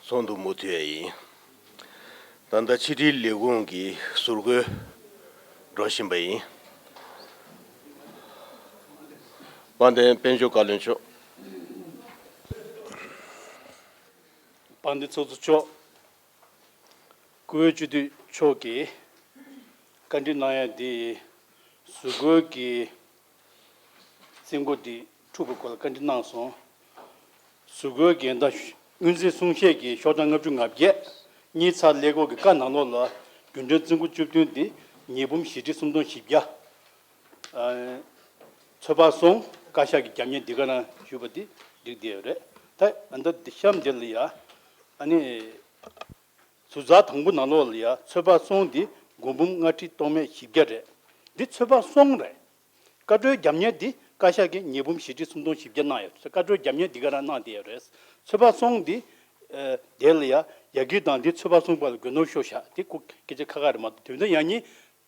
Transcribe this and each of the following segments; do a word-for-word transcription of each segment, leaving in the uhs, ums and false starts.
ཚོགས་འདུ་མུ་མཐུད་ཡིན། ད་ལྟ་ཕྱི་དྲིལ་ལས་ཁུངས་ཀྱི་ཟུར་བཀོལ་འགྲོ་བཞིན་པ་ཡིན། དཔལ་ལྡན་དཔལ་འབྱོར་བཀའ་བློན་མཆོག་དཔལ་ལྡན་ཚོགས་གཙོ་མཆོག་བཀུར་འོས་སྤྱི་འཐུས་མཆོག་གིས་བཀའ་འདྲི་གནང་ཡ་འདི་ཟུར་བཀོལ་གྱི་རྩིས་འགོ་འདི་འཁྲུག་པའི་སྐོར་ལ་བཀའ་འདྲི་གནང་སོང་། ཟུར་བཀོལ་འགན་བདག་དངུལ་རྩིས་གསུང་བཤད་ཀྱི་ཤོག་གྲངས་ལྔ་བཅུ་ང་བརྒྱད་གཉིས་ཚགས་ཀླད་ཀོར་གྱི་བཀའ་ནང་ལོགས་ལ་རྒྱུན་གྲོན་རྩིས་འགོ་བཅུ་བདུན་འདི་ཉིས་འབུམ་བཞི་ཁྲི་སུམ་སྟོང་བཞི་བརྒྱ། ཚོད་དཔག་སོང་བཀའ་ཤག་གི་རྒྱབ་གཉེར་འདི་ག་རང་ཞུས་པ་འདི་འགྲིག་བསྡད་ཡོད་རེད། ད་ཨ་ད་འདི་གཤམ་འདི་ལ་ཡ་ཨ་ནི་ཟུར་ཚགས་དང་པོ་ནང་ལོགས་ལ་ཡ་ཚོད་དཔག་སོང་འདི་སྒོར་འབུམ་ལྔ་ཁྲི་སྟོང་མེད་བཞི་བརྒྱ་རེད། འདི་ཚོད་དཔག་སོང་རེད། བཀའ་འཁྲོལ་རྒྱབ་གཉེར་འདི་བཀའ་ཤག་གིས་ཉིས་འབུམ་བཞི་ཁྲི་སུམ་སྟོང་བཞི་བརྒྱ་གནང་ཡོད། བཀའ་འཁྲོལ་རྒྱབ་གཉེར་འདི་ག་རང་གནང་བསྡད་ཡོད་རེད། ཚོད་དཔག་སོང་འདི་ཨ་དེ་ལ་ཡ་ཡ་གི་དང་འདི་ཚོད་དཔག་སོང་པ་ལ་དགོས་ནོར་ཤོར་ཤག་འདི་ཁོ་སྐད་ཆ་ཁ་ཁ་རེད་མ་གཏོགས་དོན་དུ་ཡང་ཉིད་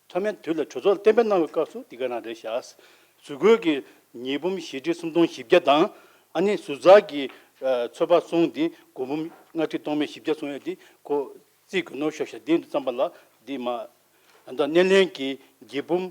མཐའ་མའི་དུས་ལ་གྲོས་ཚོགས་ལ་གཏན་འབེབས་གནང་བའི་སྐབས་སུ་འདི་ག་རང་རེད་ཤག་ཟུར་བཀོལ་གྱི་ཉིས་འབུམ་བཞི་ཁྲི་སུམ་སྟོང་བཞི་བརྒྱ་དང་ཨ་ནི་ཟུར་ཚགས་ཀྱི་ཨ་ཚོད་དཔག་སོང་འདི་སྒོར་འབུམ་ལྔ་ཁྲི་སྟོང་མེད་བཞི་བརྒྱ་སོང་ཡོད་འདི་ཁོ་རྩིས་དགོས་ནོར་ཤོར་ཤག་འདི་འདི་ཙམ་པ་ལ་འདི་མ་ཨ་ད་སྣེ་ལེན་གྱི་བརྒྱད་འབུམ་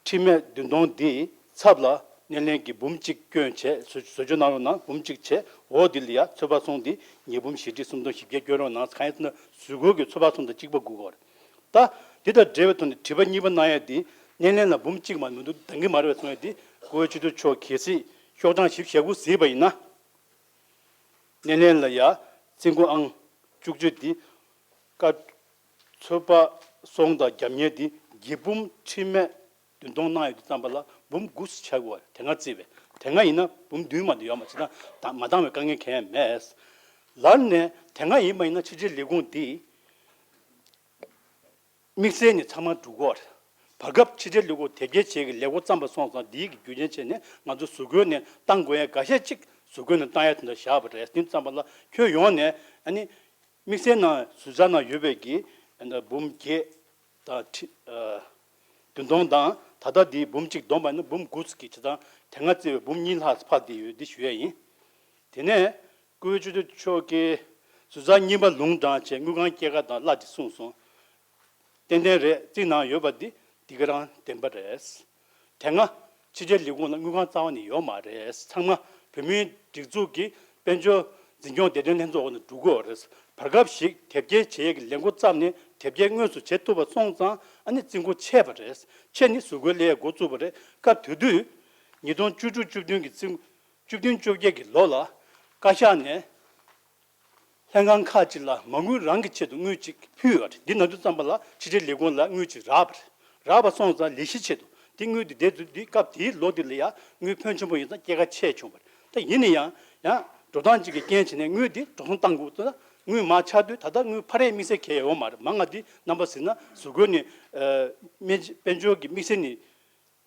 ཁྲི་མེད་བདུན་སྟོང་འདི་ཚབ་ལ་སྣེ་ལེན་གྱི་འབུམ་གཅིག་སྐྱོན་བྱས་བཟོ་བཟོ་བཅོས་གནང་རོགས་གནང་། འབུམ་གཅིག་བྱས་འོག་འདི་ལ་ཡ་ཚོད་དཔག་སོང་འདི་ཉིས་འབུམ་བཞི་ཁྲི་སུམ་སྟོང་བཞི་བརྒྱ་སྐྱོན་རོགས་གནང་། གང་ཡིན་ཟེར་ན་ཟུར་བཀོལ་གྱི་ཚོད་དཔག་སོང་དང་གཅིག་པ་དགོས་ཀྱི་ཡོད་རེད། ད་འདི་དང་འབྲེལ་བའི་ཐོག་ནས་དྲི་བ་གཉིས་པ་གནང་ཡ་འདི་སྣེ་ལེན་ལ་འབུམ་གཅིག་མ་མི་འདུག་འདང་གི་མ་རེད་པས་གསུང་ཡ་འདི་བཀུར་འོས་སྤྱི་འཐུས་མཆོག་གལ་སྲིད་ཤོག་གྲངས་བཞི་བཅུ་ཞེ་དགུ་གཟིགས་པ་ཡིན་ན། སྣེ་ལེན་ལ་ཡ་རྩིས་འགོ་ཨང་བཅུ་གཅིག་འདི་ཀ་ཚོད་དཔག་སོང་དང་རྒྱབ་གཉེར་འདི་བརྒྱད་འབུམ་ཁྲི་མེད་བདུན་སྟོང་གནང་ཡོད་དུས་ཙམ་པ་ལ་འབུམ་དགུ་ཆགས་དགོས་པ་རེད། དེ་སྔ་བརྩིས་པས་དེ་སྔ་ཡིན་ན་འབུམ་བདུན་མ་གཏོགས་ཡོད་མ་རེད། ད་མ་འདང་བའི་དཀའ་ངལ་གང་ཡང་མེད། ལར་ནས་དེ་སྔ་ཡིན་པ་ཡིན་ན་ཕྱི་དྲིལ་ལས་ཁུངས་འདི་དམིགས་བསལ་ནས་ཚང་མ་འགྲོ་གི་ཡོད་རེད། བར་སྐབས་ཕྱི་དྲིལ་ལས་ཁུངས་དེབ་སྐྱེལ་བྱེད་ཀྱི་ལས་འགོ་བརྩམས་པ་སོང་ཙང་འདིའི་གི་རྒྱུ་རྐྱེན་བྱས་ནས་ང་ཚོ་ཟུར་བཀོལ་ནས་བཏང་དགོས་ཡ་འགའ་ཤས་ཅིག་ཟུར་བཀོལ་ནས་བཏང་ཡ་དེ་འདྲ་བཞག་པ་རེད། དེ་ཙམ་པ་ལ་ཁྱོན་ཡོངས་ནས་ཨ་ནི་དམིགས་བསལ་ནང་ཟུར་ཚགས་ནང་ཡོད་པའི་གི་ཨ་ནི་འབུམ་བརྒྱད་དང་ཁྲི་ཨ་བདུན་སྟོང་དང་ད་ལྟ་འདིའི་འབུམ་གཅིག་བསྡོམས་པ་ཡིན་ན་འབུམ་དགུ་ཙམ་གྱི་བྱེད་སྟངས་དེ་སྔ་བརྩིས་པའི་འབུམ་གཉིས་ལྷག་ཙམ་འཕར་བསྡད་ཡོད་འདི་ཞུ་ཡ་ཡིན། དེ་ནས་བཀུར་འོས་སྤྱི་འཐུས་མཆོག་གིས་ཟུར་ཚགས་གཉིས་པ་ལུང་དྲངས་བྱས་དངུལ་ཁང་སྐྱེད་ཀ་དང་གླ་དེ་གསུངས་སོང་། ཏན་ཏན་རེད། རྩིས་ནང་ཡོད་པ་འདི་འདི་ག་རང་བདེན་པ་རེད། དེ་སྔ་ཕྱི་དྲིལ་ལས་ཁུངས་ལ་དངུལ་ཁང་རྩ་བ་ནས་ཡོད་མ་རེད། ཚང་མ་བོད་མིའི་སྒྲིག་འཛུགས་ཀྱི་དཔལ་འབྱོར་འཛིན་སྐྱོང་བདེ་དོན་ལྷན་ཚོགས་འོག་ནས་འགྲོ་གི་ཡོད་རེད། བར་སྐབས་ཤིག་དེབ་སྐྱེལ་བྱེད་ཡས་ཀྱི་ལས་འགོ་བརྩམས་ནས་དེབ་སྐྱེལ་དངོས་སུ་བྱེད་ཐུབ་པ་སོང་ཙང་ཨ་ནི་རྩིས་འགོ་ཆད་པ་རེད། ཆད་ནས་ཟུར་བཀོལ་ལས་འགོ་བཙུགས་པ་རེད། སྐབས་དེ་དུས་ཉིས་སྟོང་བཅུ་དྲུག་བཅུ་བདུན་གྱི་རྩིས་བཅུ་བདུན་བཅོ་བརྒྱད་ཀྱི་ལོ་ལ་བཀའ་ཤག་ནས་ལྷན་ཁང་ཁག་ཅིག་ལ་མ་དངུལ་རང་གི་ཆེད་དུ་དངུལ་ཅིག་ཕུལ་ཡོད་རེད། འདི་ན་དུས་ཙམ་པ་ལ་ཕྱི་དྲིལ་ལས་ཁུངས་ལ་དངུལ་ཅིག་རག་པ་རེད། རག་པ་སོང་ཙང་ལས་གཞི་ཆེད་དུ་འདི་དངུལ་འདི་བསྡད་དུས་འདི་སྐབས་དེའི་ལོ་འདི་ལ་ཡ་དངུལ་ཕོན་ཆེན་པོ་ཡིན་ཙང་སྐྱེད་ཀ་ཆད་བྱུང་བ་རེད། ད་ཡིན་ན་ཡང་ཡང་འགྲོ་སྟངས་ཅིག་གི་རྐྱེན་བྱས་ནས་དངུལ་འདི་འགྲོ་སོང་བཏང་དགོས་ཙང་དངུལ་མར་ཆག་དུས་ད་ལྟ་དངུལ་འཕར་ཡས་དམིགས་བསལ་གང་ཡང་ཡོད་མ་རེད། མང་ང་འདི་རྣམ་པ་གཟིགས་ན་ཟུར་བཀོལ་ནས་ཨ་དམིགས་དཔལ་འབྱོར་གྱི་དམིགས་བསལ་ནས།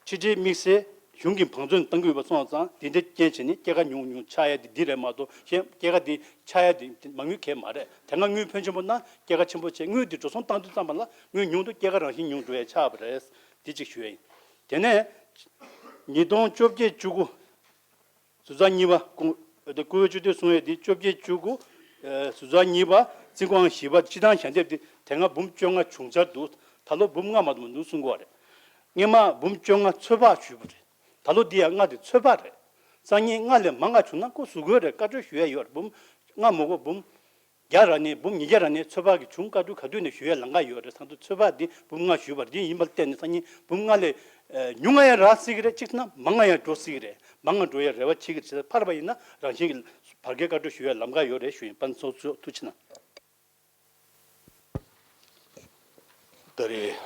ཕྱི་དྲིལ་དམིགས་བསལ་གཞུང་གི་བང་མཛོད་ནས་གཏང་གི་ཡོད་པ་སོང་ཙང་དེ་འདྲ་རྐྱེན་བྱས་ནས་སྐྱེད་ཀ་ཉུང་ཉུང་ཆག་ཡ་དེ་འདི་རེད་མ་གཏོགས་གཞན་སྐྱེད་ཀ་དེ་ཆག་ཡ་དེ་མ་དངུལ་གས་མ་རེད། དེ་སྔ་དངུལ་ཕོན་ཆེན་པོ་ན་སྐྱེད་ཀ་ཆེན་པོ་བྱས་དངུལ་དེ་འགྲོ་སོང་བཏང་དུས་ཙམ་པ་ལ་དངུལ་ཉུང་དུ་སྐྱེད་ཀ་རང་བཞིན་ཉུང་འགྲོ་ཡ་ཆགས་པ་རེད། དེ་གཅིག་ཞུ་ཡ་ཡིན། དེ་ནས་ཉིས་སྟོང་བཅོ་བརྒྱད་བཅུ་དགུ་ཟུར་ཚགས་གཉིས་པ་ཀུང་ཨ་དེ་བཀུར་འོས་སྤྱི་འཐུས་གསུང་ཡས་དེ་བཅོ་བརྒྱད་བཅུ་དགུ་ཨ་ཟུར་ཚགས་གཉིས་པ་རྩིས་འགོ་ཨང་བཞི་པ་སྤྱི་བཏང་ཞལ་འདེབས་དེ་དེ་སྔ་འབུམ་བཅོ་ལྔ་བྱུང་འཆར་འདུག་ད་ལོ་འབུམ་ལྔ་མ་གཏོགས་མི་འདུག་གསུང་གི་ཡོད་རེད། སྔོན་མ་འབུམ་བཅོ་ལྔ་ཚོད་དཔག་ཞུས་པ་རེད། ད་ལོ་འདི་ཡང་ལྔ་དེ་ཚོད་དཔག་རེད། སང་ཉིན་ལྔ་ལས་མང་བ་བྱུང་ན་ཁོ་ཟུར་བཀོལ་རེད། བཀའ་འཁྲོལ་ཞུ་ཡས་ཡོད་རེད། འབུམ་ལྔ་མ་གཏོགས་འབུམ་བརྒྱ་ར་ནས་འབུམ་ཉིས་བརྒྱ་ར་ནས་ཚོད་དཔག་གི་བྱུང་། བཀའ་འཁྲོལ་ག་དུས་ནས་ཞུ་ཡས་ལམ་ཁ་ཡོད་རེད། ད་དུང་ཚོད་དཔག་འདི་འབུམ་ལྔ་ཞུས་པ་རེད། འདི་ཡིན་པར་བརྟེན་ནས་སང་ཉིན་འབུམ་ལྔ་ལས་ཨ་ཉུང་ང་ཡང་རག་སྲིད་ཀྱི་རེད། གཅིག་ན་མང་ང་ཡང་འགྲོ་སྲིད་ཀྱི་རེད། མང་ང་འགྲོ་ཡས་རེ་བ་བྱེད་ཀྱི་རེད། ཕར་བ་ཡིན་ན་རང་བཞིན་གྱི་བར་བརྒལ་བཀའ་འཁྲོལ་ཞུ་ཡས་ལམ་ཁ་ཡོད་རེད་ཞུ་ཡིན། དཔལ་ཚོགས་གཙོ་ཐུགས་རྗེ་གནང་། ད་རེས་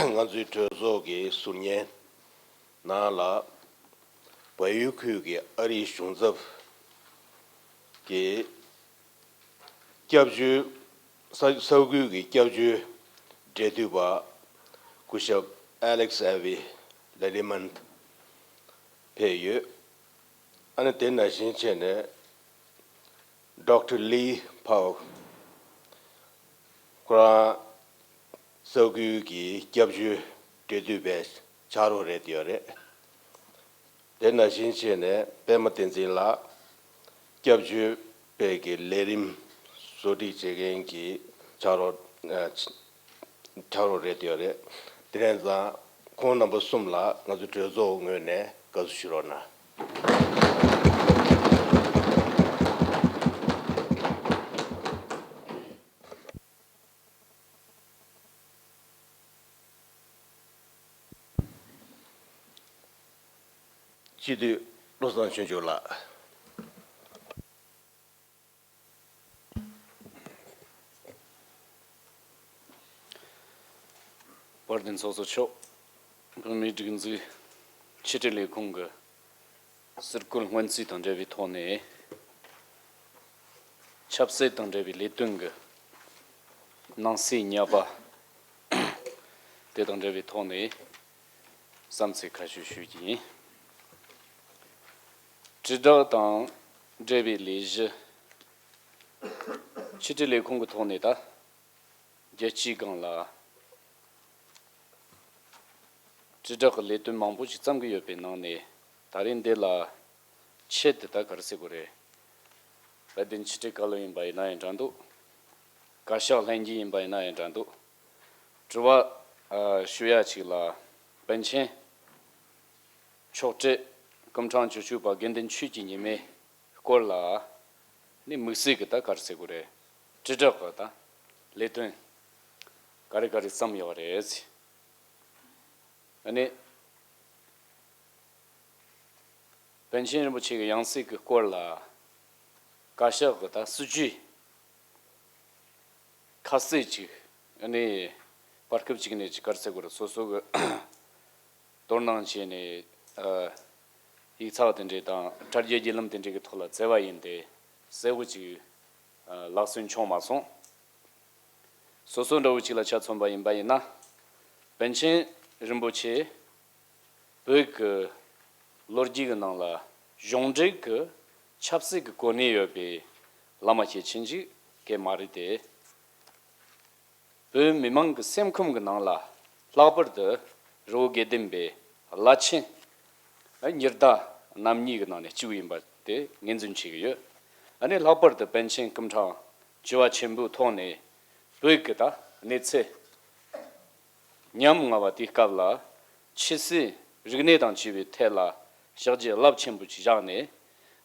ང་ཚོའི་གྲོས་ཚོགས་ཀྱི་ཟུར་ཉན་ནང་ལ་བལ་ཡུལ་ཁུལ་གྱི་ཨ་རིའི་གཞུང་ཚབ་ཀྱི་སྐྱབས་བཅོལ་ས་ས་ཁུལ་གྱི་སྐྱབས་བཅོལ་འབྲེལ་མཐུད་པ་སྐུ་ཞབས་Alex Avi Lelliman་ཕེབས་ཡོད། ཨ་ནི་དེ་ནང་བཞིན་བྱས་ནས་Doctor Lee Pao་ཁོ་རང་ས་ཁུལ་གྱི་སྐྱབས་བཅོལ་འབྲེལ་མཐུད་པའི་ཕྱག་རོགས་རེད་ཡོད་རེད། དེ་ནང་བཞིན་བྱས་ནས་པད་མ་བསྟན་འཛིན་ལགས་སྐྱབས་བཅོལ་བའི་གི་ལས་རིམ་ བཟོ་སྒྲིག་བྱེད་མཁན་གྱི་ཕྱག་རོགས་ཨ་ཕྱག་རོགས་རེད་ཡོད་རེད། དེ་རེད་ཙང་ཁོང་རྣམ་པ་གསུམ་ལ་ང་ཚོ་གྲོས་ཚོགས་ངོས་ནས་དགའ་བསུ་ཞུ་རོགས་གནང་། སྤྱི་འཐུས་བློ་བཟང་ཆོས་འབྱོར་ལགས། དཔལ་ལྡན་ཚོགས་གཙོ་མཆོག་བོད་མིའི་སྒྲིག་འཛུགས་ཕྱི་དྲིལ་ལས་ཁུངས་ཀྱི་ཟུར་བཀོད་སྔོན་རྩིས་དང་འབྲེལ་བའི་ཐོག་ནས། ཆབ་སྲིད་དང་འབྲེལ་བའི་ལས་དོན་གྱི་ནང་གསེས་ཉག་པ་དེ་དང་འབྲེལ་བའི་ཐོག་ནས་བསམ་ཚུལ་ཁ་ཤས་ཞུ་རྒྱུ་ཡིན། དྲིལ་བསྒྲགས་དང་འབྲེལ་བའི་ལས་གཞི། ཕྱི་དྲིལ་ལས་ཁུངས་ཀྱི་ཐོག་ནས་ད་རྒྱལ་སྤྱིའི་སྒང་ལ་དྲིལ་བསྒྲགས་ཀྱི་ལས་དོན་མང་པོ་ཞིག་བརྩམས་ཀྱི་ཡོད་པའི་ནང་ནས། ད་རེས་འདི་ལ་ཆེད་དུ་ད་ག་རེ་ཟེར་དགོས་རེད། དཔལ་ལྡན་ཕྱི་དྲིལ་བཀའ་བློན་ཡིན་པ་ཡིན་ན་ཡང་འདྲ་འདུག་བཀའ་ཤག་ལྷན་རྒྱས་ཡིན་པ་ཡིན་ན་ཡང་འདྲ་འདུག་དྲི་བ་ཨ་ཞུ་ཡ་ཅིག་ལ། པཎ་ཆེན་མཆོག་སྲིད་སྐུ་ཕྲེང་བཅུ་གཅིག་པ་དགེ་འདུན་ཆོས་ཀྱི་ཉི་མའི་སྐོར་ལ་ནི་དམིགས་བསལ་གྱི་ད་ག་རེ་ཟེར་དགོས་རེད། དྲིལ་བསྒྲགས་ཀྱི་ད་ལས་དོན་ག་རེ་ག་རེ་བརྩམས་ཡོད་རེད། ཨ་ནི་པཎ་ཆེན་རིན་པོ་ཆེ་གི་ཡང་སྲིད་ཀྱི་སྐོར་ལ་བཀའ་ཤག་གི་ད་སྲིད་ཇུས་ཁ་གསལ་ཅིག་ཨ་ནི་བར་སྐབས་ཅིག་ནས་ཅིག་ག་རེ་ཟེར་དགོས་རེད། སོ་སོ་གི་དོ་སྣང་བྱས་ནས་ཨ་ཡིག་ཚགས་དེ་འདྲས་དང་དྲ་རྒྱའི་བརྒྱུད་ལམ་དེ་འདྲས་ཀྱི་ཐོག་ལ་བཙལ་བ་ཡིན་ཏེ། གསལ་བོ་ཅིག་ཨ་ལག་སོན་བྱུང་མ་སོང་། སོ་སོ་འདྲ་བོ་ཅིག་ལ་ཆ་མཚོན་པ་ཡིན་པ་ཡིན་ན། པཎ་ཆེན་རིན་པོ་ཆེ་བོད་ཀྱི་ལོ་རྒྱུས་ཀྱི་ནང་ལ་གཞུང་འབྲེལ་གྱི་ཆབ་སྲིད་ཀྱི་གོ་གནས་ཡོད་པའི་བླ་མ་ཞིག་ཕྱིན་ཅིག་གི་མ་རེད་དེ། བོད་མི་མང་གི་སེམས་ཁམས་ཀྱི་ནང་ལ་ལྷག་པར་དུ་རི་བོ་དགེ་ལྡན་པའི་བླ་ཆེན་ཉི་ཟླ་རྣམ་གཉིས་ཀྱི་ནང་ནས་གཅིག་ཡིན་པ་དེ་ངོས་འཛིན་བྱེད་ཀྱི་ཡོད། ཨ་ནི་ལྷག་པར་དུ་པཎ་ཆེན་སྐུ་ཕྲེང་བཅུ་བ་ཆེན་པོའི་ཐོག་ནས་བོད་ཀྱི་ད་གནས་ཚུལ་ཉམ་ང་བ་དེའི་སྐབས་ལ་ཆོས་སྲིད་རིག་གནས་དང་བཅས་པའི་ཐད་ལ་ཕྱག་རྗེས་རླབས་ཆེན་པོ་ཞིག་བཞག་ནས།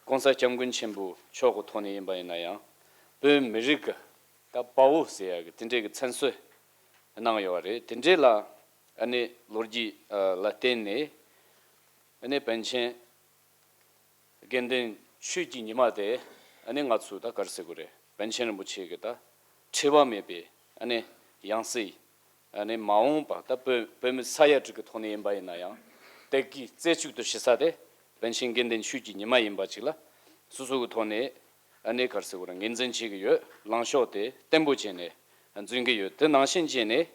༸གོང་ས་༸སྐྱབས་མགོན་ཆེན་པོ་མཆོག་གི་ཐོག་ནས་ཡིན་པ་ཡིན་ན་ཡང་། བོད་མི་རིགས་ཀྱི་ད་དཔའ་བོ་ཟེར་ཡ་གི་དེ་འདྲའི་གི་མཚན་གསོལ་གནང་ཡོད་པ་རེད། དེ་འདྲའི་ལ་ཨ་ནི་ལོ་རྒྱུས་ལ་བརྟེན་ནས་ཨ་ནི་པཎ་ཆེན་དགེ་འདུན་ཆོས་ཀྱི་ཉི་མ་དེ་ཨ་ནི་ང་ཚོས་ད་ག་རེ་ཟེར་དགོས་རེད། པཎ་ཆེན་རིན་པོ་ཆེ་གི་ད་འཁྲུལ་བ་མེད་པའི་ཨ་ནི་ཡང་སྲིད། ཨ་ནི་མ་འོངས་པ་ད་བོད་བོད་མི་ས་ཡ་དྲུག་གི་ཐོག་ནས་ཡིན་པ་ཡིན་ན་ཡང་། དེ་གའི་རྩེ་གཅིག་ཏུ་ཞུ་ས་དེ་པཎ་ཆེན་དགེ་འདུན་ཆོས་ཀྱི་ཉི་མ་ཡིན་པ་ཅིག་ལ་སོ་སོ་གི་ཐོག་ནས་ཨ་ནི་ག་རེ་ཟེར་དགོས་རེད། ངོས་འཛིན་བྱེད་ཀྱི་ཡོད། ལངས་ཕྱོགས་དེ་བརྟན་པོ་བྱས་ནས་འཛིན་གྱི་ཡོད། དེ་ནང་བཞིན་བྱས་ནས་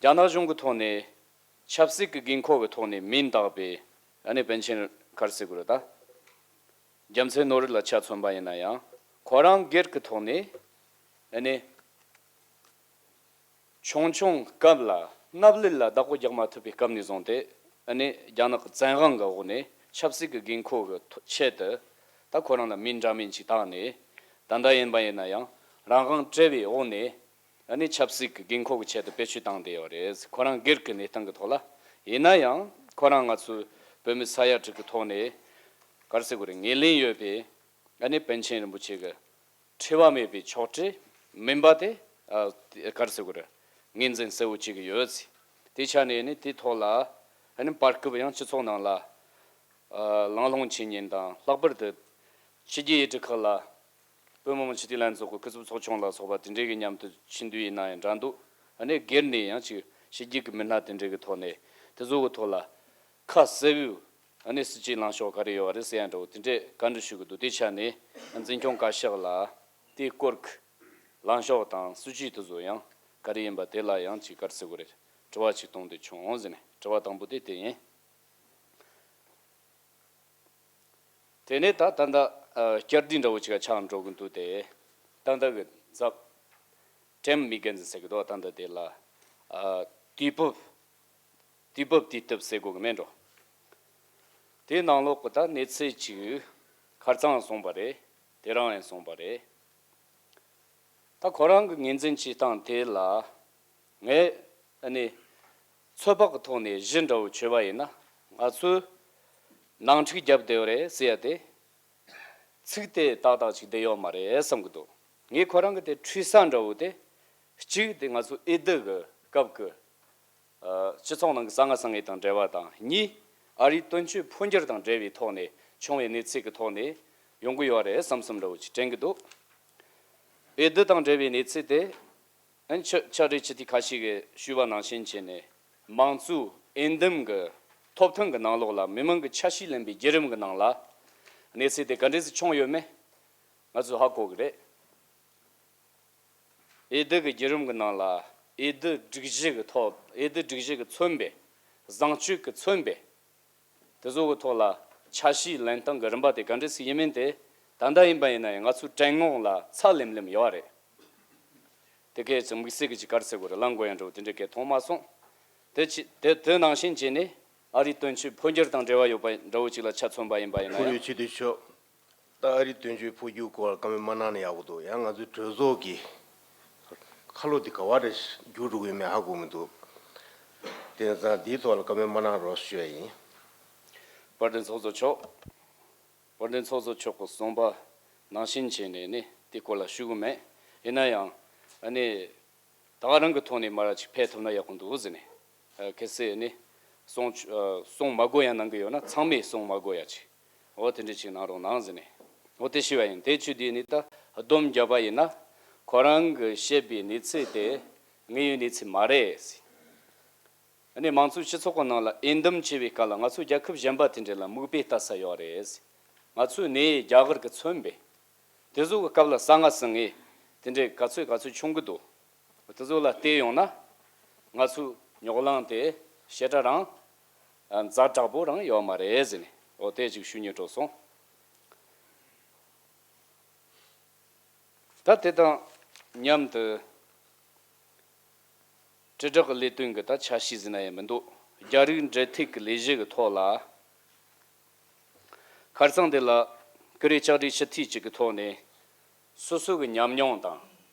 རྒྱ་ནག་གཞུང་གི་ཐོག་ནས་ཆབ་སྲིད་ཀྱི་དགོས་མཁོ་གི་ཐོག་ནས་མིང་བཏགས་པའི་ཨ་ནི་པཎ་ཆེན་ག་རེ་ཟེར་དགོས་རེད་ད། རྒྱལ་མཚན་ནོར་བུ་ལ་ཆ་མཚོན་པ་ཡིན་ན་ཡང་། ཁོ་རང་སྒེར་གྱི་ཐོག་ནས་ཨ་ནི་ཆུང་ཆུང་སྐབས་ལ་མནའ་ལས་ལ་བདག་པོ་རྒྱག་མ་ཐུབ་པའི་སྐབས་ནས་བཟུང་སྟེ། ཨ་ནི་རྒྱ་ནག་གི་བཙན་དབང་གི་འོག་ནས་ཆབ་སྲིད་ཀྱི་དགོས་མཁོ་གི་ཐོ་ཆེད་དུ་ད་ཁོ་རང་ལ་མིང་འདྲ་མིན་ཅིག་བཏགས་ནས། ད་ལྟ་ཡིན་པ་ཡིན་ན་ཡང་རང་དབང་བྲལ་བའི་འོག་ནས་ཨ་ནི་ཆབ་སྲིད་ཀྱི་དགོས་མཁོ་གི་ཆེད་དུ་བེད་སྤྱོད་བཏང་བསྡད་ཡོད་རེད། ཁོ་རང་སྒེར་གྱི་གནས་སྟངས་ཀྱི་ཐོག་ལ། ཡིན་ན་ཡང་ཁོ་རང་ང་ཚོའི་བོད་མི་ས་ཡ་དྲུག་གི་ཐོག་ནས་ག་རེ་ཟེར་དགོས་རེད། ངོས་ལེན་ཡོད་པའི་ཨ་ནི་པཎ་ཆེན་རིན་པོ་ཆེ་གི་འཁྲུལ་བ་མེད་པའི་ཆོག་སྒྲིག་མིན་པ་དེ་ཨ་ག་རེ་ཟེར་དགོས་རེད། ངོས་འཛིན་གསལ་བོ་བྱེད་ཀྱི་ཡོད་ཟེར། དེ་ཆ་ནས་ནི་དེའི་ཐོག་ལ་ཨ་ནི་བར་སྐབས་ཡང་སྤྱི་ཚོགས་ནང་ལ་ཨ་གླེང་སློང་བྱེད་མཁན་དང་། ལྷག་པར་དུ་ཕྱི་རྒྱལ་ཡུལ་གྲུ་ཁག་ལ་བོད་མི་མང་སྤྱི་འཐུས་ལྷན་ཚོགས་ཀྱི་སྐུ་ཚབ་ཚོགས་ཆུང་ལ་སོགས་པ་དེ་འདྲའི་གི་མཉམ་དུ་ཕྱིན་དུས་ཡིན་ན་ཡང་འདྲ་འདུག་ཨ་ནི་སྒེར་ནས་ཡང་ཅིག་ཕྱི་རྒྱལ་གྱི་མི་སྣ་དེ་འདྲའི་གི་ཐོག་ནས་དེ་ཚོ་གི་ཐོག་ལ་ཁ་གསལ་བོའི་ཨ་ནི་སྲིད་ཇུས་ལངས་ཕྱོགས་ག་རེ་ཡོད་རེད་ཟེར་ཡ་འདྲ་བོ་དེ་འདྲས་བཀའ་འདྲི་ཞུ་གི་འདུག་དེ་ཆ་ནས་འཛིན་སྐྱོང་བཀའ་ཤག་ལ་དེའི་སྐོར་གྱི་ལངས་ཕྱོགས་དང་སྲིད་ཇུས་དེ་ཚོ་ཡང་ག་རེ་ཡིན་པ་དེ་ལ་ཡང་ཅིག་ག་རེ་ཟེར་དགོས་རེད། དྲི་བ་ཅིག་གཏོང་འདོད་བྱུང་ཟེར་ནས། དྲི་བ་དང་པོ་དེ་དེ་ཡིན། དེ་ནས་ད་ད་ལྟ་ཨ་བསྐྱར་ཟློས་འདྲ་བོ་ཅིག་ག་ཆགས་འགྲོ་གི་འདུག་སྟེ། ད་ལྟ་གི་ཛབ་ཀྲེམ་མི་གན་ཟེར་གི་འདུག་ད་ལྟ་དེ་ལ་ཨ་དུས་བབ་དུས་བབ་དུས་དེབ་ཟེར་དགོས་གི་མེད་འགྲོ། དེའི་ནང་ལོགས་གི་ད་གནས་ཚུལ་ཅིག་ཁ་རྩང་སོང་པ་རེད། དེ་རིང་ཡང་སོང་པ་རེད། ད་ཁོ་རང་གི་ངོས་འཛིན་བྱེད་སྟངས་དེ་ལ་ངས་ཨ་ནི་ཚོད་དཔག་གི་ཐོག་ནས་གཞི་འདྲ་བོ་བྱས་པ་ཡིན་ན། ང་ཚོས་ནང་འཁྲུག་བརྒྱབ་བསྡད་ཡོད་རེད་ཟེར་ཡ་དེ། ཚིག་དེ་ཏག་ཏག་ཅིག་བསྡད་ཡོད་མ་རེད་བསམ་གྱི་འདུག་ངས་ཁོ་རང་གི་དེ་འཁྲུལ་ས་འདྲ་བོ་དེ། གཅིག་དེ་ང་ཚོ་འོས་བསྡུ་གི་སྐབས་ཀྱི་ཨ་སྤྱི་ཚོགས་ནང་གི་གསང་ང་གསང་ངེ་དང་འབྲེལ་བ་དང་། གཉིས། ཨ་རིའི་དོན་གཅོད་འཕོ་འགྱུར་དང་འབྲེལ་བའི་ཐོག་ནས་བྱུང་བའི་གནས་ཚུལ་གྱི་ཐོག་ནས་ཡོང་གི་ཡོད་རེད་བསམ་བསམ་འདྲ་བོ་ཅིག་དྲན་གྱི་འདུག་འོས་བསྡུ་དང་འབྲེལ་བའི་གནས་ཚུལ་དེ། ཨན་ཕྱི་ཕྱག་སྦྲེལ་སྤྱི་འཐུས་ཁ་ཤས་ཀྱིས་ཞུས་པ་ནང་བཞིན་བྱས་ནས། མང་གཙོའི་འོས་འདེམས་ཀྱི་ཐོབ་ཐང་གི་ནང་ལོགས་ལ་མི་མང་གི་ཆ་ཤས་ལེན་པའི་བརྒྱུད་རིམ་གྱི་ནང་ལ་གནས་ཚུལ་དེ་ག་འདྲས་སེ་བྱུང་ཡོད་མེད་ང་ཚོས་ཧ་གོ་གི་རེད། འོས་བསྡུ་གི་བརྒྱུད་རིམ་གྱི་ནང་ལ་འོས་བསྡུ་སྒྲིག་གཞི་གི་ཐོག་འོས་བསྡུ་སྒྲིག་གཞི་གི་མཚོན་པའི་བཟང་སྤྱོད་ཀྱི་མཚོན་པའི་དེ་ཚོ་གི་ཐོག་ལ་ཆ་ཤས་ལེན་སྟངས་ཀྱི་རིམ་པ་དེ་ག་འདྲ་ཞིག་ཡིན་མིན་དེ། ད་ལྟ་ཡིན་པ་ཡིན་ན་ཡང་ང་ཚོའི་དྲན་ངོགས་ལ་ཚ་ལེམ་ལེམ་ཡོད་རེད། དེ་གས་ཀྱི་དམིགས་བསལ་གྱི་ཅིག་ག་རེ་ཟེར་དགོས་རེད། ལམ་གོ་ཡ་འདྲ་བོ་དེ་འདྲ་གས་མཐོང་མ་སོང་། དེ་ཅི་དེ་དེ་ནང་བཞིན་བྱས་ནས་ཨ་རིའི་དོན་གཅོད་འཕོ་འགྱུར་དང་འབྲེལ་བ་ཡོད་པ་འདྲ་བོ་ཅིག་ལ་ཆ་མཚོན་པ་ཡིན་པ་ཡིན་ན་ཡང་། ཁོར་ཡུག་ཆེད་དུ་ཆོག་ད་ཨ་རིའི་དོན་གཅོད་འཕོ་འགྱུར་སྐོར་ལ་བཀའ་མོལ་མ་གནང་ན་ཡག་པོ་འདུག་ཡང་ང་ཚོའི་གྲོས་ཚོགས་ཀྱི་ཁ་ལོ་དེ་ག་བ་རེ་བསྒྱུར་འགྲོ་གི་ཡོད་མེད་ཧ་གོ་མི་འདུག་དེ་ཙང་འདིའི་ཐོག་ལ་བཀའ་མོལ་མ་གནང་རོགས་ཞུ་ཡ་ཡིན། དཔལ་ལྡན་ཚོགས་གཙོ་མཆོག་དཔལ་ལྡན་ཚོགས་གཙོ་མཆོག་གི་གསུངས་པ་ནང་བཞིན་བྱས་ནས་ནི་དེ་སྐོར་ལ་ཞུ་གི་མེད། ཡིན་ན་ཡང་ཨ་ནི་ད་ག་རང་གི་ཐོག་ནས་མར་ཅིག་ཕེབས་ཐུབ་ན་ཡག་པོ་འདུག་ཟེར་ནས། ཨ་གལ་སྲིད་ནི་གསུང་ཨ་གསུང་མ་དགོས་ཡ་གནང་གི་ཡོད་ན་ཚང་མས་གསུང་མ་དགོས་ཡ་ཅིག་འོ་དེ་འདྲ་ཅིག་གནང་རོགས་གནང་ཟེར་ནས། འོ་དེ་ཞུས་པ་ཡིན། དེ་ཆུ་དེ་ནི་ད་སྡོམ་བརྒྱབ་པ་ཡིན་ན་ཁོ་རང་གི་བཤད་པའི་གནས་ཚུལ་དེ་དངོས་ཡོད་གནས་ཚུལ་མ་རེད་ཟེར། ཨ་ནི་མང་གཙོའི་སྤྱི་ཚོགས་ཀྱི་ནང་ལ་འོས་འདེམས་བྱེད་པའི་སྐབས་ལ་ང་ཚོ་རྒྱལ་ཁབ་གཞན་པ་དེ་འདྲ་ལ་མིག་དཔེ་ལྟ་ས་ཡོད་རེད། ང་ཚོའི་གནས་རྒྱ་གར་གྱི་མཚོན་པའི་དེ་ཚོ་གི་སྐབས་ལ་གསང་ང་གསང་ངེ་དེ་འདྲའི་ག་ཚོད་ག་ཚོད་བྱུང་གི་འདུག་དེ་ཚོ་ལ་བལྟས་ཡོང་ན་ང་ཚོའི་རྙོག་གླེང་དེ་ཞེ་དྲག་རང་ཛ་དྲག་པོ་རང་ཡོད་མ་རེད་ཟེར་ནས། འོ་དེ་ཅིག་ཞུ་སྙིང་བྲོ་སོང་། ད་དེ་དང་མཉམ་དུ་དྲིལ་བསྒྲགས་ཀྱི་ལས་དོན་གྱི་ད་ཆ་ཤས་ཟེར་ན་ཡང་མི་འདུག་རྒྱ་རིགས་འབྲེལ་མཐུད་ཀྱི་ལས་གཞི་གི་ཐོག་ལ། ཁ་རྩང་དེ་ལ་ཀུ་རེ་ལྕགས་རིགས་སྤྱི་འཐུས་གཅིག་གི་ཐོག་ནས་སོ་སོ་གི་ཉམས་མྱོང་དང་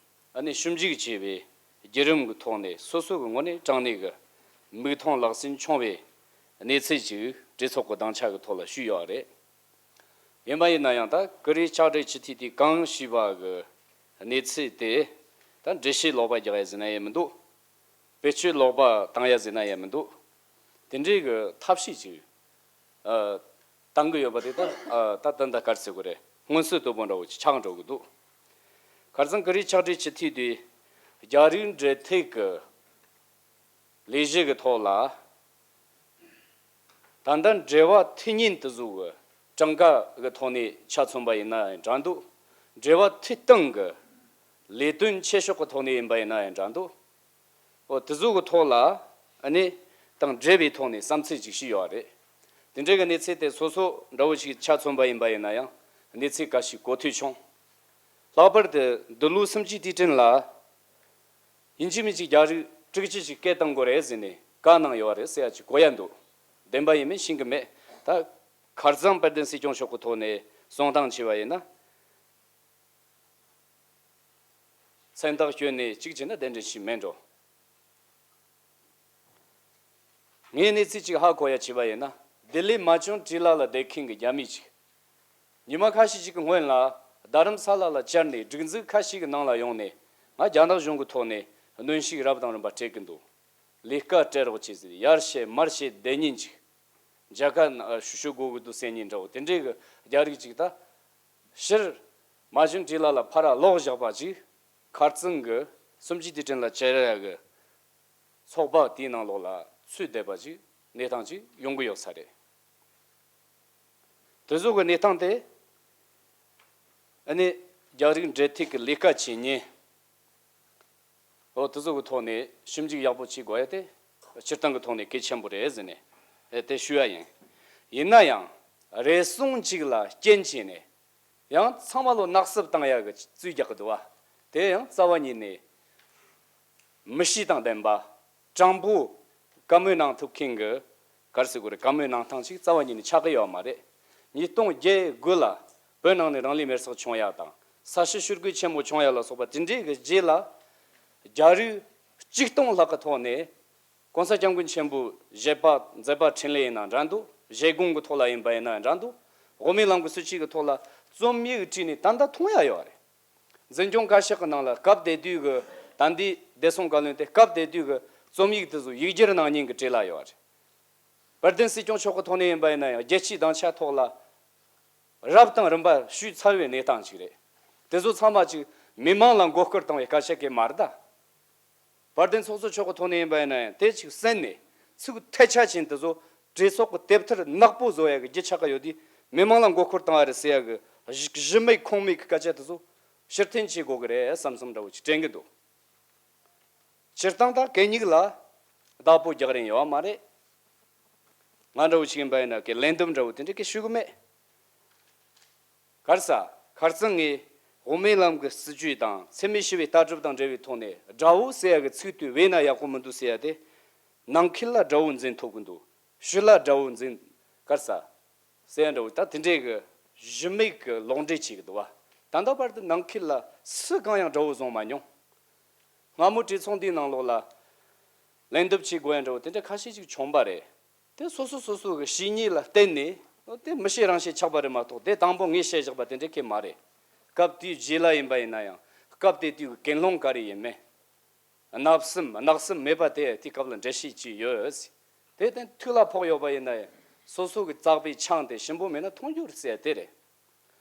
ཨ་ནི་ཞིབ་འཇུག་བྱས་པའི་བརྒྱུད་རིམ་གྱི་ཐོག་ནས་སོ་སོ་གི་དངོས་གནས་དྲང་གནས་ཀྱི་མིག་མཐོང་ལག་ཟིན་བྱུང་བའི་གནས་ཚུལ་ཅིག་གྲོས་ཚོགས་ཀྱི་སྡིངས་ཆ་གི་ཐོག་ལ་ཞུས་ཡོད་རེད། ཡིན་པ་ཡིན་ན་ཡང་ད་ཀུ་རེ་ལྕགས་རིགས་སྤྱི་འཐུས་དེ་གང་ཞུས་པ་གི་གནས་ཚུལ་དེ་ད་འགྲེལ་བཤད་ལོག་པ་རྒྱག་ཡ་ཟེར་ན་ཡང་མི་འདུག་བེད་སྤྱོད་ལོག་པ་བཏང་ཡ་ཟེར་ན་ཡང་མི་འདུག་དེ་འདྲའི་གི་ཐབས་ཤེས་ཅིག་ཨ་བཏང་གི་ཡོད་པ་དེ་ད་ཨ་ད་ད་ད་ག་རེ་ཟེར་དགོས་རེད། སྔོན་སྲོལ་དོད་པོ་འདྲ་བོ་ཅིག་ཆགས་འགྲོ་གི་འདུག་ཁ་རྩང་ཀུ་རེ་ལྕགས་རིགས་སྤྱི་འཐུས་དེ་རྒྱ་རིགས་འབྲེལ་མཐུད་གི་ལས་གཞི་གི་ཐོག་ལ། ད་ལྟ་འབྲེལ་བ་མཐུད་མིན་དེ་ཚོ་གི་གྲངས་ཀ་གི་ཐོག་ནས་ཆ་མཚོན་པ་ཡིན་ན་ཡང་འདྲ་འདུག་འབྲེལ་བ་མཐུད་སྟངས་ཀྱི་ལས་དོན་ཆེ་ཤོས་ཀྱི་ཐོག་ནས་ཡིན་པ་ཡིན་ན་ཡང་འདྲ་འདུག་འོ་དེ་ཚོ་གི་ཐོག་ལ་ཨ་ནི་དང་འབྲེལ་བའི་ཐོག་ནས་བསམ་ཚུལ་ཅིག་ཞུས་ཡོད་རེད། དེ་འདྲའི་གི་གནས་ཚུལ་དེ་སོ་སོ་འདྲ་བོ་ཞིག་ཆ་མཚོན་པ་ཡིན་པ་ཡིན་ན་ཡང་གནས་ཚུལ་འགའ་ཞིག་གོ་ཐོས་བྱུང་། ལྷག་པར་དུ་འདི་ལོའི་གསུམ་བཅུའི་དུས་དྲན་ལ། ཡིན་གཅིག་མིན་གཅིག་རྒྱ་རིགས་དྲུག་ཅུ་ཞིག་སྐད་བཏང་དགོས་རེད་ཟེར་ནས་བཀའ་གནང་ཡོད་རེད་ཟེར་ཡ་ཅིག་གོ་ཡ་འདུག་བདེན་པ་ཡིན་མིན་ཤེས་ཀྱི་མེད། ད་ཁ་རྩང་དཔལ་ལྡན་སྲིད་སྐྱོང་མཆོག་གི་ཐོག་ནས་གསུང་སྟངས་བྱས་པ་ཡིན་ན། མཚན་རྟགས་བསྐྱོན་ནས་གཅིག་བྱས་ན་གདན་འདྲེན་ཞིག་མེད་འགྲོ། ངས་གནས་ཚུལ་ཅིག་ཧ་གོ་ཡ་བྱས་པ་ཡིན་ན། ལྡི་ལི་མ་ཅུན་ཀྲི་ལ་ལ་བསྡད་མཁན་གྱི་རྒྱ་མི་ཅིག་ཉི་མ་ཁ་ཤས་ཤིག་གི་སྔོན་ལ་རྡ་རམ་ས་ལ་ལ་བཅར་ནས་སྒྲིག་འཛུགས་ཁ་ཤས་ཀྱི་ནང་ལ་ཡོང་ནས་ང་རྒྱ་ནག་གཞུང་གི་ཐོག་ནས་གནོན་ཤུགས་རབ་དང་རིམ་པ་སྤྲད་ཀྱི་འདུག་ལས་ཀ་སྤྲད་རོགས་བྱེད་ཟེར་ཡར་བཤད་མར་བཤད་བསྡད་མཁན་ཅིག་མཇལ་ཁ་ཞུ་ཞུ་དགོས་ཀྱི་འདུག་ཟེར་མཁན་འདྲ་བོ་དེ་འདྲའི་གི་རྒྱ་རིགས་ཅིག་ད་ཕྱིར་མ་ཅུན་ཀྲི་ལ་ལ་ཕར་ལོག་བཞག་པ་ཅིག་ཁ་རྩང་གི་གསུམ་བཅུའི་དུས་དྲན་ལ་བཅར་ཡ་གི་ཚོགས་པ་དེའི་ནང་ལོགས་ལ་ཚུད་བསྡད་པ་ཅིག་གནས་སྟངས་ཅིག་ཡོང་གི་ཡོད་ས་རེད། དེ་ཚོ་གི་གནས་སྟངས་དེ་ཨ་ནི་རྒྱ་རིགས་འབྲེལ་མཐུད་ཀྱི་ལས་ཀ་བྱེད་མཁན། འོ་དེ་ཚོ་གི་ཐོག་ནས་ཞིབ་འཇུག་ཡག་པོ་བྱེད་དགོས་ཡ་དེ་སྤྱིར་བཏང་གི་ཐོག་ནས་གལ་ཆེན་པོ་རེད་ཟེར་ནས་དེ་ཞུ་ཡ་ཡིན། ཡིན་ན་ཡང་རེ་ཟུང་ཅིག་ལ་རྐྱེན་བྱས་ནས་ཡང་ཚང་མ་ལོ་ནག་སུབ་བཏང་ཡ་གི་རྩོད་རྒྱག་གི་འདུག་བ། དེ་ཡང་རྩ་བ་ཉིད་ནས་མི་གཤིས་དང་ལྡན་པ། དྲང་པོ་བཀའ་མོལ་གནང་ཐུབ་མཁན་གྱི་ག་རེ་ཟེར་དགོས་རེད། བཀའ་མོལ་གནང་སྟངས་ཤིག་རྩ་བ་ཉིད་ནས་ཆགས་ཀྱི་ཡོད་མ་རེད། ཉིས་སྟོང་བརྒྱད་དགུ་ལ་བོད་ནང་ནས་རང་ལུས་མེར་སྲེག་བྱུང་ཡག་དང་ ས་གཞི་ཤོར་རྒུད་ཆེན་མོ་བྱུང་ཡ་ལ་སོགས་པ་དེ་འདྲའི་གི་རྗེས་ལ། རྒྱ་རིགས་གཅིག་སྟོང་ལྷག་གི་ཐོག་ནས་༸གོང་ས་༸སྐྱབས་མགོན་ཆེན་པོའི་བཞེད་པ་མཛད་པ་འཕྲིན་ལས་ཡིན་ན་འདྲ་འདུག་བཞེད་དགོངས་གི་ཐོག་ལ་ཡིན་པ་ཡིན་ན་འདྲ་འདུག་དབུ་མའི་ལམ་གི་སྲིད་བྱུས་གི་ཐོག་ལ་རྩོམ་ཡིག་བྲིས་ནས་ད་ལྟ་མཐོང་ཡ་ཡོད་རེད། འཛིན་སྐྱོང་བཀའ་ཤག་གི་ནང་ལ་སྐབས་དེ་དུས་གི་ད་ལྟའི་བདེ་སྲུང་བཀའ་བློན་དེ་སྐབས་དེ་དུས་གི་རྩོམ་ཡིག་དེ་ཚོ་ཡིག་སྒྱུར་གནང་མཁན་གི་གྲས་ལ་ཡོད་རེད། དཔལ་ལྡན་སྲིད་སྐྱོང་མཆོག་གི་ཐོག་ནས་ཡིན་པ་ཡིན་ན་ཡང་རྒྱལ་སྤྱིའི་སྡིངས་ཆ་ཐོག་ལ་རབ་དང་རིམ་པ་ཞུས་ཚར་བའི་གནས་སྟངས་ཅིག་རེད། དེ་ཚོ་ཚང་མ་ཅིག་མི་མང་ལ་མགོ་སྐོར་བཏང་བའི་སྐད་ཆ་གི་མ་རེད་ད། དཔལ་ལྡན་ཚོགས་གཙོ་མཆོག་གི་ཐོག་ནས་ཡིན་པ་ཡིན་ན་ཡང་དེ་ཅིག་གསན་ནས་ཚིག་ཐལ་ཆ་ཅན་དེ་ཚོ་གྲོས་ཚོགས་ཀྱི་དེབ་ཐེར་ནག་པོ་བཟོ་ཡ་གི་རྒྱུ་ཆ་ག་ཡོད་དུས་མི་མང་ལ་མགོ་སྐོར་བཏང་བ་རེད་ཟེར་ཡ་གི་གཞི་གཞི་མེད་ཁུངས་མེད་གི་སྐད་ཆ་དེ་ཚོ་ཕྱིར་འཐེན་བྱེད་དགོས་གི་རེད་བསམ་བསམ་འདྲ་བོ་ཅིག་དྲན་གི་འདུག་སྤྱིར་བཏང་ད་གད་སྙིགས་ལ་བདག་པོ་རྒྱག་རིན་ཡོད་མ་རེད། ང་འདྲ་བོ་ཞིག་ཡིན་པ་ཡིན་ན་གི་ལན་འདེབས་འདྲ་བོ་དེ་འདྲ་གི་ཞུ་གི་མེད། ག་རེ་ཟ། ཁར་སང་ངས་དབུ་མའི་ལམ་གི་སྲིད་བྱུས་དང་འཚེ་མེད་ཞི་བའི་ལྟ་གྲུབ་དང་འབྲེལ་བའི་ཐོག་ནས་དགྲ་བོ་ཟེར་ཡ་གི་ཚིག་དེ་བས་ན་ཡག་པོ་མི་འདུག་ཟེར་ཡ་དེ། ནང་ཁུལ་ལ་དགྲ་བོ་འཛིན་ཐུབ་གི་འདུག་ཕྱི་ལ་དགྲ་བོ་འཛིན། ག་རེ་ཟ། ཟེར་ཡ་འདྲ་བོ་ད་དེ་འདྲའི་གི་གཞི་མེད་གི་ལོག་འགྲེལ་བྱེད་གི་འདུག་བ། ད་ལྟ་བར་དུ་ནང་ཁུལ་ལ་སུ་གང་ཡང་དགྲ་བོ་བཟུང་མ་མྱོང་། སྔ་མོ་གྲོས་ཚོགས་འདིའི་ནང་ལོགས་ལ་ལན་འདེབས་བྱེད་དགོས་ཡ་འདྲ་བོ་དེ་འདྲ་ཁ་ཤས་ཅིག་བྱུང་པ་རེད། དེ་སོ་སོ་སོ་སོ་གི་བཤེས་གཉེན་ལ་བརྟེན་ནས་དེ་མི་ཤེས་རང་ཤེས་ཆགས་པ་རེད་མ་གཏོགས་དེ་དང་པོ་ངས་བཤད་བཞག་པ་དེ་འདྲ་གི་མ་རེད། སྐབས་དེའི་རྗེས་ལ་ཡིན་པ་ཡིན་ན་ཡང་སྐབས་དེ་དུས་ཀྱི་ཀུན་སློང་ག་རེ་ཡིན་མིན། བརྣབ་སེམས་བརྣབ་སེམས་མེད་པ་དེ་དེའི་སྐབས་ལ་འགྲེལ་བཤད་ཅིག་ཡོད། དེ་དེ་ཐུགས་ལ་ཕོག་ཡོད་པ་ཡིན་ན་ཡང་སོ་སོ་གི་བཙག་པའི་ཆང་དེ་ཞིམ་པོ་མེད་ན་འཐུང་རྒྱུ་རེད་ཟེར་དེ་རེད།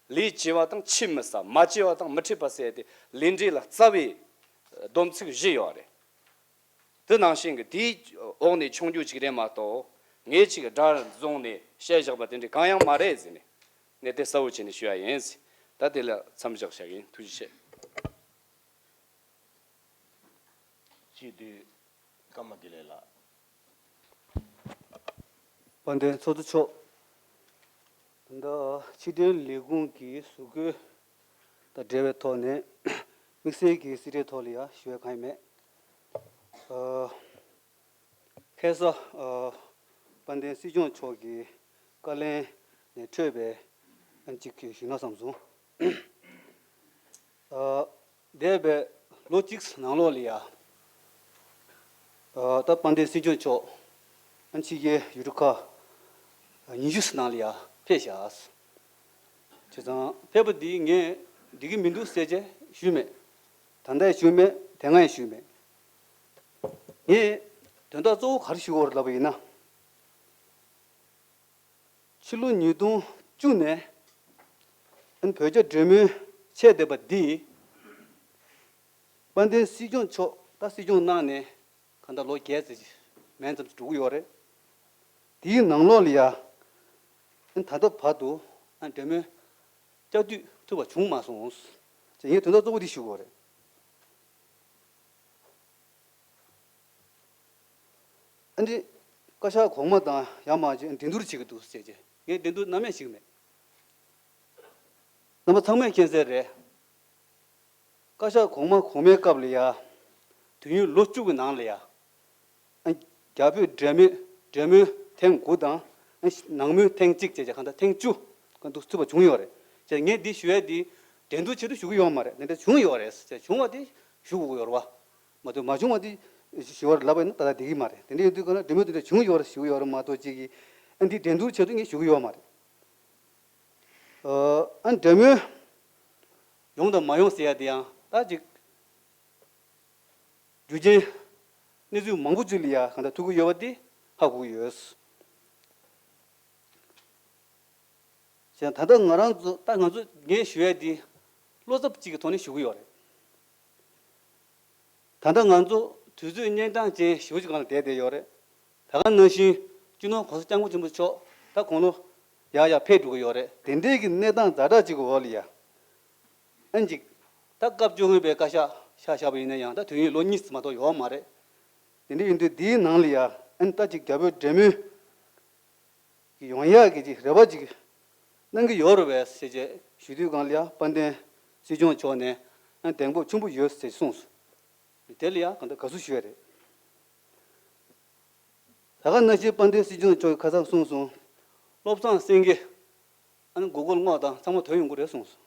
ལས་བྱས་པ་དང་ཆུད་མི་ཟ། མ་བྱས་པ་དང་མི་འཕྲད་པ་ཟེར་དེ་ལས་འབྲས་ལ་རྩ་བའི་སྡོམ་ཚིག་བཞི་ཡོད་རེད། དེ་ནང་བཞིན་གྱི་དེའི་འོག་ནས་ཆུང་རྒྱུ་ཅིག་རེད་མ་གཏོགས་ངས་ཅིག་དགྲར་བཟུང་ནས་བཤད་བཞག་པ་དེ་འདྲ་གང་ཡང་མ་རེད་ཟེར་ནས་གནད་དོན་གསལ་བོ་བྱས་ནས་ཞུ་ཡ་ཡིན། ད་དེ་ལ་མཚམས་བཞག་བྱ་གི་ཡིན། ཐུགས་རྗེ་ཆེ། སྤྱི་འཐུས་ཀརྨ་དགེ་ལེགས་ལགས། དཔལ་ལྡན་ཚོགས་གཙོ་མཆོག་ད་ལྟ་ཕྱི་དོན་ལས་ཁུངས་ཀྱི་གཟུགས་བཀོད་དང་འབྲེལ་བའི་ཐོག་ནས་དམིགས་བསལ་གྱི་སྲིད་ཁྲིའི་ཐོག་ལ་ཡང་ཞུ་ཡ་གང་ཡང་མེད། ཨ། ཁ་སང་། ཨ། དཔལ་ལྡན་སྲིད་སྐྱོང་མཆོག་གི་བཀའ་ལན་ནས་འཕྲོས་པའི་ཨ་ནི་གཅིག་ཞུས་ན་བསམ་སོང་། ཨ། འདས་པའི་ལོ་གཅིག་ནང་ལོགས་ལ་ཡ། ཨ། ད་དཔལ་ལྡན་སྲིད་སྐྱོང་མཆོག་ཨ་ནི་ཕྱི་རྒྱལ་ཡུལ་གྲུ་ཁག་ཉི་ཤུ་ནང་ལ་ཡ་ཕེབས་བཞག་བྱས་ཙང་ཕེབས་པ་འདི་ངས་འགྲིག་གི་མི་འདུག་ཟེར་བྱས་ཞུས་མེད། ད་ལྟ་ཡང་ཞུས་མེད། དེ་སྔ་ཡང་ཞུས་མེད། ངས་དོན་དག་གཙོ་བོ་ག་རེ་ཞུ་དགོས་རེད་ལབ་པ་ཡིན་ན། ཕྱི་ལོ་ཉིས་སྟོང་བཅུ་ནས་ཨ་ནི་བོད་རྒྱ་འབྲེལ་མོལ་བྱས་བསྡད་པ་འདི། དཔལ་ལྡན་སྲིད་སྐྱོང་མཆོག་ད་སྲིད་སྐྱོང་གནང་ནས་གང་ལྟར་ལོ་བརྒྱད་ཙམ་མན་ཙམ་ཞིག་འགྲོ་གི་ཡོད་རེད། དེའི་ནང་ལོགས་ལ་ཡ་ཨ་ནི་ད་ལྟ་བར་དུ་ཨ་ནི་འབྲེལ་མོལ་བསྐྱར་ཟློས་ཐུབ་པ་བྱུང་མ་སོང་། ཅེས་ངས་དོན་དག་གཙོ་བོ་འདི་ཞུ་དགོས་རེད། ཨ་ནི། བཀའ་ཤག་གོང་མ་དང་ཡར་མར་གྱིས་འགྲན་བསྡུར་བྱེད་ཀྱི་འདུག་ཟེར་གྱི། ངས་འགྲན་བསྡུར་ནམ་ཡང་བྱེད་ཀྱི་མེད། རྣམ་པ་ཚང་མས་མཁྱེན་གསལ་རེད། བཀའ་ཤག་གོང་མ་གོང་མའི་སྐབས་ལ་ཡ། དུས་ཡུན་ལོ་བཅུ་གི་ནང་ལ་ཡ། ཨ། རྒྱ་བོད་འབྲེལ་མོལ་འབྲེལ་མོལ་ཐེངས་དགུ་དང་། ཨ། ནང་མོལ་ཐེངས་གཅིག་བྱས་བྱས་གང་ལྟར་ཐེངས་བཅུ་གང་འདུག་ཚུད་པ་བྱུང་ཡོད་རེད། བྱས་ངས་འདི་ཞུ་ཡས་འདི་འགྲན་བསྡུར་ཆེད་དུ་ཞུ་གི་ཡོད་མ་རེད། འདི་འདྲ་བྱུང་ཡོད་རེད། བྱས་བྱུང་བ་འདི་ཞུ་དགོས་ཀྱི་ཡོད་རེད་བ། མ་གཏོགས་མ་བྱུང་བ་དེ་ཞུ་བར་ལབ་པ་ཡིན་ན་ད་ལྟ་བསྡད་ཀྱི་མ་རེད། དེ་འདྲ་ཡིན་དུས་ག་ན་འབྲེལ་མོལ་དེ་འདྲ་བྱུང་ཡོད་རེད་ཞུ་གི་ཡོད་རེད་མ་གཏོགས་ཅིག་གིས་ཨ་འདི་འགྲན་བསྡུར་ཆེད་དུ་ངས་ཞུ་གི་ཡོད་མ་རེད། ཨ་འབྲེལ་མོལ་ཡོང་དང་མ་ཡོང་ཟེར་ཡ་དེ་ཡང་ད་ཅིག་རྒྱུ་རྐྱེན་གནས་ཚུལ་མང་པོ་ཅིག་ལ་ཡ་གང་ལྟར་ཐུག་གི་ཡོད་པ་དེ་ཧ་གོ་གི་ཡོད། བྱས་ད་ལྟ་ང་རང་ཚོ་ད་ང་ཚོ་ངས་ཞུ་ཡ་འདི་བློ་འཚབ་ཅིག་གི་ཐོག་ནས་ཞུ་གི་ཡོད་རེད། ད་ལྟ་ང་ཚོ་དུས་ཚོད་གཉན་འཕྲང་ཅན་ཞེ་པོ་ཅིག་སྒང་ལ་བསྡད་བསྡད་ཡོད་རེད། ད་ག་ནང་བཞིན་སྤྱི་ནོར་༸གོང་ས་༸སྐྱབས་མགོན་ཆེན་པོ་མཆོག་ད་དགུང་ལོ་ཡར་ཡར་ཕེབས་འགྲོ་གི་ཡོད་རེད། དེ་འདྲའི་གི་གནས་སྟངས་ཛ་དྲག་ཅིག་གི་འོག་ལ་ཡ། ཨ་ནི་ཅིག་ད་སྐབས་བཅོ་ལྔ་པའི་བཀའ་ཤག་ཤག་བཞག་པ་ཡིན་ན་ཡང་ད་དུས་ཡུན་ལོ་གཉིས་ཙམ་མ་གཏོགས་ཡོད་མ་རེད། དེ་འདྲ་ཡིན་དུས་འདིའི་ནང་ལ་ཡ་ཨ་ནི་ད་ཅིག་རྒྱ་བོད་འབྲེལ་མོལ་གི་ཡོང་ཡག་གི་ཅིག་རེ་བ་ཅིག་གནང་གི་ཡོད་རེད་པས་ཟེར་བྱས་ཞུ་དུས་སྒང་ལ་ཡ་དཔལ་ལྡན་སྲིད་སྐྱོང་མཆོག་ནས་ཨ་ནི་གདེང་སྤོབས་ཆེན་པོ་ཡོད་ཟེར་གསུངས་སོང་། དེ་ལ་ཡ་གང་ལྟར་དགའ་བསུ་ཞུ་ཡ་རེད། ད་ག་ནང་བཞིན་དཔལ་ལྡན་སྲིད་སྐྱོང་མཆོག་གིས་ཁ་སང་གསུངས་སོང་། བློ་བཟང་སེང་གེ་ཨ་ནི་མགོ་སྐོར་བསྔོགས་དང་ཚང་མ་ཐོན་ཡོང་གི་རེད་གསུངས་སོང་།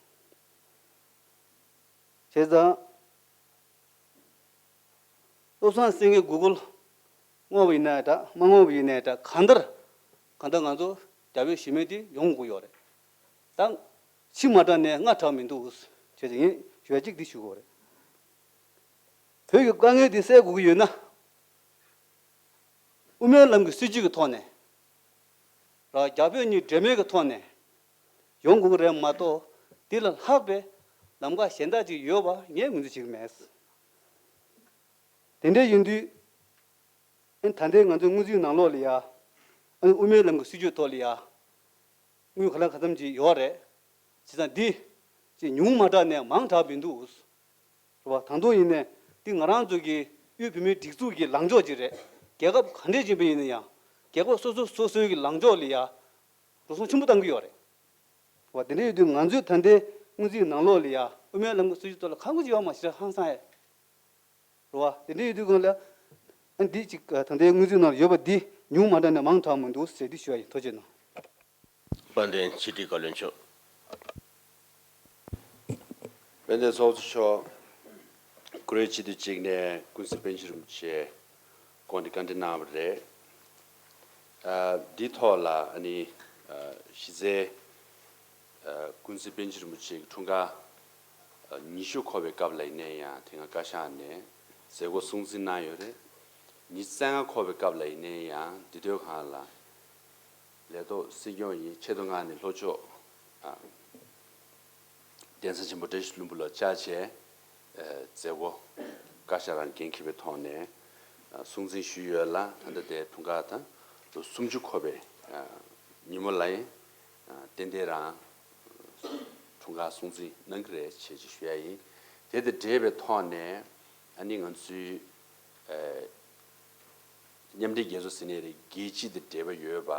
བྱས་ཙང་། བློ་བཟང་སེང་གེ་གུ་གུལ་བསྔོགས་པ་ཡིན་ན་འདྲ། མ་བསྔོགས་པ་ཡིན་ན་འདྲ། གང་ལྟར་གང་ལྟར་ང་ཚོ་རྒྱ་བོད་གཞིས་མེད་དེ་ཡོང་དགོས་ཡོད་རེད། ད་ཕྱི་མ་དྲག་ནས་སྔ་དྲག་མི་འདུག་ཟེར་ཏེ་ངས་ཞུ་ཡ་གཅིག་འདི་ཞུ་དགོས་རེད། བོད་ཀྱི་དཀའ་ངལ་འདི་སེལ་དགོས་ཀྱི་ཡོད་ན། དབུ་མའི་ལམ་གྱི་སྲིད་བྱུས་ཀྱི་ཐོག་ནས། ར་རྒྱ་བོད་གཉིས་འབྲེལ་མོལ་གྱི་ཐོག་ནས་ཡོང་དགོས་ཀྱི་རེད་མ་གཏོགས། འདི་ལས་ལྷག་པའི་ལམ་ཁ་གཞན་དག་ཅིག་ཡོད་པ་ངས་ངོས་འཛིན་བྱེད་ཀྱི་མེད། དེ་འདྲ་ཡིན་དུས། ཨ་ནི་ད་ལྟའི་ང་ཚོའི་སྔོན་རྩིས་ནང་ལོགས་ལ་ཡ། ཨ་ནི་དབུ་མའི་ལམ་གྱི་སྲིད་བྱུས་ཐོག་ལ་ཡ། དངུལ་ག་ལ་ག་ཙམ་ཅིག་ཡོད་རེད། བྱས་ཙང་འདི་ཅིག་ཉུང་མ་དྲག་ནས་མང་དྲག་མི་འདུག། རེད་བ། ད་དུང་ཡིན་ནའི་འདི་ང་རང་ཚོ་གི་དབུས་བོད་མིའི་སྒྲིག་འཛུགས་ཀྱི་ལངས་ཕྱོགས་ཅིག་རེད། རྒྱལ་ཁབ་ག་འདྲས་ཡིན་པ་ཡིན་ན་ཡང་རྒྱལ་ཁབ་སོ་སོ་སོ་སོའི་གི་ལངས་ཕྱོགས་ལ་ཡ་འགྲོ་སོང་ཆེན་པོ་བཏང་གི་ཡོད་རེད། རེད་བ། དེ་འདྲ་ཡོད་དུས་ང་ཚོས་ད་ལྟའི་སྔོན་རྩིས་ནང་ལོགས་ལ་ཡ་དབུ་མའི་ལམ་གྱི་སྲིད་བྱུས་ཐོག་ལ་ཁག་པོ་ཅིག་ཡོད་མ་ཞེ་དྲག་ཧང་སང་ཡ། རེད་བ། དེ་འདྲ་ཡོད་དུས་སྒང་ལ། ཨ་འདི་ཅིག་ད་ལྟའི་སྔོན་རྩིས་ནང་ལ་ཡོད་པ་འདི་ཉུང་མ་དྲག་ནས་མང་དྲག་མི་འདུག་ཟེར་འདི་ཞུ་ཡ་ཡིན། ཐུགས་རྗེ་གནང་། དཔལ་ལྡན་ཕྱི་དྲིལ་བཀའ་བློན་མཆོག། དཔལ་ལྡན་ཚོགས་གཙོ་མཆོག། ཀུ་རེ་སྤྱི་འཐུས་གཅིག་ནས་ཀུན་གཟིགས་པཎ་ཆེན་རིན་པོ་ཆེ་སྐོར་འདི་བཀའ་འདྲི་གནང་བ་རེད། ཨ་འདིའི་ཐོག་ལ་ཨ་ནི་ཨ་གཞི་རྩའི་ཨ་ཀུན་གཟིགས་པཎ་ཆེན་རིན་པོ་ཆེ་གི་འཁྲུངས་སྐར་ཨ་ཉི་ཤུ་འཁོར་བའི་སྐབས་ལ་ཡིན་ན་ཡང་དེ་སྔ་བཀའ་ཤག་ནས་མཛད་སྒོ་སྲུང་བརྩི་གནང་ཡོད་རེད། ཉི་ཤུ་རྩ་ལྔ་འཁོར་བའི་སྐབས་ལ་ཡིན་ན་ཡང་འདི་དུས་སྒང་ལ་ལས་ཐོག་སྲིད་སྐྱོང་ཡིན། ཆེས་མཐོ་ངང་ནས་ལྷོ་ཕྱོགས་ཨ་གདན་ས་ཆེན་པོ་བཀྲ་ཤིས་ལྷུན་པོ་ལ་བཅར་བྱས་ཨ་མཛད་སྒོ་བཀའ་ཤག་རང་འགན་འཁྱེར་བའི་ཐོག་ནས་ཨ་སྲུང་བརྩི་ཞུས་ཡོད་ལ། ད་ལྟ་དེ་འཁྲུངས་སྐར་དང་ལོ་སུམ་ཅུ་འཁོར་བའི་ཨ་ཉིན་མོ་ལ་ཡིན། ཨ་ཏན་ཏན་རང་འཁྲུངས་སྐར་སྲུང་བརྩི་གནང་གི་རེད་ཅེས་ཅིག་ཞུ་ཡ་ཡིན། དེ་དང་འབྲེལ་བའི་ཐོག་ནས་ཨ་ནི་ང་ཚོའི་ཨ་མཉམ་འབྲེལ་རྒྱལ་ཚོགས་ཟེར་ནའི་རེད། རྒྱལ་སྤྱི་དང་འབྲེལ་བ་ཡོད་པ།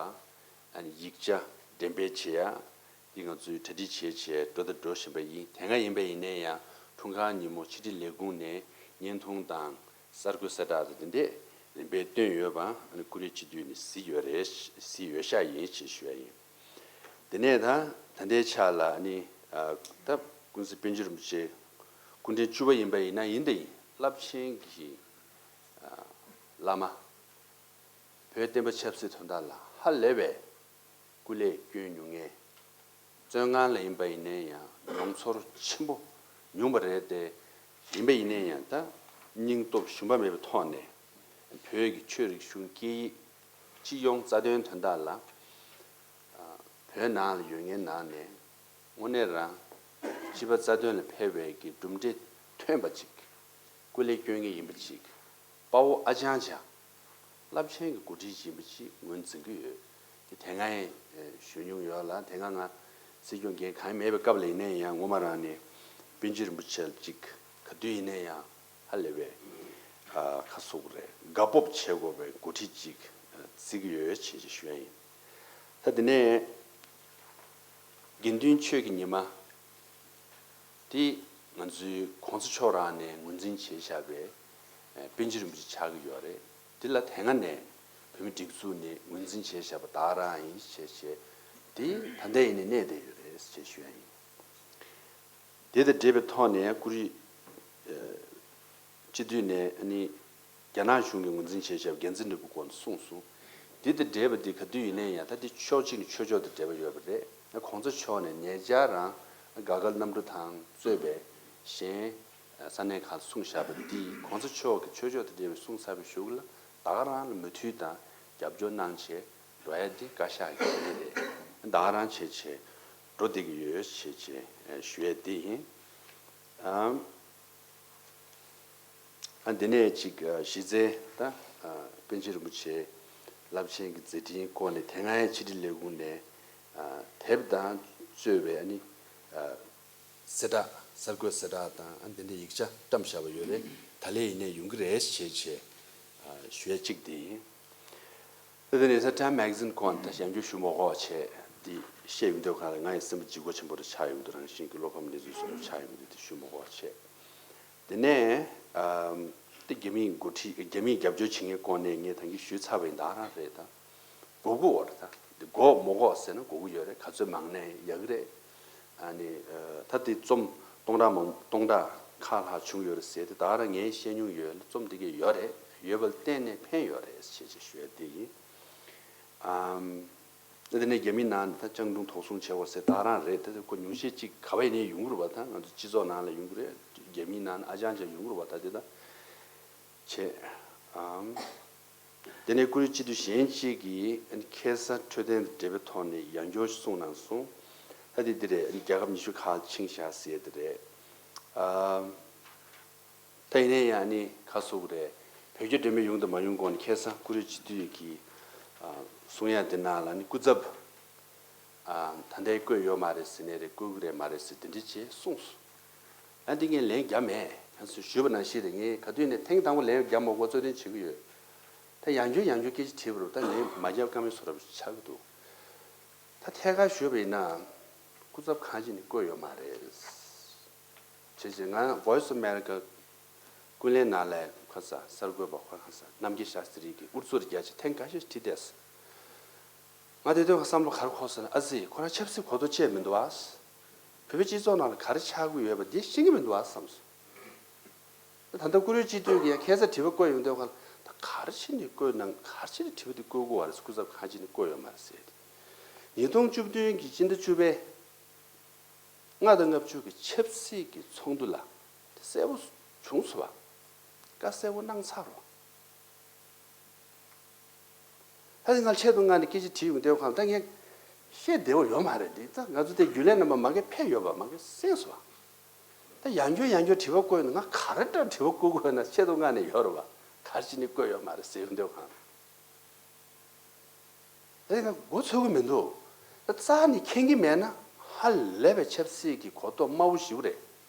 ཨ་ནི་ཡིག་ཆ་འགྲེམས་སྤེལ་བྱེད་ཡ་འདི་ང་ཚོས་གྲ་སྒྲིག་བྱས་བྱས་འགྲོ་དང་འགྲོ་བཞིན་པ་ཡིན། དེ་སྔ་ཡིན་པ་ཡིན་ན་ཡང་འཁྲུངས་སྐར་ཉིན་མོ་ཕྱི་དྲིལ་ལས་ཁུངས་ནས་བརྙན་ཐུང་དང་གསར་འགོད་གསལ་བསྒྲགས་དང་དེ་འདྲས་རིམ་པས་བཏོན་ཡོད་པ་ཨ་ནི་ཀུ་རེ་སྤྱི་འཐུས་ནས་གཟིགས་ཡོད་རེད། གཟིགས་ཡོད་ཤག་ཡིན་ཅེས་ཞུ་ཡ་ཡིན། དེ་ནས་ད་ད་ལྟའི་ཆ་ལ་ཨ་ནི་ཨ་ད་ཀུན་གཟིགས་པཎ་ཆེན་རིན་པོ་ཆེ་སྐུ་ཕྲེང་བཅུ་པ་ཡིན་པ་ཡིན་ན་ཡིན་དང་ཡིན། རླབས་ཆེན་གྱི་ཨ་བླ་མ། བོད་བསྟན་པ་ཆབ་སྲིད་དོན་དག་ལ་ཧ་ལས་པའི་སྐུ་ལས་བསྐྱོན་མྱོང་མཁན། བཙོན་ཁང་ལ་ཡིན་པ་ཡིན་ན་ཡང་མྱོང་ཚོར་ཆེན་པོ་མྱོང་བ་རེད་དེ། ཡིན་པ་ཡིན་ན་ཡང་ད་སྙིང་སྟོབས་ཞུམ་པ་མེད་པའི་ཐོག་ནས་བོད་ཀྱི་ཆོས་རིག་གཞུང་སྐད་ཡིག་སྤྱི་ཡོངས་རྩ་དོན་དོན་དག་ལ་བོད་ནང་ལ་ཡོད་མཁན་ནང་ནས་དངོས་གནས་རང་སྤྱི་པ་རྩ་དོན་ལ་ཕེབས་པའི་གི་གྲུབ་འབྲས་ཐོན་པ་ཅིག་སྐུ་ལས་སྐྱོན་མཁན་ཡིན་པ་ཅིག་དཔའ་བོ་ཨ་ཅང་ཅང་། རླབས་ཆེན་གྱི་འགོ་ཁྲིད་ཡིན་པ་ཅིག་ངོས་འཛིན་གྱི་ཡོད། དེ་དེ་སྔ་ཡང་ཞུ་མྱོང་ཡོད་ལ། དེ་སྔ་ང་སྲིད་སྐྱོང་འགན་གང་ཡང་མེད་པའི་སྐབས་ལ་ཡིན་ན་ཡང་ངོ་མ་རང་ནས་པཎ་ཆེན་རིན་པོ་ཆེ་ལ་ཅིག་ག་དུས་ཡིན་ན་ཡང་ཧ་ལས་པའི་ཁ་གསོ་གི་རེད། དགའ་སྤོབས་བྱེད་དགོས་པའི་འགོ་ཁྲིད་ཅིག་བརྩི་གི་ཡོད་ཅེས་ཞུ་ཡ་ཡིན། ད་དེ་ནས་དགེ་འདུན་ཆོས་ཀྱི་ཉི་མ། དེ་ང་ཚོའི་གོང་ས་མཆོག་རང་ནས་ངོས་འཛིན་བྱས་བཞག་པའི་ཨ་པཎ་ཆེན་རིན་པོ་ཆེ་ཆགས་ཀྱི་ཡོད་རེད། དེ་ལ་དེ་སྔ་ནས་བོད་མི་སྒྲིག་འཛུགས་ནས་ངོས་འཛིན་བྱས་བཞག་པ་ད་ག་རང་ཡིན་ཞེས་བྱས། དེ་ད་ལྟ་ཡིན་ནའི་གནས་བསྡད་ཡོད་རེད་ཅེས་ཞུ་ཡ་ཡིན། དེ་དང་འབྲེལ་བའི་ཐོག་ནས་ཀུ་རེ་ཨ་སྤྱི་འཐུས་ནས་ཨ་ནི་རྒྱ་ནག་གཞུང་གིས་ངོས་འཛིན་བྱས་བཞག་པའི་འགན་འཛིན་ལས་ཁུངས་སྐོར་ནས་གསུངས་སོང་། དེ་དང་འབྲེལ་བ་དེ་ག་དུས་ཡིན་ན་ཡང་ད་དེ་ཕྱོགས་གཅིག་ནས་ཆོས་ཕྱོགས་དང་འབྲེལ་བ་ཡོད་པ་རེད། གོང་ས་མཆོག་ནས་ཉེ་ཆར་རང་དགའ་དགའ་རྣམ་གྲོལ་དང་གཙོས་པའི་གཞན་ས་གནས་ཁག་ལ་གསུངས་བཞག་པ་འདི་གོང་ས་མཆོག་གིས་ཆོས་ཕྱོགས་དང་འབྲེལ་བའི་གསུངས་ཚར་བའི་གཞུག་ལ་ད་ག་རང་ལ་མོས་མཐུན་དང་རྒྱབ་སྐྱོར་གནང་བྱས་འགྲོ་ཡ་འདི་བཀའ་ཤག་གི་འགན་རེད། ད་ག་རང་བྱས་བྱས་འགྲོ་བསྡད་ཀྱི་ཡོད་ཅེས་བྱས་ཞུ་ཡ་འདི་ཡིན། ཨ་འདི་ནས་ཅིག་གཞི་རྩའི་ད་པཎ་ཆེན་རིན་པོ་ཆེ་རླབས་ཆེན་གྱི་མཛད་འཕྲིན་སྐོར་ནས་དེ་སྔའི་ཕྱི་དྲིལ་ལས་ཁུངས་ནས་དེབ་དང་གཙོས་པའི་ཨ་ནི་གསལ་བསྒྲགས་གསར་འགོད་གསལ་བསྒྲགས་དང་ཨ་འདི་འདྲའི་ཡིག་ཆ་བཀྲམ་བཞག་པ་ཡོད་རེད། ད་ལན་ཡིན་ནའི་ཡོང་གི་རེད་ཞེས་བྱས་ཞུ་ཡ་གཅིག་འདི་ཡིན། དེ་ནས་ས་ཊེམ་མེ་ག་ཛིན་སྐོར་ད་ཞབས་འཇུག་ཞུ་མ་དགོས་བྱས་འདི་བཤད་ཡོང་དུས་གང་ལ་ང་ཡི་སེམས་པ་ལྗིད་ཁོག་ཆེན་པོ་རེ་ཆགས་ཡོང་དུས་རང་བཞིན་གྱི་བློ་ཕམ་གནས་ཚུལ་སོགས་ཆགས་ཡོང་དུས་དེ་ཞུ་མ་དགོས་བྱས། དེ་ནས་ཨམ་དེ་རྒྱ་མིའི་འགོ་ཁྲིད་རྒྱ་མིས་རྒྱབ་སྐྱོར་བྱེད་མཁན་སྐོར་ནས་ངས་ད་གིན་ཞུས་ཚར་བ་ཡིན། ད་རང་རེད། ད་དགོས་ཀྱི་ཡོད་རེད། ད་འདི་དགོས་མ་དགོས་ཟེར་ན་དགོས་ཀྱི་ཡོད་རེད། ག་ཚོད་མང་ན་ཡག་གི་རེད། ཨ་ནི་ད་དེ་རྩོམ་སྟོང་ཕྲག་མང་སྟོང་ཕྲག་ ཁག་ལྷག་བྱུང་ཡོད་རེད་ཟེར་ཏེ། ད་ག་རང་ངས་བཤད་མྱོང་ཡོད། རྩོམ་འདི་གས་ཡོད་རེད། ཡོད་པ་ལ་བརྟེན་ནས་ཕན་ཡོད་རེད་ཅེས་ཅིག་ཞུ་ཡ་དེ་ཡིན། ཨམ། དེ་ནས་རྒྱ་མིའི་ནང་ད་སྤྱང་གྲུང་དོགས་ཟོན་བྱེད་དགོས་ཟེར་ད་ག་རང་རེད། ད་དེ་ཁོ་ཉུང་ཤས་ཅིག་ག་བ་ཡིན་ནའི་ཡོང་གི་རེད་པ། ད་ང་ཚོ་སྤྱི་ཚོགས་ནང་ལ་ཡོང་གི་རེད། རྒྱ་མིའི་ནང་ཨ་ཅང་ཅང་ཡོང་གི་རེད་པ། ད་དེ་ད་བྱེད། ཨམ། དེ་ནས་ཀུ་རེ་སྤྱི་འཐུས་གཞན་གཅིག་གིས་ཁ་སང་འཕྲོད་བསྟེན་དང་འབྲེལ་བའི་ཐོག་ནས་ཡང་བསྐྱར་གསུངས་གནང་སོང་། ད་དེ་འདི་རེད། རྒྱལ་ཁབ་ཉི་ཤུ་ཁག་ཕྱིན་བཞག་ཟེར་དེ་རེད། ཨ། ད་ཡིན་ནའི་ཡང་ནི་ཁ་གསོ་གི་རེད། བོད་རྒྱ་འབྲེལ་མོལ་ཡོང་དང་མ་ཡོང་གོང་ནས་ཁ་སང་ཀུ་རེ་སྤྱི་འཐུས་ཀྱིས་ཨ། གསུང་ཡ་འདི་ནང་ལ་ནི་སྐུ་ཚབ་ཨ། ད་ལྟའི་བསྐོས་ཡོད་མ་རེད་ཟེར་ནའི་རེད། བསྐོ་གི་རེད་མ་རེད་ཟེར་དེ་འདྲ་བྱས་གསུངས་སོང་། ཨ། འདི་ངས་ལན་རྒྱབ་མེད། ཡང་སུས་ཞུས་པ་ནང་བཞིན་རེད། ངས་ག་དུས་ནས་ཐེངས་དང་པོ་ལན་རྒྱབ་མ་དགོས་རྩོད་དོན་བྱེད་ཀྱི་ཡོད། ད་ཡང་བསྐྱར་ཡང་བསྐྱར་སྐད་ཆ་དྲིས་པ་རུ་ད་ལན་མ་རྒྱབ་ཀ་མེད་བཟོ་འདྲ་ཆགས་ཀྱི་འདུག་ད་ཐད་ཀར་ཞུས་པ་ཡིན་ན་སྐུ་ཚབ་གང་ཅི་ནས་བསྐོས་ཡོད་མ་རེད། བྱས་བྱས་ང་Voice of America ཀུན་གླེང་ནང་ལ་ཁ་ས་གསར་འགོད་པ་ཁ་ས་རྣམ་རྒྱལ་ཤཱསྟྲི་གིས་ཨུ་ཚུགས་རྒྱག་བྱས་ཐེངས་འགའ་ཤས་དྲིས་བསྡད་སོང་། ང་དེ་དུས་བསམ་བློ་ག་རེ་འཁོར་སོང་ན། ཨ་ཙི། ཁོ་རང་ཆབ་སྲིད་གོ་རྟོགས་ཅི་ཡང་མི་འདུག་ཨ། བོད་པའི་སྤྱི་ཚོགས་ནང་ལ་ག་རེ་ཆགས་ཀྱི་ཡོད་པ་འདི་ཤེས་ཀྱི་མི་འདུག་ཨ་བསམ་སོང་། ད་ལྟ་ཀུ་རེ་སྤྱི་འཐུས་ཀྱིས་ཡང་ཁ་སང་དྲི་བ་བསྐོས་ཡོང་དུས་ཁ་ལ་ད་ག་རེ་བྱས་ནས་བསྐོས་ན། ག་རེ་བྱས་ནས་དྲི་བ་འདི་བསྐོ་དགོས་པ་རེད། སྐུ་ཚབ་གང་བྱས་ནས་བསྐོས་ཡོད་མ་རེད་ཟེར་ཏེ། ཉིས་སྟོང་བཅུ་བདུན་གྱི་སྤྱི་ཟླ་བཅུ་པའི་ལྔ་དང་ལྔ་བཅུ་གི་ཆབ་སྲིད་ཀྱི་ཚོགས་འདུ་ལ་དེ་གསལ་པོ་བྱུང་སོང་བ། བཀའ་གསལ་པོ་གནང་ཚར་རོ། ད་དེ་ང་ཆེད་དུ་མངགས་ནས་སྐད་ཆ་དྲིས་ཡོང་དུས་ཁ་ལ་ད་ངས་བཤད་བདེ་པོ་ཡོད་མ་རེད། འདི་ད་ང་ཚོ་དེ་རྒྱུན་ལས་རྣམ་པ་མ་གི་ཕེབས་ཡོད་པ་མ་གི་གསན་སོང་བ། ད་ཡང་བསྐྱར་ཡང་བསྐྱར་དྲི་བ་བསྐོས་ཡོང་ན་ང་ག་རེ་འདྲ་དྲི་བ་བསྐོ་དགོས་ན་ཆེད་དུ་མངགས་ནས་ཡོད་རེད་བ། ག་རེ་བྱས་ནས་བསྐོས་ཡོད་མ་རེད་ཟེར་ཡོང་དུས་ཁ་ལ། ཨེ། ང་མགོ་ཚོད་ཀྱི་མི་འདུག་ད་རྩ་ནས་མཁྱེན་གྱི་མེད་ན་ཧ་ལས་པའི་ཆབ་སྲིད་ཀྱི་གོ་རྟོགས་དམའ་བོ་ཞིག་རེད།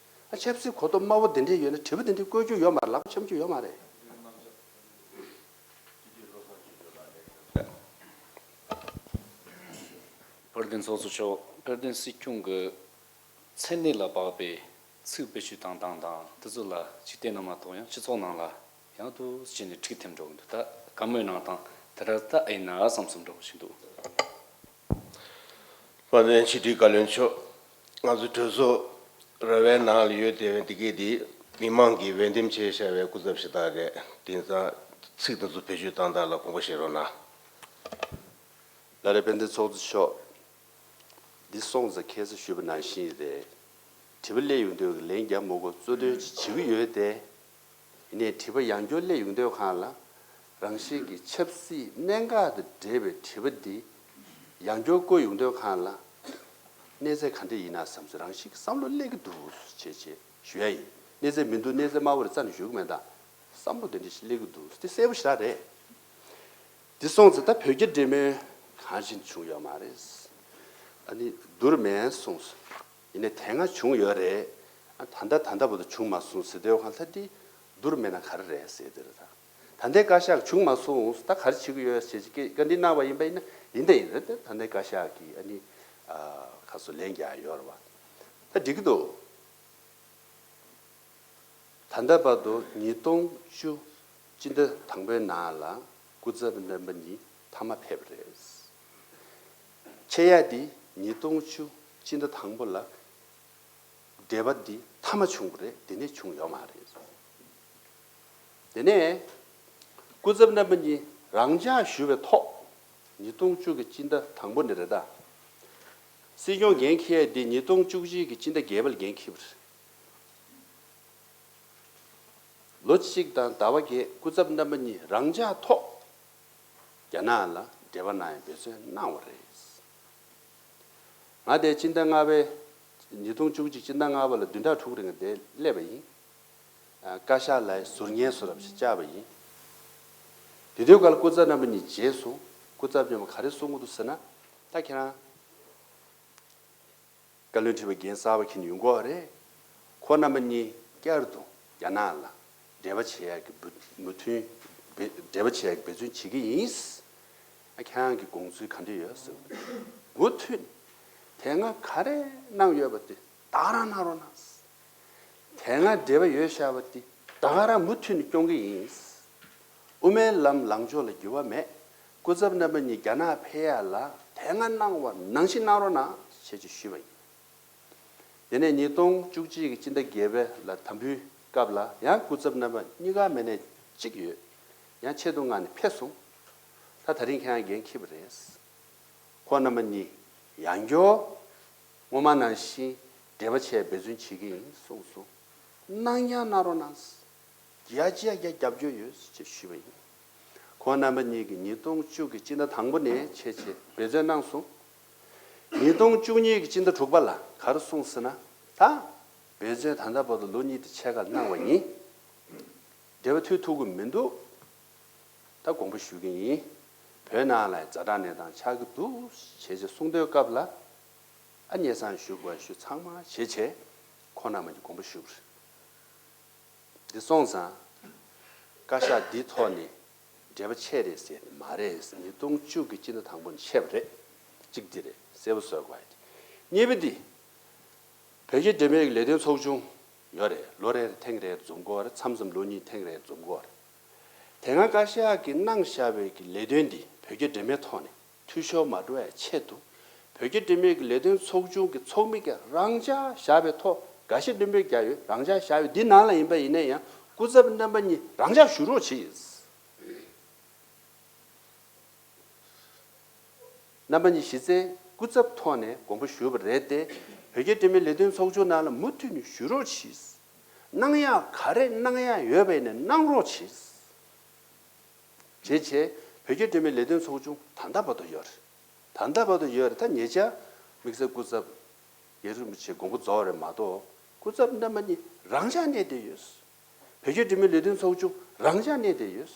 ཨ། ཆབ་སྲིད་གོ་རྟོགས་དམའ་བོ་དེ་འདྲས་ཡོད་ན་དྲི་བ་དེ་འདྲས་བཀོད་རྒྱུ་ཡོད་མ་རེད། ལག་པ་འཆང་རྒྱུ་ཡོད་མ་རེད། དཔལ་ལྡན་ཚོགས་གཙོ་མཆོག་དཔལ་ལྡན་སྲིད་སྐྱོང་གི་མཚན་གནས་ལ་དཔག་པའི་ཚིག་བེད་སྤྱོད་བཏང་སྟངས་དང་དེ་ཚོ་ལ་ཕྱི་བལྟས་ན་མ་གཏོགས་ཡང་སྤྱི་ཚོགས་ནང་ལ་ཡང་དུ་ཕྱིན་ནས་འགྲིག་ཐེམ་འགྲོ་གི་འདུག་ད་བཀའ་མོལ་གནང་སྟངས་དེ་འདྲ་ད་ཨེ་ཡིན་ན་བསམ་བསམ་འདྲ་བོ་ཞིག་འདུག་དཔལ་ལྡན་ཕྱི་དྲིལ་བཀའ་བློན་མཆོག་ང་ཚོ་གྲོས་ཚོགས་ར་བའི་ནང་ལ་ཡོད་བསྡད་པའི་འདི་གས་འདི་མི་མང་གིས་འོས་འདེམས་བྱས་བཞག་པའི་སྐུ་ཚབ་ཞིག་དག་རེད། དེང་སང་ཚིག་དེ་ཚོ་བེད་སྤྱོད་བཏང་སྟངས་ལ་དགོངས་པ་བཞེས་རོགས་གནང་། ལགས་རེད། དཔལ་ལྡན་ཚོགས་གཙོ་མཆོག་འདི་སོང་ཙང་ཁ་སང་ཞུས་པ་ནང་བཞིན་རེད། དྲི་བ་སླེབས་ཡོང་དུས་ལན་རྒྱབ་མ་དགོས་རྩོད་དོན་ཅིག་བྱེད་ཀྱི་ཡོད་དེ། ཡིན་ནའི་དྲི་བ་ཡང་བསྐྱར་སླེབས་ཡོང་དུས་སྒང་ལ་རང་བཞིན་གྱི་ཆབ་སྲིད་གནད་འགག་དང་འབྲེལ་བའི་དྲི་བ་འདི་ཡང་བསྐྱར་བཀོད་ཡོང་དུས་སྒང་ལ་གནས་ཚད་ག་འདྲ་ཡིན་ན་བསམ་ཚེ་རང་བཞིན་གྱི་བསམ་བློ་སླེབས་ཀྱི་འདུག་ཅེས་ཅེས་ཞུ་ཡ་ཡིན། གནས་ཚད་མི་འདུག་གནས་ཚད་དམའ་བོ་རེད་རྩ་ནས་ཞུ་གི་མེད། ད་བསམ་བློ་དེ་འདྲ་ཞིག་སླེབས་ཀྱི་འདུག་དེ་གསལ་པོ་ཞེ་དྲག་རེད། འདི་སོང་ཙང་ད་བོད་རྒྱ་འབྲེལ་མོལ་གང་ཞིག་བྱུང་ཡོད་མ་རེད། ཨ་ནི་བསྡུར་མེད་གསུངས་སོང་། ཡིན་ནའི་དེ་སྔ་བྱུང་ཡོད་རེད། ཨ། ད་ལྟ་ད་ལྟ་བར་དུ་བྱུང་མ་སོང་ཟེར་དུས་སྒང་ལ་ད་འདི་བསྡུར་མེད་ན་ག་རེ་རེད་ཟེར་དེ་རེད། ད་ད་ལྟའི་བཀའ་ཤག་བྱུང་མ་སོང་ད་ག་རེ་བྱེད་ཀྱི་ཡོད་ཟེར་ཅིག་བཀའ་འདྲི་གནང་བ་ཡིན་པ་ཡིན་ན་ཡིན་ད་ཡིན་རེད། ད་ལྟའི་བཀའ་ཤག་གིས་ཨ་ནི་ཨ་ཁ་སོ་ལན་རྒྱག་ཡོད་རེད་བ། ད་འགྲིག་གི་འདུག་ད་ལྟ་བར་དུ་ཉིས་སྟོང་བཅུ་སྤྱི་ཟླ་དང་པོའི་ནང་ལ་སྐུ་ཚབ་རྣམ་པ་གཉིས་མཐའ་མ་ཕེབས་པ་རེད། ཆེ་ཡ་དེ་ཉིས་སྟོང་བཅུ་སྤྱི་ཟླ་དང་པོ་ལ་འབྲེལ་བ་འདི་མཐའ་མ་བྱུང་བ་རེད། དེ་ནས་བྱུང་ཡོད་མ་རེད། དེ་ནས་སྐུ་ཚབ་རྣམ་པ་གཉིས་རང་འཇགས་ཞུ་བའི་ཐོག་ཉིས་སྟོང་བཅུ་གི་སྤྱི་ཟླ་དང་པོ་ནས་རེད་ད། སྲིད་སྐྱོང་འགན་འཁྱེར་ཡ་དེ་ཉིས་སྟོང་བཅུ་གཅིག་གི་སྤྱི་ཟླ་བརྒྱད་པ་ལ་འགན་འཁྱེར་བ་རེད། ལོ་གཅིག་དང་ཟླ་བ་བརྒྱད་སྐུ་ཚབ་རྣམ་པ་གཉིས་རང་འཇགས་ཐོག་རྒྱ་ནག་ལ་འབྲེལ་བ་གནང་ཡའི་འབད་བརྩོན་གནང་བ་རེད། ང་དེ་སྤྱི་ཟླ་ལྔ་པའི་ཉིས་སྟོང་བཅུ་གཅིག་སྤྱི་ཟླ་ལྔ་པ་ལ་བདུན་ཕྲག་དྲུག་རིང་དེ་སླེབས་པ་ཡིན། ཨ། བཀའ་ཤག་ལ་ཟུར་ཉན་བཟོ་འདྲ་ཞིག་བཅར་བ་ཡིན། དེ་དུས་སྐབས་ལ་སྐུ་ཚབ་རྣམ་པ་གཉིས་མཇལ་སོང་། སྐུ་ཚབ་རྣམ་པ་ག་རེ་གསུང་གི་འདུག་ཟེར་ན། ད་ཁྱེད་རང་བཀའ་བློན་ཁྲི་པ་རྒན་གསར་པ་ཁྱེད་ནས་ཡོང་གི་ཡོད་རེད། ཁོང་རྣམ་པ་གཉིས་བསྐྱར་དུ་རྒྱ་ནག་ལ་འབྲེལ་བ་བྱེད་ཡག་གི་འབད་མོས་མཐུན། འབད་འབྲེལ་བ་བྱེད་ཡག་གི་འབད་བརྩོན་བྱེད་ཀྱི་ཡིན། ཨ། ཁྱེད་རང་གི་དགོངས་ཚུལ་ག་འདྲ་ཡོད་ཟེར་བ། མུ་མཐུད་དེ་སྔ་ག་རེ་གནང་ཡོད་པ་དེ་ད་ག་རང་གནང་རོགས་གནང་། དེ་སྔ་འབྲེལ་བ་ཡོད་བཞག་པ་དེ་ད་ག་རང་མུ་མཐུད་ནས་སྐྱོང་གི་ཡིན། དབུ་མའི་ལམ་ལངས་ཕྱོགས་ལ་འགྱུར་བ་མེད། སྐུ་ཚབ་རྣམ་པ་གཉིས་རྒྱ་ནག་ཕེབས་ཡག་ལ་དེ་སྔ་གནང་བ་ནང་བཞིན་གནང་རོགས་གནང་ཞེས་ཅིག་ཞུས་པ་ཡིན། དེ་ནས་ཉིས་སྟོང་བཅུ་གཅིག་གི་སྤྱི་ཟླ་བརྒྱད་པའི་ལ་དམ་འབུལ་སྐབས་ལ་ཡང་སྐུ་ཚབ་རྣམ་པ་གཉིས་ཀ་མེད་ནས་གཅིག་ཡོད། ཡང་ཆེད་དུ་མངགས་ནས་ཕེབས་སོང་། ད་ད་རིང་ཁྱེད་རང་འགན་འཁྱེར་བ་རེད། ཁོང་རྣམ་པ་གཉིས་ཡང་བསྐྱར་སྔོན་མ་ནང་བཞིན་འབྲེལ་བ་བྱས་འབད་བརྩོན་བྱེད་ཀྱི་ཡིན་གསུངས་སོང་། གནང་ཡང་གནང་རོགས་གནང་། རྒྱ་ཆེ་རྒྱ་རྒྱབ་སྐྱོར་ཡོད་ཅེས་ཞུས་པ་ཡིན། ཁོང་རྣམ་པ་གཉིས་ཀྱིས་ཉིས་སྟོང་བཅུ་གི་སྤྱི་ཟླ་དང་པོ་ནས་བྱས་བྱས་འབད་བརྩོན་གནང་སོང་། ཉིས་སྟོང་བཅུ་གཉིས་ཀྱི་སྤྱི་ཟླ་དྲུག་པ་ལ་ག་རེ་གསུངས་ཟེར་ན། ད་འབད་བརྩོན་ད་ལྟ་བར་དུ་ལོ་གཉིས་དང་ཕྱེད་ཀ་གནང་བ་ཡིན། འབྲེལ་བ་མཐུད་ཐུབ་ཀྱི་མི་འདུག་ད་དགོངས་པ་ཞུ་གི་ཡིན། བོད་ནང་ལ་ཛ་དྲག་གནས་སྟངས་ཆགས་ཀྱི་འདུག་བྱས་བྱས་གསུང་དོན་སྐབས་ལ། ཨ་སྙན་སེང་ཞུ་དགོས་ཞུ་ཚང་མ་བྱས་བྱས་ཁོང་རྣམ་པ་གཉིས་དགོངས་པ་ཞུ་གི་རེད། འདི་སོང་ཙང་། བཀའ་ཤག་འདིའི་ཐོག་ནས་འབྲེལ་བ་ཆད་རེད་ཟེར་ནི་མ་རེད། ཉིས་སྟོང་བཅུ་གི་སྤྱི་ཟླ་དང་པོ་ནས་ཆད་པ་རེད། གཅིག་འདི་རེད། གསལ་པོ་བཟོ་དགོས་ཡ་དེ། གཉིས་པ་འདི། བོད་ཀྱི་འབྲེལ་མོལ་གྱི་ལས་དོན་ཚོགས་ཆུང་ཡོད་རེད། ལོ་རེར་ཐེངས་རེ་འཛོམས་ཀྱི་ཡོད་རེད། མཚམས་མཚམས་ལོ་གཉིས་ཐེངས་རེ་འཛོམས་ཀྱི་ཡོད་རེད། དེ་སྔ་བཀའ་ཤག་གིས་གནང་བཞག་པའི་གི་ལས་དོན་འདི་བོད་ཀྱི་འབྲེལ་མོལ་ཐོག་ནས། འཐུས་ཤོར་མ་འགྲོ་བའི་ཆེད་དུ། བོད་ཀྱི་འབྲེལ་མོལ་གྱི་ལས་དོན་ཚོགས་ཆུང་གི་ཚོགས་མི་གིས་རང་འཇགས་བཞག་པའི་ཐོག་འགའ་ཤས་བླུན་པོས་རྒྱག་ཡོད། རང་འཇགས་བཞག་ཡོད། འདི་ནང་ལ་ཡིན་པ་ཡིན་ན་ཡང་སྐུ་ཚབ་རྣམ་པ་གཉིས་རང་འཇགས་ཞུ་རོགས་གྱིས། རྣམ་པ་གཉིས་གཞི་རྩའི་སྐུ་ཚབ་ཐོག་ནས་དགོངས་པ་ཞུས་པ་རེད་དེ། བོད་ཀྱི་འབྲེལ་མོལ་ལས་དོན་ཚོགས་ཆུང་ནང་ལ་མུ་མཐུད་ནས་ཞུ་རོགས་གྱིས། གནང་ཡག་ག་རེ་གནང་ཡག་ཡོད་པ་ཡིན་ན་གནང་རོགས་གྱིས། བྱས་བྱས་བོད་ཀྱི་འབྲེལ་མོལ་ལས་དོན་ཚོགས་ཆུང་ད་ལྟ་བར་དུ་ཡོད་རེད། ད་ལྟ་བར་དུ་ཡོད་རེད། ད་ཉེ་ཆར་དམིགས་བསལ་སྐུ་ཚབ་རྒྱ་རི་རིན་པོ་ཆེ་དགོངས་པ་རྫོགས་རེད་མ་གཏོགས། སྐུ་ཚབ་རྣམ་པ་གཉིས་རང་འཇགས་གནས་བསྡད་ཡོད། བོད་ཀྱི་འབྲེལ་མོལ་ལས་དོན་ཚོགས་ཆུང་རང་འཇགས་གནས་བསྡད་ཡོད།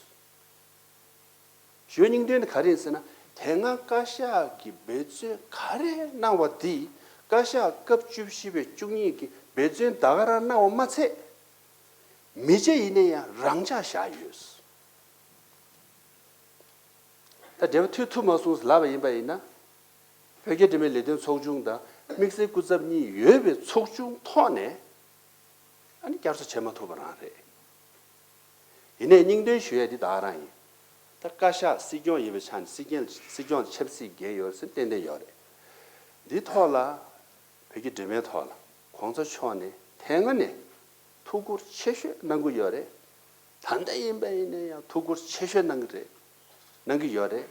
ཞུ་སྙིང་དོན་ནི་ག་རེ་ཡིན་ཟེར་ན། དེ་སྔ་བཀའ་ཤག་གིས་འབད་བརྩོན་ག་རེ་གནང་བ་འདི་བཀའ་ཤག་སྐབས་བཅུ་བཞི་པའི་བཅུ་གཉིས་ཀྱིས་འབད་བརྩོན་ད་ག་རང་གནང་བ་མ་ཚད། མི་བྱེད་ཡིན་ན་ཡང་རང་འཇགས་བཞག་ཡོད། ད་འབྲེལ་བ་མཐུད་ཐུབ་མ་སོང་ཟེར་ལབ་པ་ཡིན་པ་ཡིན་ན། བོད་ཀྱི་འབྲེལ་མོལ་ལས་དོན་ཚོགས་ཆུང་དང་དམིགས་བསལ་སྐུ་ཚབ་གཉིས་ཡོད་པའི་ཚོགས་ཆུང་ཐོག་ནས་ཨ་ནི་བསྐྱར་གསོ་བྱེད་མ་ཐུབ་པ་རང་རེད། ཡིན་ནའི་སྙིང་དོན་ཞུ་ཡས་འདི་ད་ག་རང་ཡིན། ད་བཀའ་ཤག་སྲིད་སྐྱོང་ཡིན་པའི་ཆ་ནས་སྲིད་སྐྱོང་སྲིད་སྐྱོང་ཆབ་སྲིད་འགན་ཡོད་ཟེར་ཏན་ཏན་ཡོད་རེད། འདི་ཐོག་ལ་བོད་ཀྱི་འབྲེལ་མོལ་ཐོག་ལ་གོང་ས་མཆོག་ནས་དེ་སྔ་ནས་ཐུགས་ཁུར་ཆེ་ཤོས་གནང་གི་ཡོད་རེད། ད་ལྟ་ཡིན་པ་ཡིན་ན་ཡང་ཐུགས་ཁུར་ཆེ་ཤོས་གནང་གི་རེད། གནང་གི་ཡོད་རེད།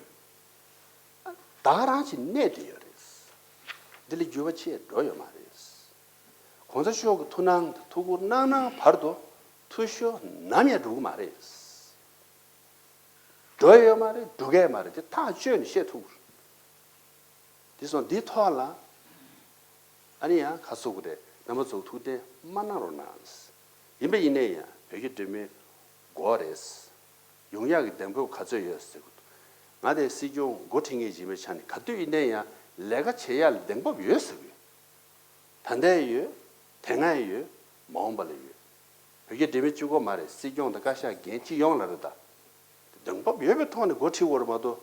ད་ག་རང་ཅིག་གནས་བསྡད་ཡོད་རེད། འདི་ལས་འགྱུར་བ་ཅི་ཡང་འགྲོ་ཡོད་མ་རེད། གོང་ས་མཆོག་གི་ཐུགས་སྣང་དང་ཐུགས་ཁུར་གནང་གནང་བར་དུ་འཐུས་ཤོར་ནམ་ཡང་འགྲོ་གི་མ་རེད། འགྲོ་ཡོད་མ་རེད། འགྲོ་གི་ཡོད་མ་རེད། དེ་ཐག་གཅོད་ནས་བཤད་ཐུབ་ཀྱི་རེད། དེ་སོང་འདིའི་ཐོག་ལ་ཨ་ནི་ཡང་ཁ་གསོ་གི་རེད། རྣམ་པ་ཚོ་ཐུགས་བདེན་མ་གནང་རོགས་གནང་། ཡིན་པ་ཡིན་ནའི་ཡང་བོད་ཀྱི་འབྲེལ་མོལ་དགོས་རེད། ཡོང་ཡག་གི་གདེང་སྤོབས་ག་ཚོད་ཡོད་ཟེར་གི་འདུག་ང་དེ་སྲིད་སྐྱོང་འགོ་ཁྲིད་མཁན་ཡིན་པའི་ཆ་ནས་ག་དུས་ཡིན་ནའི་ཡང་ལས་ཀ་བྱེད་ཡག་ལ་གདེང་སྤོབས་ཡོད་ཟེར་གི་ཡོད། ད་ལྟ་ཡོད། དེ་སྔ་ཡོད། མ་འོངས་པ་ལ་ཡོད། བོད་ཀྱི་འབྲེལ་མོལ་གཅིག་པོ་མ་རེད། སྲིད་སྐྱོང་དང་བཀའ་ཤག་འགན་གཅིག་ཡོང་ལ་རེད་ད། གདེང་སྤོབས་ཡོད་པའི་ཐོག་ནས་འགོ་ཁྲིད་དགོས་རེད་མ་གཏོགས།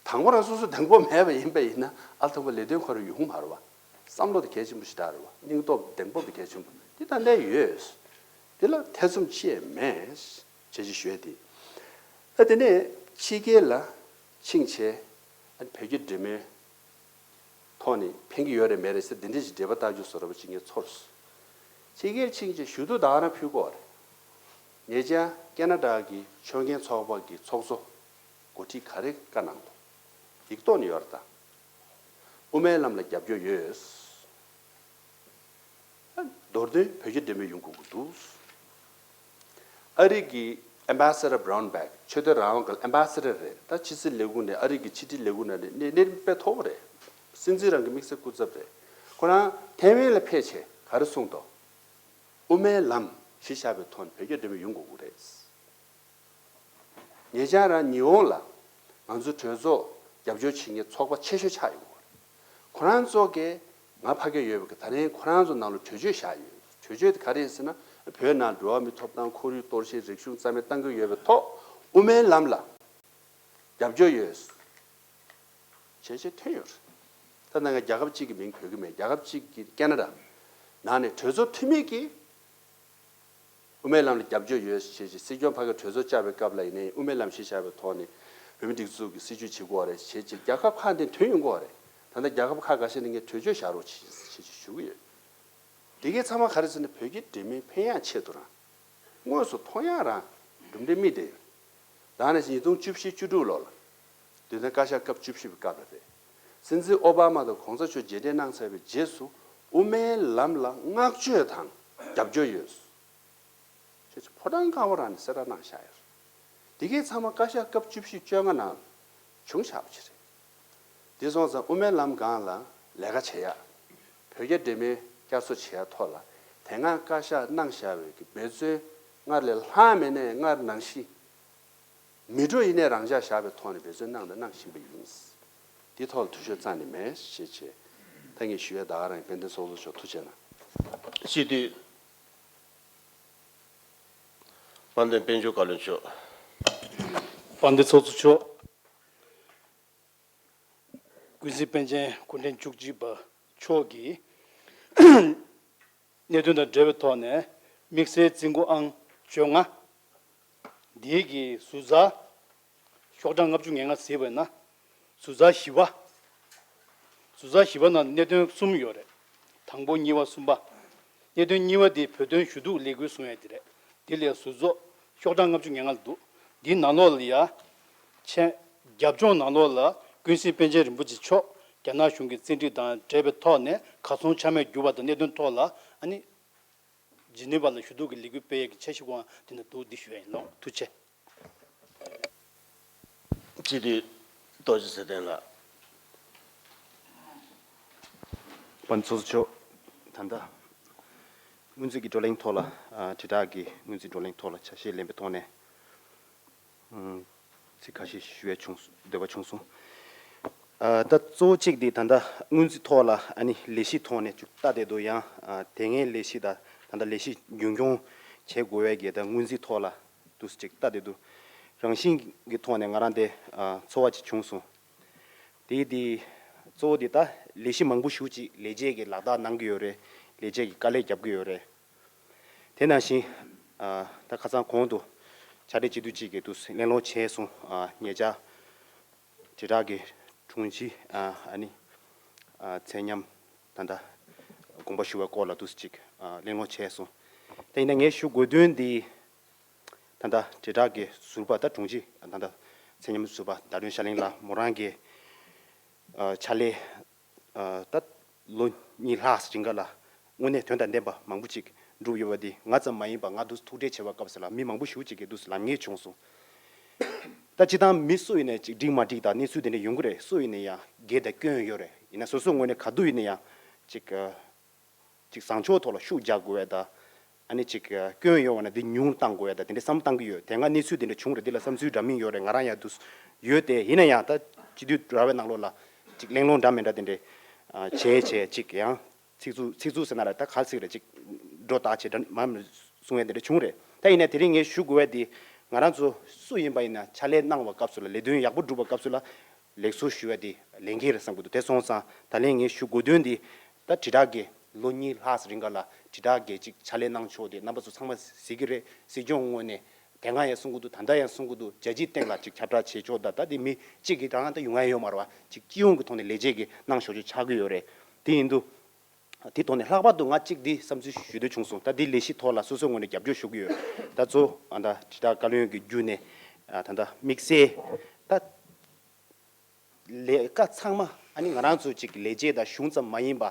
དང་པོ་རང་སོ་སོ་གདེང་སྤོབས་མེད་པ་ཡིན་པ་ཡིན་ན་ཨ་ཐུམ་པ་ལས་དོན་ཁོ་རང་ཡོང་གི་མ་རེད་བ། བསམ་བློ་དེ་གལ་ཆེན་པོ་ཞེ་དྲག་རེད་བ། སྙིང་སྟོབས་གདེང་སྤོབས་དེ་གལ་ཆེན་པོ་འདི་ད་ལྟ་ཡོད། འདི་ལ་ཐེ་ཚོམ་ཅི་ཡང་མེད། བྱས་ཅི་ཞུས་ཏེ། ད་དེ་ནས་ཕྱི་རྒྱལ་ལ་ཕྱིན་བྱས་ཨ་ནི་བོད་ཀྱི་འབྲེལ་མོལ་ཐོག་ནས་ཕན་གྱི་ཡོད་རེད་མེད་རེད་ཟེར་འདི་འདྲ་ཞིག་འགྲེལ་པ་ལྟ་རྒྱུ་བཟོ་འདྲ་པོ་ཅིག་ངས་ཚོར་སོང་། ཕྱི་རྒྱལ་ཕྱིན་བྱས་ཞུ་གཏུག་ད་ག་རང་ཕུལ་གྱི་ཡོད་རེད། ཉེ་ཆར་ཁེ་ན་ཌ་གི་ཆོས་མཁན་ཚོགས་པ་གི་ཚོགས་གཙོ་འགོ་ཁྲིད་ག་རེ་བཀའ་གནང་འདུག་ཡིག་ཐོག་ནས་ཡོད་རེད་ད། དབུ་མའི་ལམ་ལ་རྒྱབ་སྐྱོར་ཡོད། མདོར་བསྡུས་བོད་ཀྱི་འབྲེལ་མོལ་ཡོང་དགོས་ཀྱི་འདུག་ཨ་རི་གི་Ambassador Brownback ཆོས་དད་རང་དབང་གི་Ambassador རེད། ད་ཕྱི་སྲིད་ལས་ཁུངས་ནས་ཨ་རི་གི་ཕྱི་དྲིལ་ལས་ཁུངས་ནང་ནས་གནས་གནས་རིམ་དཔེ་མཐོ་པོ་རེད། སྲིད་འཛིན་རང་གི་དམིགས་བསལ་སྐུ་ཚབ་རེད། ཁོ་རང་ཐའེ་ཝན་ལ་ཕེབས་བྱས་ག་རེ་གསུངས་འདུག་དབུ་མའི་ལམ་གཞི་བཞག་པའི་ཐོག་ནས་བོད་ཀྱི་འབྲེལ་མོལ་ཡོང་དགོས་ཀྱི་རེད། ཉེ་ཆར་རང་ཉི་ཧོང་ལ་ང་ཚོ་གྲོས་ཚོགས་རྒྱབ་སྐྱོར་བྱེད་མཁན་ཚོགས་པ་ཆེ་ཤོས་ཆགས་ཡོད་པ་རེད། ཁོ་རང་ཚོ་གིས་ང་ཕ་གིར་ཡོད་པའི་ད་རིང་ཁོ་རང་ཚོ་ནང་ལ་གྲོས་ཆོད་བཞག་ཡོད། གྲོས་ཆོད་དེ་ག་རེ་ཡིན་ཟེར་ན། བོད་ནང་འགྲོ་བ་མིའི་ཐོབ་ཐང་ཁོར་ཡུག་གཏོར་བཤིག་རིག་གཞུང་རྩ་མེད་གཏང་གི་ཡོད་པའི་ཐོག་དབུ་མའི་ལམ་ལ་རྒྱབ་སྐྱོར་ཡོད། བྱས་རྗེས་ཐོན་ཡོད་རེད། ད་ནང་ང་རྒྱལ་ཁབ་གཅིག་གི་མིང་འཁོད་ཀྱི་མེད། རྒྱལ་ཁབ་གཅིག་གི་ཁེ་ན་ཌ་ནང་ནས་གྲོས་ཚོགས་འཐུས་མི་གིས་དབུ་མའི་ལམ་ལ་རྒྱབ་སྐྱོར་ཡོད་ཞེས་བྱས་སྲིད་སྐྱོང་ཕ་གིར་གྲོས་ཚོགས་བཅར་བའི་སྐབས་ལ་ཡིན་ནའི་དབུ་མའི་ལམ་གཞི་བཞག་པའི་ཐོག་ནས་བོད་མི་སྒྲིག་འཛུགས་ཀྱི་སྲིད་བྱུས་བྱེད་དགོས་རེད་ཞེས་བྱས་རྒྱལ་ཁབ་ཁག་ནས་ཐོན་ཡོང་གི་རེད། ད་ལྟ་རྒྱལ་ཁབ་ཁག་འགའ་ཤས་ནས་ངས་གྲོས་ཆོད་བཞག་རོགས་བྱེད་ཞེས་བྱས་ཞུ་གི་ཡོད། འདི་གའི་ཚང་མ་ག་རེ་ཟེར་ན་བོད་ཀྱི་འབྲེལ་མོལ་ཕན་ཡག་ཆེད་དུ་རང་དངོས་སུ་མཐོང་ཡག་རང་གྲུབ་འབྲས་སྨིན་བསྡད་ཡོད། ད་ནས་ཉིས་སྟོང་བཅུ་བཞི་བཅུ་དྲུག་ལོ་ལ་དུས་དང་བཀའ་ཤག་སྐབས་བཅུ་བཞི་པའི་སྐབས་ལ་རེད། སྲིད་འཛིན་ཨོ་བྷ་མ་དང་གོང་ས་མཆོག་མཇལ་འཕྲད་གནང་ཚར་བའི་རྗེས་སུ་དབུ་མའི་ལམ་ལ་བསྔགས་བརྗོད་དང་རྒྱབ་སྐྱོར་ཡོད། ཞེས་ཕོ་བྲང་དཀར་པོ་རང་ནས་གསལ་བསྒྲགས་གནང་བཞག་ཡོད། འདི་གའི་ཚང་མ་བཀའ་ཤག་སྐབས་བཅུ་བཞི་བཅོ་ལྔ་ནང་བྱུང་བཞག་པ་ཅིག་རེད། དེ་སོང་ཙང་དབུ་མའི་ལམ་སྒང་ལ་ལས་ཀ་བྱེད་ཡག་བོད་རྒྱ་འབྲེལ་མོལ་བསྐྱར་གསོ་བྱེད་ཡག་ཐོག་ལ་དེ་སྔ་བཀའ་ཤག་གནང་བཞག་པའི་གི་འབད་བརྩོན་སྔར་ལས་ལྷག་མེད་ནས་སྔར་ནང་བཞིན་མི་འགྲོ་ཡིན་ནའི་རང་འཇགས་བཞག་པའི་ཐོག་ནས་འབད་བརྩོན་གནང་དང་གནང་བཞིན་པ་ཡིན། འདི་ཐོག་ལ་འཐུས་ཤོར་རྩ་ནས་མེད་ཞེས་བྱས། ད་ངས་ཞུ་ཡག་ད་ག་རང་ཡིན། དཔལ་ལྡན་ཚོགས་གཙོ་མཆོག་ཐུགས་རྗེ་གནང་། སྤྱི་འཐུས་དཔལ་ལྡན་དཔལ་འབྱོར་བཀའ་བློན་མཆོག་དཔལ་ལྡན་ཚོགས་གཙོ་མཆོག་ཀུན་གཟིགས་པཎ་ཆེན་སྐུ་ཕྲེང་བཅུ་གཅིག་པ་མཆོག་གིས་གནད་དོན་དང་འབྲེལ་བའི་ཐོག་ནས་དམིགས་བསལ་རྩིས་འགོ་ཨང་བཅོ་ལྔ་འདིའི་གི་ཟུར་ཚགས་ཤོག་གྲངས་ལྔ་བཅུ་ང་ལྔ་གཟིགས་པ་ཡིན་ན། ཟུར་ཚགས་བཞི་པ། ཟུར་ཚགས་བཞི་པ་ནང་གནད་དོན་གསུམ་ཡོད་རེད། དང་པོ་གཉིས་པ་གསུམ་པ། གནད་དོན་གཉིས་པ་དེ་བོད་དོན་ཞུ་གཏུག་ལས་འགུལ་གསུང་ཡས་དེ་རེད། དེ་ལས་ཟུར་ཚོགས་ཤོག་གྲངས་ལྔ་བཅུ་ང་ལྔ་ལ་འདུག་འདིའི་ནང་ལོགས་ལ་ཡ། ཆེ། རྒྱབ་ལྗོངས་ནང་ལོགས་ལ་ཀུན་གཟིགས་པཎ་ཆེན་རིན་པོ་ཆེ་མཆོག་རྒྱ་ནག་གཞུང་གི་བཙན་ཁྲིད་དང་འབྲེལ་བའི་ཐོག་ནས་གར་སོང་ཆ་མེད་གྱུར་པ་དང་གནད་དོན་ཐོག་ལ་ཨ་ནི། ཇི་ནི་ཝ་ལ་ཞུ་གཏུག་གི་ལས་འགུལ་སྤེལ་ཡས་ཀྱི་འཆར་གཞི་སྐོར་དེ་ནས་འདུག་འདི་ཞུ་ཡ་ཡིན་ལོ། ཐུགས་རྗེ་ཆེ། སྤྱི་འཐུས་རྡོ་རྗེ་ཚེ་བརྟན་ལགས། དཔལ་ཚོགས་གཙོ་མཆོག་ད་ལྟ་སྔོན་རྩིས་ཀྱི་བགྲོ་གླེང་ཐོག་ལ། ཨ། དྲིལ་བསྒྲགས་ཀྱི་སྔོན་རྩིས་བགྲོ་གླེང་ཐོག་ལ་ཆ་ཤས་ལེན་པའི་ཐོག་ནས། ཨུམ། ཚིག་ཁ་ཤས་ཞུ་ཡས་བྱུང་། འདོད་པ་བྱུང་སོང་། ཨ། ད་གཙོ་བོ་གཅིག་དེ་ད་ལྟ་སྔོན་རྩིས་ཐོག་ལ་ཨ་ནི་ལས་གཞི་ཐོག་ནས་ཅིག་ལྟ་བསྡད་འདུག་ཡང་། ཨ། དེ་སྔའི་ལས་གཞི་དང་ད་ལྟ་ལས་གཞི་རྒྱུན་སྐྱོང་བྱེད་དགོས་པའི་གི་ད་སྔོན་རྩིས་ཐོག་ལ་འདུག་སེ་ཅིག་ལྟ་བསྡད་འདུག་རང་བཞིན་གྱི་ཐོག་ནས་ང་རང་དེ། ཨ། ཚོར་བ་ཅིག་བྱུང་སོང་། དེ་དེ་གཙོ་བོ་དེ་ད་ལས་གཞི་མང་པོ་ཞེ་ཅིག་ལས་བྱེད་ཀྱིས་ལག་བསྟར་གནང་གི་ཡོད་རེད། ལས་བྱེད་ཀྱིས་དཀའ་ལས་རྒྱབ་ཀྱི་ཡོད་རེད། དེ་ནང་བཞིན། ཨ། ད་ཁ་སང་གོང་དུ་ཕྱག་སྦྲེལ་སྤྱི་འཐུས་གཅིག་གིས་འདུག་སེ་གླེང་སློང་བྱས་སོང་། ཨ། ཉེ་ཆར་དྲིལ་བསྒྲགས་ཀྱི་དྲུང་ཆེ། ཨ། ཨ་ནི། ཨ། ཚད་མཉམ་ད་ལྟ་དགོངས་པ་ཞུ་བའི་སྐོར་ལ་འདུག་སེ་ཅིག་ཨ། གླེང་སློང་བྱས་སོང་། དེ་ཡིན་ན་ངས་ཞུ་དགོས་དོན་འདི། ད་ལྟ་དྲིལ་བསྒྲགས་ཀྱི་ཟུར་པ་ད་དྲུང་ཆེ། ད་ལྟ་ཚད་མཉམ་ཟུར་པ་ཟླ་སྒྲོན་ཤར་གླིང་ལགས་མོ་རང་གིས། ཨ། ཕྱག་ལས། ཨ། ད་ལོ་གཉིས་ལྷག་རིང་ག་ལ་དངོས་གནས་དོན་དང་ལྡན་པ་མང་པོ་ཅིག་བསྒྲུབས་ཡོད་པ་འདི་ང་ཙམ་མ་ཡིན་པ་ང་འདུག་སེ་ཐུགས་ཁྲལ་བྱེད་པའི་སྐབས་སུ་ལ་མི་མང་པོ་ཞེ་ཅིག་གིས་འདུག་སེ་ལབ་མཁན་བྱུང་སོང་། ད་སྤྱིར་བཏང་མི་སུ་ཡིན་ནའི་ཅིག་འགྲིག་མ་འགྲིག་དང་གནས་ཚུལ་དེ་འདྲ་ཡོང་གི་རེད། སུ་ཡིན་ན་ཡང་འགལ་དང་སྐྱོན་ཡོད་རེད། ཡིན་ན་སོ་སོའི་ངོས་ནས་ག་དུས་ཡིན་ན་ཡང་ཅིག་ཨ། ཅིག་བཟང་ཕྱོགས་ཐོག་ལ་ཤུགས་རྒྱག་དགོས་ཡ་ད། ཨ་ནི་ཅིག་སྐྱོན་ཡོད་པ་ན་འདི་ཉུང་བཏང་དགོས་ཡ་ད་དེ་འདྲ་བསམ་བློ་བཏང་གི་ཡོད། དེ་སྔ་གནས་ཚུལ་དེ་འདྲ་བྱུང་རེད། འདི་ལ་བསམ་ཚུལ་འདྲ་མིན་ཡོད་རེད། ང་རང་ཡང་འདུག་ཡོད་དེ། ཡིན་ན་ཡང་ད་སྤྱི་འཐུས་ར་བའི་ནང་ལོགས་ལ་ཅིག་གླེང་སློང་འདྲ་མི་འདྲ་དེ་འདྲ་བྱས་བྱས་ཅིག་ཡང་ཚིག་རྩུབ་ཚིག་རྩུབ་ཟེར་ན་ར་ད་ག་རེ་ཟེར་རེད། ཅིག་སྒྲོ་བཏགས་བྱས་འདྲ་མ་གསུང་ཡ་དེ་འདྲ་བྱུང་རེད། ད་ཡིན་ན་དེ་རིང་ངས་ཞུ་དགོས་ཡ་དེ་ང་རང་ཚོ་སུ་ཡིན་པ་ཡིན་ན་ཕྱག་ལས་གནང་བའི་སྐབས་སུ་ལ་ལས་དོན་ཡག་པོ་སྒྲུབ་པའི་སྐབས་སུ་ལ། ལེགས་སོ་ཞུ་བ་དེ་ལས་འགན་རེད་བསམ་གྱི་འདུག་དེ་སོང་ཙང་ད་ལན་ངས་ཞུ་དགོས་དོན་འདི་ད་དྲིལ་བསྒྲགས་ཀྱི་ལོ་གཉིས་ལྷག་ཙམ་རིང་ག་ལ་དྲིལ་བསྒྲགས་ཀྱི་ཅིག་ཕྱག་ལས་གནང་ཕྱོགས་དེ་རྣམ་པ་ཚོ་ཚང་མ་གཟིགས་ཀྱི་རེད། སྲིད་སྐྱོང་ངོས་ནས་དེ་སྔ་ཡང་གསུང་གི་འདུག་ད་ལྟ་ཡང་གསུང་གི་འདུག་རྒྱལ་སྤྱིའི་སྟེང་ལ་ཅིག་ཁྱབ་བསྒྲགས་བྱེད་ཕྱོགས་ད་ད་དེ་མི་གཅིག་གིས་རང་ད་ཡོང་ཡ་ཡོད་མ་རེད་བ། ཅིག་སྤྱི་ཡོངས་ཀྱི་ཐོག་ནས་ལས་བྱེད་ཀྱིས་གནང་ཕྱོགས་ཆོས་ཆགས་ཀྱི་ཡོད་རེད། དེ་ཡིན་དུས། དེ་ཐོག་ནས་ལྷག་པར་དུ་ང་གཅིག་འདི་བསམ་ཚུལ་ཞུ་འདོད་བྱུང་སོང་། ད་འདི་ལས་གཞི་ཐོག་ལ་སོ་སོའི་ངོས་ནས་རྒྱབ་སྐྱོར་ཞུ་གི་ཡོད། ད་གཙོ་ཨ་ད་དྲིལ་བསྒྲགས་བཀའ་བློན་གྱི་བརྒྱུད་ནས་ཨ་ད་ད་དམིགས་བསལ་ད་ལས་ཀ་ཚང་མ་ཨ་ནི་ང་རང་ཚོ་གཅིག་ལས་བྱེད་དང་གཞུང་ཙམ་མ་ཡིན་པ་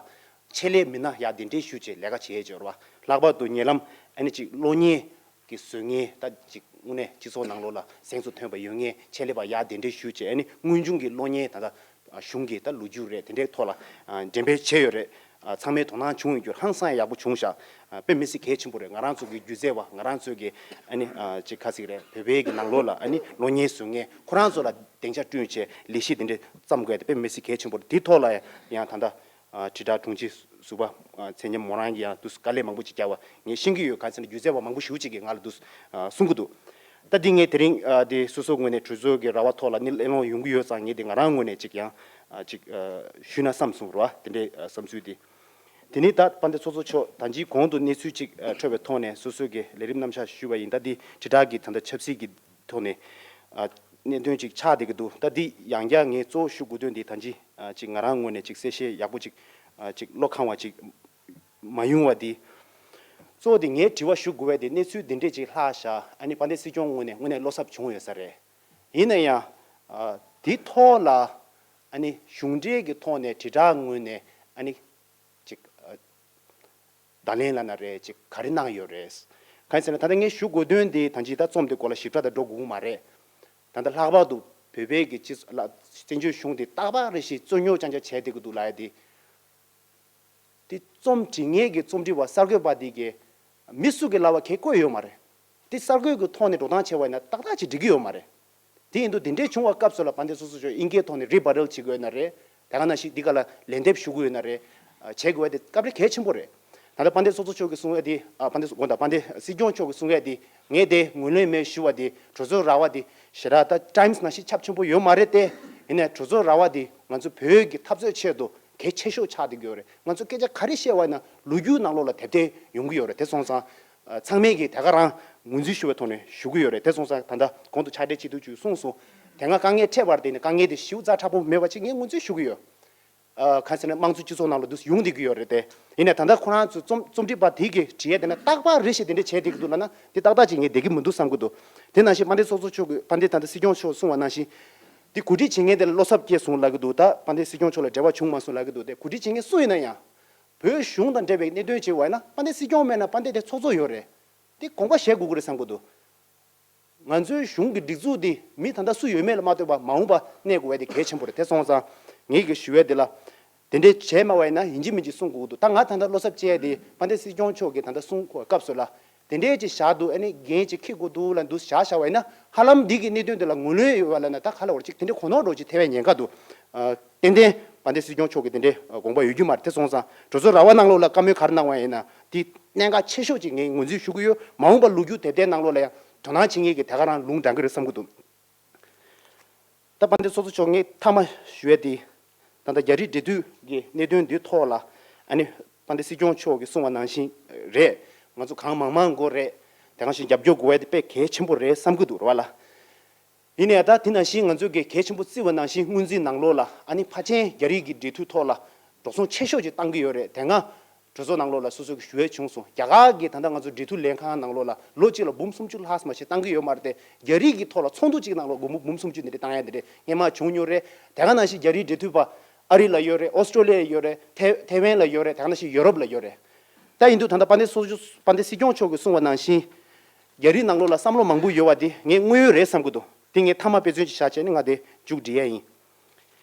ཆེད་ལས་མི་སྣ་ཡར་གདན་འདྲེན་ཞུས་བྱས་ལས་ཀ་བྱེད་ཡས་བྱས་རེད་བ། ལྷག་པར་དུ་ཉེ་ལམ་ཨ་ནི་གཅིག་གློག་བརྙན་གྱི་བཟོ་མཁན་ད་ཅིག་དངོས་གནས་སྤྱི་ཚོགས་ནང་ལོགས་ལ་གཟེངས་སུ་ཐོན་པ་ཡོད་མཁན་ཆེད་ལས་པ་ཡར་གདན་འདྲེན་ཞུས་བྱས། ཨ་ནི་དངོས་བྱུང་གི་གློག་བརྙན་ད་ལྟ་གཞུང་གི་ད་ལོ་རྒྱུས་རེད། དེ་འདྲའི་ཐོག་ལ་འགྲེམས་སྤེལ་བྱས་ཡོད་རེད། ཚང་མའི་དོ་སྣང་བྱུང་ཡོད་རྒྱུ་ཧང་སང་ཡག་པོ་བྱུང་ཤག་དཔེ་མི་སྲིད་གལ་ཆེན་པོ་རེད། ང་རང་ཚོ་གི་སྒྱུ་རྩལ་བ་ང་རང་ཚོ་གི་ཨ་ནི་ཅིག་ག་ཟིག་རེད། བོད་པའི་གི་ནང་ལོགས་ལ་ཨ་ནི་གློག་བརྙན་བཟོ་མཁན་ཁོ་རང་ཚོ་ལ་སྡིངས་ཆ་བསྐྲུན་བྱས་ལས་གཞི་དེ་འདྲ་བརྩམ་དགོས་དེ་དཔེ་མི་སྲིད་གལ་ཆེན་པོ་རེད། དེའི་ཐོག་ལ་ཡང་ད་ལྟ། ཨ། དྲིལ་བསྒྲགས་དྲུང་ཆེ་ཟུར་པ། ཨ། ཚེ་ཉམས་མོ་རང་གིས་ཡང་དུས་དཀའ་ལས་མང་པོ་ཅིག་བརྒྱབ་པ་ངས་ཤེས་ཀྱི་ཡོད། ག་ཟེར་ན་སྒྱུ་རྩལ་བ་མང་པོ་ཞེ་ཅིག་གིས་ང་ལ་དུས། ཨ། གསུང་གི་འདུག་ད་འདི་ངས་དེ་རིང་ཨ་དེ་སོ་སོ་ངོས་ནས་གྲོས་ཚོགས་ཀྱི་ར་བ་ཐོག་ལ་ནི་གླེང་སློང་ཡོང་གི་ཡོད་ཙང་ངས་དེ་ང་རང་ངོས་ནས་ཅིག་ཡང་ཨ་ཅིག་ཨ་ཞུས་ན་བསམ་སོང་ར་བ། དེ་འདྲའི་ཨ་བསམ་ཚུལ་དེ། དེ་ནི་ད་དཔལ་ལྡན་ཚོགས་གཙོ་མཆོག་ད་ཅིག་གོང་དུ་གནས་ཚུལ་ཅིག་ཨ་འཕྲོད་པའི་ཐོག་ནས་སོ་སོ་གི་ལས་རིམ་རྣམ་གཞག་ཞུས་པ་ཡིན། ད་འདི་དྲིལ་བསྒྲགས་ཀྱི་ད་ལྟ་ཆབ་སྲིད་ཀྱི་ཐོག་ནས་ཨ་གནད་དོན་ཅིག་ཆགས་བསྡད་ཀྱི་འདུག་ད་འདི་ཡང་བསྐྱར་ངས་གཙོ་བོ་ཞུ་དགོས་དོན་འདི་ད་ཅི་ཨ་ཅིག་ང་རང་ངོས་ནས་ཅིག་གསལ་བཤད་ཡག་པོ་ཅིག་ཨ་ཅིག་བློ་ཁེངས་པ་ཅིག་ མ་ཡོང་བ་འདི། གཙོ་བོ་དེ་ངས་དྲི་བ་ཞུ་དགོས་པ་དེ་གནས་ཚུལ་འདི་འདྲས་ཅིག་ལྷག་བཞག་ཨ་ནི་དཔལ་ལྡན་སྲིད་སྐྱོང་ངོས་ནས་དངོས་གནས་བློ་འཚབ་བྱུང་ཡོད་ས་རེད། ཡིན་ན་ཡང་། ཨ། དེ་ཐོག་ལ། ཨ་ནི་གཞུང་འབྲེལ་གྱི་ཐོག་ནས་དྲིལ་བསྒྲགས་ངོས་ནས་ཨ་ནི། ཅིག་ཨ། བརྡ་ལན་ལབ་ན་རེད། ཅིག་ག་རེ་གནང་ཡོད་རེད། གང་ཡིན་ཟེར་ན་ད་ལྟ་ངས་ཞུ་དགོས་དོན་དེ་ད་ཅི་ད་རྩོམ་དེ་སྐོར་ལ་ཞིབ་ཕྲ་དང་འགྲོ་དགོས་ཀྱི་མ་རེད། ད་ལྟ་ལྷག་པར་དུ་བོད་པའི་གི་སྤྱི་ཚོགས་ལ་བཙན་བྱོལ་གཞུང་དེ་རྟག་པར་རེ་ཞིག་རྩོད་རྙོག་རྐྱང་རྐྱང་བྱས་བསྡད་ཀྱི་འདུག་ལབ་ཡ་དེ། དེ་རྩོམ་འབྲི་མཁན་གྱི་རྩོམ་འབྲི་བ་གསར་འགོད་པ་དེ་གས་མི་སུ་གིས་ལབ་པ་གས་བཀོད་ཡོད་མ་རེད། དེ་གསར་འགོད་ཀྱི་ཐོག་ནས་འགྲོ་སྟངས་བྱས་པ་ཡིན་ན་ཏག་ཏག་ཅིག་འགྲིག་གི་ཡོད་མ་རེད། དེ་ཡིན་དུས་དེ་འདྲས་བྱུང་བ་སྐབས་སུ་ལ་དཔལ་ལྡན་ཚོགས་གཙོ་མཆོག་དབྱིན་སྐད་ཐོག་ནས་རི་བྷ་ཊལ་བྱེད་དགོས་ན་རེད། དེ་ག་ནང་བཞིན་འདི་ག་ལ་ལན་འདེབས་ཞུ་དགོས་ན་རེད། བྱེད་དགོས་པ་དེ་སྐབས་རེ་གལ་ཆེན་པོ་རེད། ད་ལྟ་དཔལ་ལྡན་ཚོགས་གཙོ་མཆོག་གིས་གསུང་ཡ་དེ་དཔལ་ལྡན་དགོངས་དག་དཔལ་ལྡན་སྲིད་སྐྱོང་མཆོག་གིས་གསུང་ཡ་དེ་ངས་དེ་ངོས་ལེན་མེད་ཞུ་བ་དེ་གྲོས་ཚོགས་ར་བ་དེ་ཞེ་དྲག་ད་ཊའིམ་སི་ནང་བཞིན་ཁྱབ་ཆེན་པོ་ཡོད་མ་རེད་དེ། ཡིན་ནའི་གྲོས་ཚོགས་ར་བ་དེ་ང་ཚོ་བོད་ཀྱི་འཐབ་རྩོད་ཆེད་དུ་གལ་ཆེ་ཤོས་ཆགས་བསྡད་ཀྱི་ཡོད་རེད། ང་ཚོ་སྐད་ཆ་ག་རེ་བཤད་པ་ཡིན་ན་ལོ་རྒྱུས་ནང་ལོགས་ལ་དེབ་ཐེར་ཡོང་གི་ཡོད་རེད། དེ་སོང་ཙང་། ཚང་མས་ཀྱིས་དེ་ག་རང་ངོས་འཛིན་ཞུ་བའི་ཐོག་ནས་ཞུ་གི་ཡོད་རེད། དེ་སོང་ཙང་ད་ལྟ་གོང་དུ་ཕྱག་སྦྲེལ་སྤྱི་འཐུས་ཀྱིས་གསུངས་སོང་། དེ་སྔ་དཀའ་ངལ་འཕྲད་པ་དེ་ནི་དཀའ་ངལ་དེ་ཞེ་པོ་ཛ་དྲག་པོ་མེད་པ་ཅིག་ངས་ངོས་འཛིན་ཞུ་གི་ཡོད། ཨ། གང་ཟེར་ན་དམངས་གཙོ་སྤྱི་ཚོགས་ནང་ལ་འདུག་ཡོང་བསྡད་ཀྱི་ཡོད་རེད་དེ། ཡིན་ནའི་ད་ལྟ་ཁོ་རང་ཚོ་རྩོམ་རྩོམ་སྒྲིག་པ་དེ་གིས་བྲིས་ཡས་དེ་ན་རྟག་པར་རེ་ཞིག་དེ་འདྲ་བྱས་བསྡད་ཀྱི་འདུག་ལབ་ན་དེ་ཏག་ཏག་ཅིག་ངས་བསྡད་ཀྱི་མི་འདུག་བསམ་གྱི་འདུག་དེ་ནང་བཞིན་དཔལ་ལྡན་ཚོགས་གཙོ་མཆོག་གིས་དཔལ་ལྡན་ད་ལྟ་སྲིད་སྐྱོང་མཆོག་གསུངས་པ་ནང་བཞིན། དེ་གོ་སྒྲིག་བྱེད་མཁན་དེ་ལ་བློ་འཚབ་སྐྱེས་སོང་ལབ་ཀྱི་འདུག་ད་དཔལ་ལྡན་སྲིད་སྐྱོང་མཆོག་ལ་འབྲེལ་བ་བྱུང་མ་སོང་ལབ་ཀྱི་འདུག་དེ་གོ་སྒྲིག་བྱེད་མཁན་སུ་ཡིན་ན་ཡང་། བོད་གཞུང་དང་འབྲེལ་བའི་གནད་དོན་ཅིག་བ་ཡིན་ན་དཔལ་ལྡན་སྲིད་སྐྱོང་མེད་ན་དཔལ་ལྡན་དེ་ཚོགས་གཙོ་ཡོད་རེད། དེ་དགོངས་པ་བཞེས་དགོས་ཀྱི་རེད་བསམ་གྱི་འདུག་ང་ཚོའི་གཞུང་གི་སྒྲིག་འཛུགས་འདི་མི་ད་ལྟ་སུ་ཡོད་མེད་ལ་མ་ལྟོས་པར་མ་འོངས་པ་གནས་དགོས་པ་དེ་གལ་ཆེན་པོ་རེད། དེ་སོང་ཙང་ངེད་ཀྱིས་ཞུ་ཡས་འདི་ལ། དེ་འདྲའི་བྱས་མ་བ་ཡིན་ན་ཡིན་གཅིག་མིན་གཅིག་གསུང་དགོས་ཀྱི་འདུག་ད་ང་ད་ལྟ་བློ་འཚབ་སྐྱེ་ཡས་དེ་དཔལ་ལྡན་སྲིད་སྐྱོང་མཆོག་གིས་ད་ལྟ་གསུང་སྐབས་སུ་ལ། དེ་འདྲའི་ཅིག་བཞག་འདུག་ཨ་ནི་འགན་ཅིག་འཁྱེར་དགོས་འདུག་ལབ་འདུག་བཞག་བཞག་པ་ཡིན་ན་ཧ་ལམ་འདི་གི་གནད་དོན་འདི་ལ་ངོས་ལེན་ཡོད་པ་ལབ་ན་ད་ག་ལ་བར་ཅིག་དེ་འདྲའི་གོ་ནོར་འདྲ་ཅིག་ཐེབས་པའི་ཉེན་ཁ་འདུག་ཨ། ཏན་ཏན་དཔལ་ལྡན་སྲིད་སྐྱོང་མཆོག་གིས་དེ་འདྲའི་དགོངས་པ་ཡོད་རྒྱུ་མ་རེད། དེ་སོང་ཙང་གྲོས་ཚོགས་ར་བ་ནང་ལོགས་ལ་བཀའ་མོལ་ག་རེ་གནང་བ་ཡིན་ན་དེ་གནད་འགག་ཆེ་ཤོས་ཅིག་ངས་ངོས་འཛིན་ཞུ་གི་ཡོད། མ་འོངས་པ་ལོ་རྒྱུས་དེབ་ཐེར་ནང་ལོགས་ལ་ཡང་དོ་སྣང་བྱེད་མཁན་གྱི་དེ་ག་རང་ལུང་དྲངས་ཀྱི་རེད་བསམ་གྱི་འདུག་ད་དཔལ་ལྡན་ཚོགས་གཙོ་མཆོག་ངས་མཐའ་མ་ཞུ་ཡས་དེ། ད་ལྟ་རྒྱ་རིགས་འབྲེལ་མཐུད་ཀྱི་གནད་དོན་འདིའི་ཐོག་ལ་ཨ་ནི་དཔལ་ལྡན་སྲིད་སྐྱོང་མཆོག་གིས་གསུངས་པ་ནང་བཞིན་རེད། ང་ཚོ་གང་མང་མང་དགོས་རེད། དེ་ག་ནང་བཞིན་རྒྱབ་སྐྱོར་དགོས་ཡས་དེ་དཔེ་གལ་ཆེན་པོ་རེད་བསམ་གྱི་འདུག་རེད་བ་ལ། ཡིན་ནའི་ད་དེ་ནང་བཞིན་ང་ཚོས་ཀྱི་གལ་ཆེན་པོ་བརྩི་བ་ནང་བཞིན་སྔོན་རྩིས་ནང་ལོགས་ལ་ཨ་ནི་ཕལ་ཆེར་རྒྱ་རིགས་ཀྱི་འབྲེལ་མཐུད་ཐོག་ལ་འགྲོ་སོང་ཆེ་ཤོས་ཅིག་བཏང་གི་ཡོད་རེད། དེ་སྔ་གྲོས་ཚོགས་ནང་ལོགས་ལ་སོ་སོ་གི་ཞུ་ཡས་བྱུང་སོང་། རྒྱ་གར་གྱི་ད་ལྟ་ང་ཚོ་འབྲེལ་མཐུད་ལས་ཁང་ནང་ལོགས་ལ་ལོ་གཅིག་ལ་འབུམ་སུམ་ཅུ་ལྷག་ཙམ་ཞིག་བཏང་གི་ཡོད་མ་རེད་དེ། རྒྱ་རིགས་ཀྱི་ཐོག་ལ་ཚོགས་འདུ་གཅིག་ནང་ལོགས་འབུམ་འབུམ་སུམ་ཅུ་འདི་འདྲ་བཏང་ཡ་འདི་འདྲ་སྔོན་མ་བྱུང་མྱོང་རེད། དེ་ག་ནང་བཞིན་རྒྱ་རིགས་འབྲེལ་མཐུད་པ་ཨ་རི་ལ་ཡོད་རེད། ཨོ་སི་ཀྲོ་ལི་ཡ་ཡོད་རེད། ཐེ་ཐེ་ཝན་ལ་ཡོད་རེད། དེ་ག་ནང་བཞིན་ཡོ་རོབ་ལ་ཡོད་རེད། ད་ཡིན་དུས་ད་ལྟ་དཔལ་ལྡན་ཚོགས་གཙོ་དཔལ་ལྡན་སྲིད་སྐྱོང་མཆོག་གིས་གསུངས་པ་ནང་བཞིན། རྒྱ་རིགས་ནང་ལོགས་ལ་བསམ་བློ་མང་པོ་ཡོད་པ་འདི་ངས་དངོས་ཡོད་རེད་བསམ་གྱི་འདུག་དེ་ངས་མཐའ་མ་དཔེ་མཚོན་ཅིག་བཞག་བྱས་ནས་ང་དེ་མཇུག་སྒྲིལ་ཡ་ཡིན།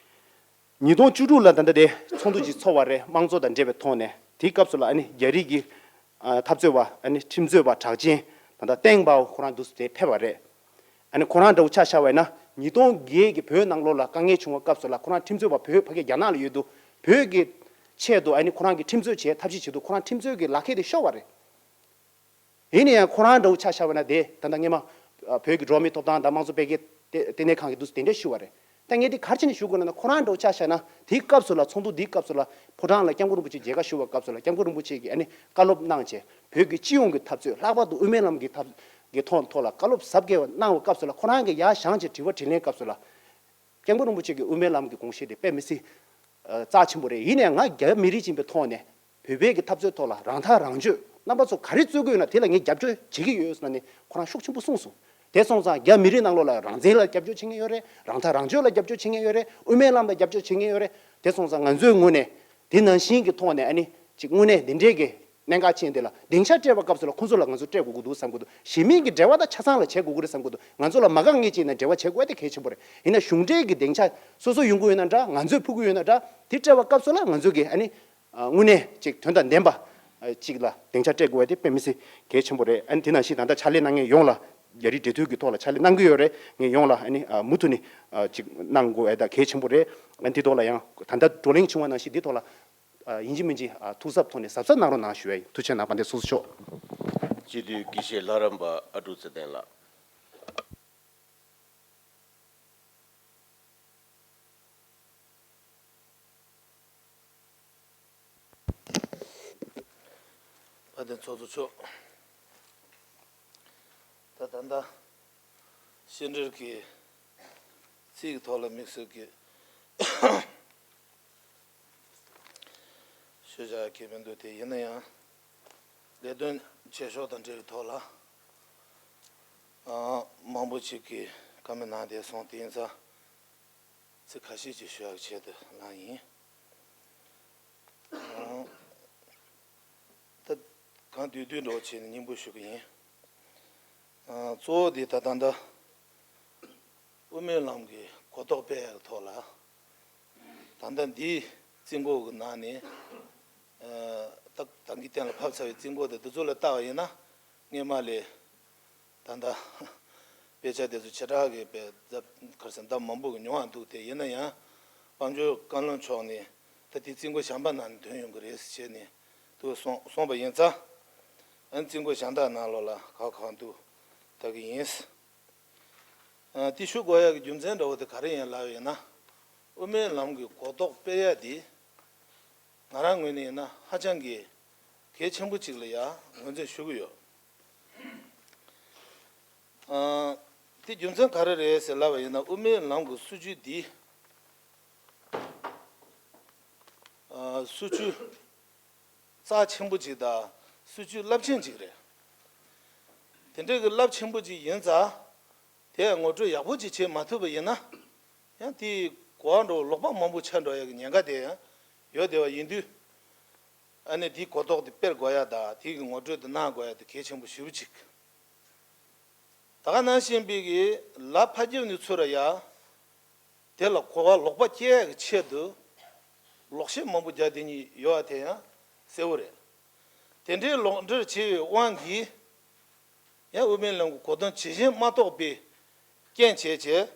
ཉིས་སྟོང་བཅུ་དྲུག་ལ་ད་ལྟ་དེ་ཚོགས་འདུ་ཅིག་ཚོགས་པ་རེད། དམངས་གཙོ་དང་འབྲེལ་བའི་ཐོག་ནས། དེའི་སྐབས་སུ་ལ་ཨ་ནི་རྒྱ་རིགས་ཀྱི་ཨ་འཐབ་རྩོད་པ་ཨ་ནི་ཁྲིམས་རྩོད་པ་གྲགས་ཅན་ད་ལྟ་ཏེང་པའོ་ཁོ་རང་འདུག་སེ་དེ་ཕེབས་པ་རེད། ཨ་ནི་ཁོ་རང་འདྲ་བོ་ཆ་བཞག་པ་ཡིན་ན་ཉིས་སྟོང་བརྒྱད་ཀྱི་བོད་ནང་ལོགས་ལ་དཀའ་ངལ་བྱུང་བའི་སྐབས་སུ་ལ་ཁོ་རང་ཁྲིམས་རྩོད་པ་བོད་ཕ་གི་རྒྱ་ནག་ལ་ཡོད་དུས་བོད་ཀྱི་ཆེད་དུ་ཨ་ནི་ཁོ་རང་གི་ཁྲིམས་རྩོད་བྱེད་ཐབས་ཤེས་བྱེད་དུས་ཁོ་རང་ཁྲིམས་རྩོད་ཀྱི་ལག་ཁྱེར་དེ་ཤོར་བ་རེད། ཡིན་ན་ཡང་ཁོ་རང་འདྲ་བོ་ཆ་བཞག་པ་ན་དེ་ད་ལྟ་སྔོན་མ་ཨ་བོད་ཀྱི་འགྲོ་བ་མིའི་ཐོབ་ཐང་དང་དམངས་གཙོ་འཕེལ་རྒྱས་ལྟེ་ལྟེ་གནས་ཁང་གིས་འདུག་སེ་དེ་འདྲ་ཞུ་བ་རེད། ད་ངས་འདི་ག་རེ་བྱས་ནས་ཞུ་དགོས་ན་ན་ཁོ་རང་འདྲ་བོ་ཆ་བཞག་ན་དེའི་སྐབས་སུ་ལ་ཚོགས་འདུ་འདིའི་སྐབས་སུ་ལ་ཕོ་བྲང་ལ་སྐྱབས་མགོན་རིན་པོ་ཆེ་མཇལ་ཁ་ཞུ་བའི་སྐབས་སུ་ལ་སྐྱབས་མགོན་རིན་པོ་ཆེ་གིས་ཨ་ནི་བཀའ་སློབ་གནང་བྱས་བོད་ཀྱི་སྤྱི་ཡོངས་ཀྱི་འཐབ་རྩོད་ལྷག་པར་དུ་དབུ་མའི་ལམ་གྱི་འཐབ་ཀྱི་ཐོག་ཐོག་ལ་བཀའ་སློབ་ཟབ་རྒྱས་པ་གནང་བའི་སྐབས་སུ་ལ་ཁོ་རང་གིས་ཡར་བཞེངས་བྱས་དྲི་བ་དྲིས་ལན་སྐབས་སུ་ལ། སྐྱབས་མགོན་རིན་པོ་ཆེ་གིས་དབུ་མའི་ལམ་གྱི་དགོངས་གཞི་དེ་དཔེ་མི་སྲིད་ཨ་རྩ་ཆེན་པོ་རེད། ཡིན་ནའང་ང་རྒྱ་མི་རིགས་ཡིན་པའི་ཐོག་ནས་བོད་པའི་གི་འཐབ་རྩོད་ཐོག་ལ་རང་ཐག་རང་གཅོད་རྣམ་པ་ཚོ་ག་རེ་རྩོད་ཀྱི་ཡོད་ན་དེ་ལ་ངས་རྒྱབ་སྐྱོར་བྱེད་ཀྱི་ཡོད་ཟེར་ནས་ཁོ་རང་ཤུགས་ཆེན་པོ་གསུངས་སོང་། དེ་སོང་ཙང་རྒྱ་མི་རིགས་ནང་ལོགས་ལ་རང་བཙན་ལ་རྒྱབ་སྐྱོར་བྱེད་མཁན་ཡོད་རེད། རང་ཐག་རང་གཅོད་ལ་རྒྱབ་སྐྱོར་བྱེད་མཁན་ཡོད་རེད། དབུ་མའི་ལམ་ལ་རྒྱབ་སྐྱོར་བྱེད་མཁན་ཡོད་རེད། དེ་སོང་ཙང་ང་ཚོའི་ངོས་ནས་དེ་ནང་བཞིན་གྱི་ཐོག་ནས་ཨ་ནི་ཅིག་དངོས་གནས་དེ་འདྲའི་གི་གནད་འགག་ཅན་དེ་ལ་སྡིངས་ཆ་སྤྲད་པའི་སྐབས་སུ་ལ་ཁོང་ཚོ་ལ་ང་ཚོ་སྤྲད་དགོས་ཀྱི་འདུག་བསམ་གྱི་འདུག་གཞན་མིན་གྱི་འབྲེལ་བ་ད་ཆ་ཚང་ལ་བྱེད་དགོས་ཀྱི་རེད་བསམ་གྱི་འདུག་ང་ཚོ་ལ་མ་དགའ་ངེས་ཅན་ནས་འབྲེལ་བ་བྱེད་དགོས་པ་དེ་གལ་ཆེན་པོ་རེད། ཡིན་ན་གཞུང་འབྲེལ་གྱི་སྡིངས་ཆ་སོ་སོ་ཡོང་གི་ཡོད་ན་འདྲ། ང་ཚོས་ཕུལ་གྱི་ཡོད་ན་འདྲ། དེ་སྤྲད་པའི་སྐབས་སུ་ལ་ང་ཚོ་གི་ཨ་ནི་དངོས་གནས་ཅིག་དོན་དང་ལྡན་པ་ཅིག་ལ་སྡིངས་ཆ་སྤྲད་དགོས་པ་དེ་དཔེ་མི་སྲིད་གལ་ཆེན་པོ་རེད། ཨ་ནི་དེ་ནང་བཞིན་ད་ལྟ་ཕྱག་ལས་གནང་མཁན་ཡོངས་ལ་རྒྱ་རིགས་འབྲེལ་མཐུད་ཀྱི་ཐོག་ལ་ཕྱག་ལས་གནང་གི་ཡོད་རེད། ངས་ཡོངས་ལ་ཨ་ནི་མུ་མཐུད་ནས་ཅིག་གནང་དགོས་ཨེ་ད་གལ་ཆེན་པོ་རེད། ཨ་ནི་དེ་ཐོག་ལ་ཡང་ད་ལྟ་བགྲོ་གླེང་བྱུང་བ་ནང་བཞིན་དེ་ཐོག་ལ། ཨ། ཡིན་གཅིག་མིན་གཅིག་ཨ། ཐུགས་གཟབ་ཐོག་ནས་གཟབ་གཟབ་གནང་རོགས་གནང་ཞུ་ཡ་ཡིན། ཐུགས་རྗེ་གནང་། དཔལ་ལྡན་ཚོགས་གཙོ་མཆོག་སྤྱི་འཐུས་དགེ་བཤེས་ལྷ་རམས་པ་ཨ་ཀྲུག་ཚེ་བརྟན་ལགས། དཔལ་ལྡན་ཚོགས་གཙོ་མཆོག་ད་ད་ལྟ་བཤད་འགྲེལ་གྱི་ཚིག་གི་ཐོག་ལ་དམིགས་བསལ་གྱི། ཤོད་བྱ་ཁེ་ཕན་འདུག་དེ་ཡིན་ན་ཡང་ལས་དོན་བྱེད་ཕྱོགས་དང་འབྲེལ་བའི་ཐོག་ལ་ཨ་མང་པོ་ཅིག་གིས་བཀའ་མོལ་གནང་བསྡད་སོང་། དེ་ཡིན་ཙང་ཚིག་ཁ་ཤས་ཅིག་ཞུ་ཡག་ཆེད་དུ་གནང་ཡིན། ཨ་ད་གང་བསྡུས་བསྡུས་འདྲ་བོ་བྱས་ནས་སྙིང་པོ་ཞུ་གི་ཡིན། ཨ་གཙོ་བོ་དེ་ད་ལྟ་ད་དབུ་མའི་ལམ་གྱི་གོ་རྟོགས་སྤེལ་ཡག་གི་ཐོག་ལ། ད་ལྟ་འདིའི་རྩིས་འགོ་གི་ནང་ནས་ཨ་ད་ད་གིན་གཏན་ལ་ཕབ་ཚར་བའི་རྩིས་འགོ་དེ་འདི་ཚོ་ལ་བལྟ་བ་ཡིན་ན། སྔས་མ་ལས་ད་ལྟ་དཔེ་ཆ་དེ་ཚོ་བྱེ་བྲག་གི་དཔེ་ལྡབ་ག་རེ་ཟེར་ལྡབ་མང་པོ་གི་ཉུང་བ་འདུག་དེ་ཡིན་ན་ཡང་དཔལ་འབྱོར་བཀའ་བློན་མཆོག་ནས་ད་དེ་རྩིས་འགོ་གཞན་པ་ནང་ནས་ཐོན་ཡོང་གི་རེད་ཟེར་བྱས་ནས་དུ་གསུངས་གསུངས་པ་ཡིན་ཙང་། ཨ་ནི་རྩིས་འགོ་གཞན་དག་ནང་ལོགས་ལ་ག་གང་འདུག་ལྟ་གི་ཡིན། ཨ་དེ་ཞུ་དགོས་ཡག་གི་རྒྱུ་མཚན་འདྲ་བོ་དེ་ག་རེ་ཡིན་ལབ་ཡོད་ན། དབུ་མའི་ལམ་གྱི་གོ་རྟོགས་སྤེལ་ཡ་དེ་ང་རང་ངོས་ནས་ཡིན་ན་ཧ་ཅང་གི་གལ་ཆེན་པོ་ཅིག་ལ་ཡ་ངོས་འཛིན་ཞུ་གི་ཡོད། ཨ་དེ་རྒྱུ་མཚན་ག་རེ་རེད་ཟེར་ལབ་པ་ཡིན་ན། དབུ་མའི་ལམ་གྱི་སྲིད་བྱུས་འདི་ཨ་སྲིད་བྱུས་རྩ་ཆེན་པོ་ཅིག་དང་སྲིད་བྱུས་རླབས་ཆེན་ཅིག་རེད། དེ་འདྲའི་གི་རླབས་ཆེན་པོ་ཅིག་ཡིན་ཙང་དེ་ངོ་སྤྲོད་ཡག་པོ་ཅིག་བྱེད་མ་ཐུབ་པ་ཡིན་ན། ཡང་དེའི་གོ་བ་འགྲོ་ལོག་པ་མང་པོ་ཆགས་འགྲོ་ཡག་གི་ཉེན་ཁ་དེ་ཡང་ཡོད་བསྡད་པ་ཡིན་དུས། ཨ་ནི་དེའི་གོ་རྟོགས་དེ་སྤེལ་དགོས་ཡ་དང་དེའི་གི་ངོ་སྤྲོད་དེ་གནང་དགོས་ཡ་དེ་གལ་ཆེན་པོ་ཞེ་པོ་ཅིག་ད་ག་ནང་བཞིན་པའི་གི་ལ་ཕ་རྒྱབ་ནས་ཚུར་ཡ། དེ་ལ་གོ་བ་ལོག་པ་སྐྱེ་ཡག་གི་ཆེད་དུ་ལོག་བཤད་མང་པོ་རྒྱག་བསྡད་མཁན་ཡོད་པ་དེ་ཡང་གསལ་བོ་རེད། དེ་འདྲའི་ལོག་འགྲེལ་བྱས་པའི་དབང་གིས་ཡང་དབུ་མའི་ལམ་གྱི་གོ་དོན་ཇི་བཞིན་མ་རྟོགས་པའི་རྐྱེན་བྱས་བྱས་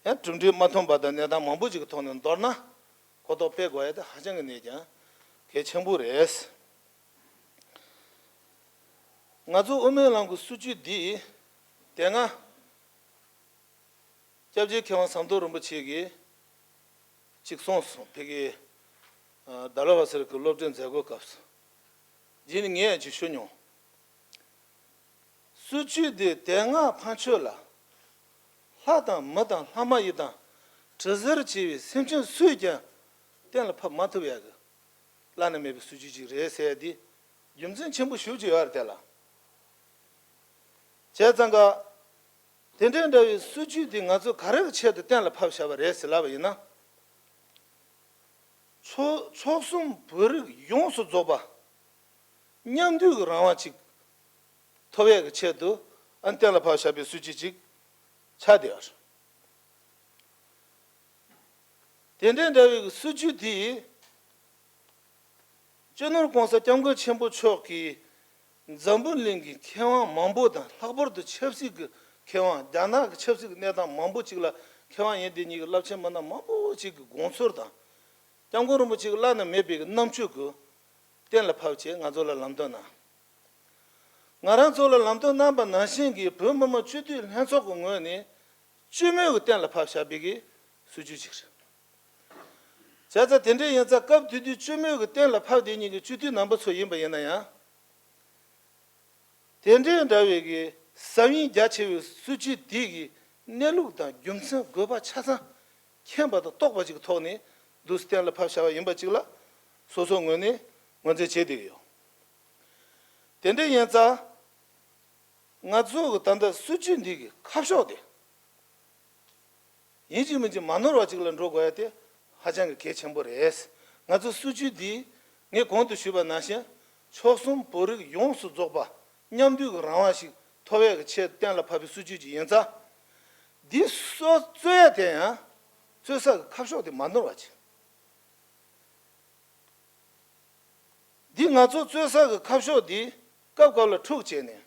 ཡང་གྲུབ་འབྲས་མ་ཐོན་པ་དང་གནས་སྟངས་མང་པོ་ཞིག་གི་ཐོག་ནས་མདོར་ན་གོ་རྟོགས་སྤེལ་དགོས་ཡ་དེ་ཧ་ཅང་གི་ནས་ཀྱང་གལ་ཆེན་པོ་རེད། ང་ཚོ་དབུ་མའི་ལམ་གྱི་སྲིད་བྱུས་འདི་དེ་སྔ་སྐྱབས་རྗེ་མཁས་དབང་ཟམ་གདོང་རིན་པོ་ཆེ་གིས་གཅིག་གསུངས་སོང་། ཕ་གིའི་ཨ་ཌལ་ཧོ་སི་ལ་གི་སློབ་གྲྭའི་མཛད་སྒོའི་སྐབས་སུ། རྗེས་ནས་ངས་ཡང་ཅིག་ཞུ་མྱོང་། སྲིད་བྱུས་འདི་དེ་སྔ་ཕན་ཆོད་ལ། ལྷ་དང་མི་དང་ལྷ་མ་ཡིན་དང་དྲི་ཟར་བཅས་པའི་སེམས་ཅན་སུས་ཀྱང་གཏན་ལ་ཕབ་མ་ཐུབ་ཡག་གི་བླ་ན་མེད་པའི་སྲིད་བྱུས་ཅིག་རེད་ཟེར་ཡ་འདི་རྒྱུ་མཚན་ཆེན་པོ་ཞེ་པོ་ཅིག་ཡོད་རེད་དེ་ལ། བྱས་ཙང་ཀ་དེ་འདྲའི་འདྲ་བའི་སྲིད་བྱུས་འདི་ང་ཚོས་ག་རེ་གི་ཆེད་དུ་གཏན་ལ་ཕབ་བཞག་པ་རེད་ཟེར་ལབ་པ་ཡིན་ན། ཆོལ་ཆོལ་གསུམ་བོད་རིགས་ཡོངས་སུ་རྫོགས་པ་མཉམ་འདུས་ཀྱི་རང་དབང་ཅིག་ཐོབ་ཡས་ཀྱི་ཆེད་དུ་ཨ་ནི་གཏན་ལ་ཕབ་བཞག་པའི་སྲིད་བྱུས་ཅིག་ཆགས་བསྡད་ཡོད་རེད། དེ་འདྲའི་འདྲ་བའི་སྲིད་བྱུས་དེས་སྤྱི་ནོར་༸གོང་ས་༸སྐྱབས་མགོན་ཆེན་པོ་མཆོག་གིས་འཛམ་བུ་གླིང་གི་མཁས་དབང་མང་པོ་དང་། ལྷག་པར་དུ་ཆབ་སྲིད་ཀྱི་མཁས་དབང་། རྒྱ་ནག་གི་ཆབ་སྲིད་ཀྱི་གནས་སྟངས་མང་པོ་ཅིག་ལ་མཁས་དབང་ཡིན་བསྡད་མཁན་གྱི་རླབས་ཆེན་མི་སྣ་མང་པོ་ཅིག་གི་དགོངས་ཚུལ་དང་། སྐྱབས་མགོན་རིན་པོ་ཆེ་གི་བླ་ན་མེད་པའི་རྣམ་དཔྱོད་ཀྱིས་གཏན་ལ་ཕབ་བྱས་ང་ཚོ་ལ་ལམ་སྟོན་གནང་། ང་རང་ཚོ་ལ་ལམ་སྟོན་གནང་པ་ནང་བཞིན་གྱི་བོད་མི་མང་སྤྱི་འཐུས་ལྷན་ཚོགས་ཀྱི་ངོས་ནས་སྤྱི་མོས་ཀྱིས་གཏན་ལ་ཕབ་བཞག་པའི་གི་སྲིད་བྱུས་ཅིག་རེད། བྱས་ཙང་དེ་འདྲ་ཡིན་ཙང་སྐབས་དེ་དུས་སྤྱི་མོས་ཀྱིས་གཏན་ལ་ཕབ་བསྡད་མཁན་གྱི་སྤྱི་འཐུས་རྣམ་པ་ཚོ་ཡིན་པ་ཡིན་ན་ཡང་། དེ་འདྲའི་འདྲ་བའི་གི་ས་བོན་རྒྱ་ཆེ་བའི་སྲིད་བྱུས་དེ་གི་གནས་ལུགས་དང་རྒྱུ་མཚན་དགོས་པ་ཆ་ཚང་མཁྱེན་པ་དང་རྟོགས་པ་ཅིག་གི་ཐོག་ནས་འདུག་སེ་གཏན་ལ་ཕབ་བཞག་པ་ཡིན་པ་ཅིག་ལ་སོ་སོའི་ངོས་ནས་ངོས་འཛིན་བྱེད་བསྡད་ཀྱི་ཡོད། དེ་འདྲ་ཡིན་ཙང་ང་ཚོ་གི་ད་ལྟ་སྲིད་བྱུས་འདི་གི་ཁ་ཕྱོགས་དེ་ཡིན་གཅིག་མིན་གཅིག་མ་ནོར་བ་ཅིག་ལ་འགྲོ་དགོས་ཡ་དེ་ཧ་ཅང་གི་གལ་ཆེན་པོ་རེད། ང་ཚོ་སྲིད་བྱུས་འདི་ངས་གོང་དུ་ཞུས་པ་ནང་བཞིན་ཕྱོགས་གསུམ་བོད་རིགས་ཡོངས་སུ་རྫོགས་པ་མཉམ་འདུས་ཀྱི་རང་དབང་ཞིག་ཐོབ་ཡས་ཀྱི་ཆེད་གཏན་ལ་ཕབ་པའི་སྲིད་བྱུས་ཅིག་ཡིན་ཙང་། འདི་སྲོལ་རྩོད་ཡ་དེ་ཡང་རྩོད་ས་གི་ཁ་ཕྱོགས་དེ་མ་ནོར་བ་ཅིག་འདི་ང་ཚོ་རྩོད་ས་གི་ཁ་ཕྱོགས་འདི་སྐབས་སྐབས་ལ་འཁྲུག་བྱས་ནས།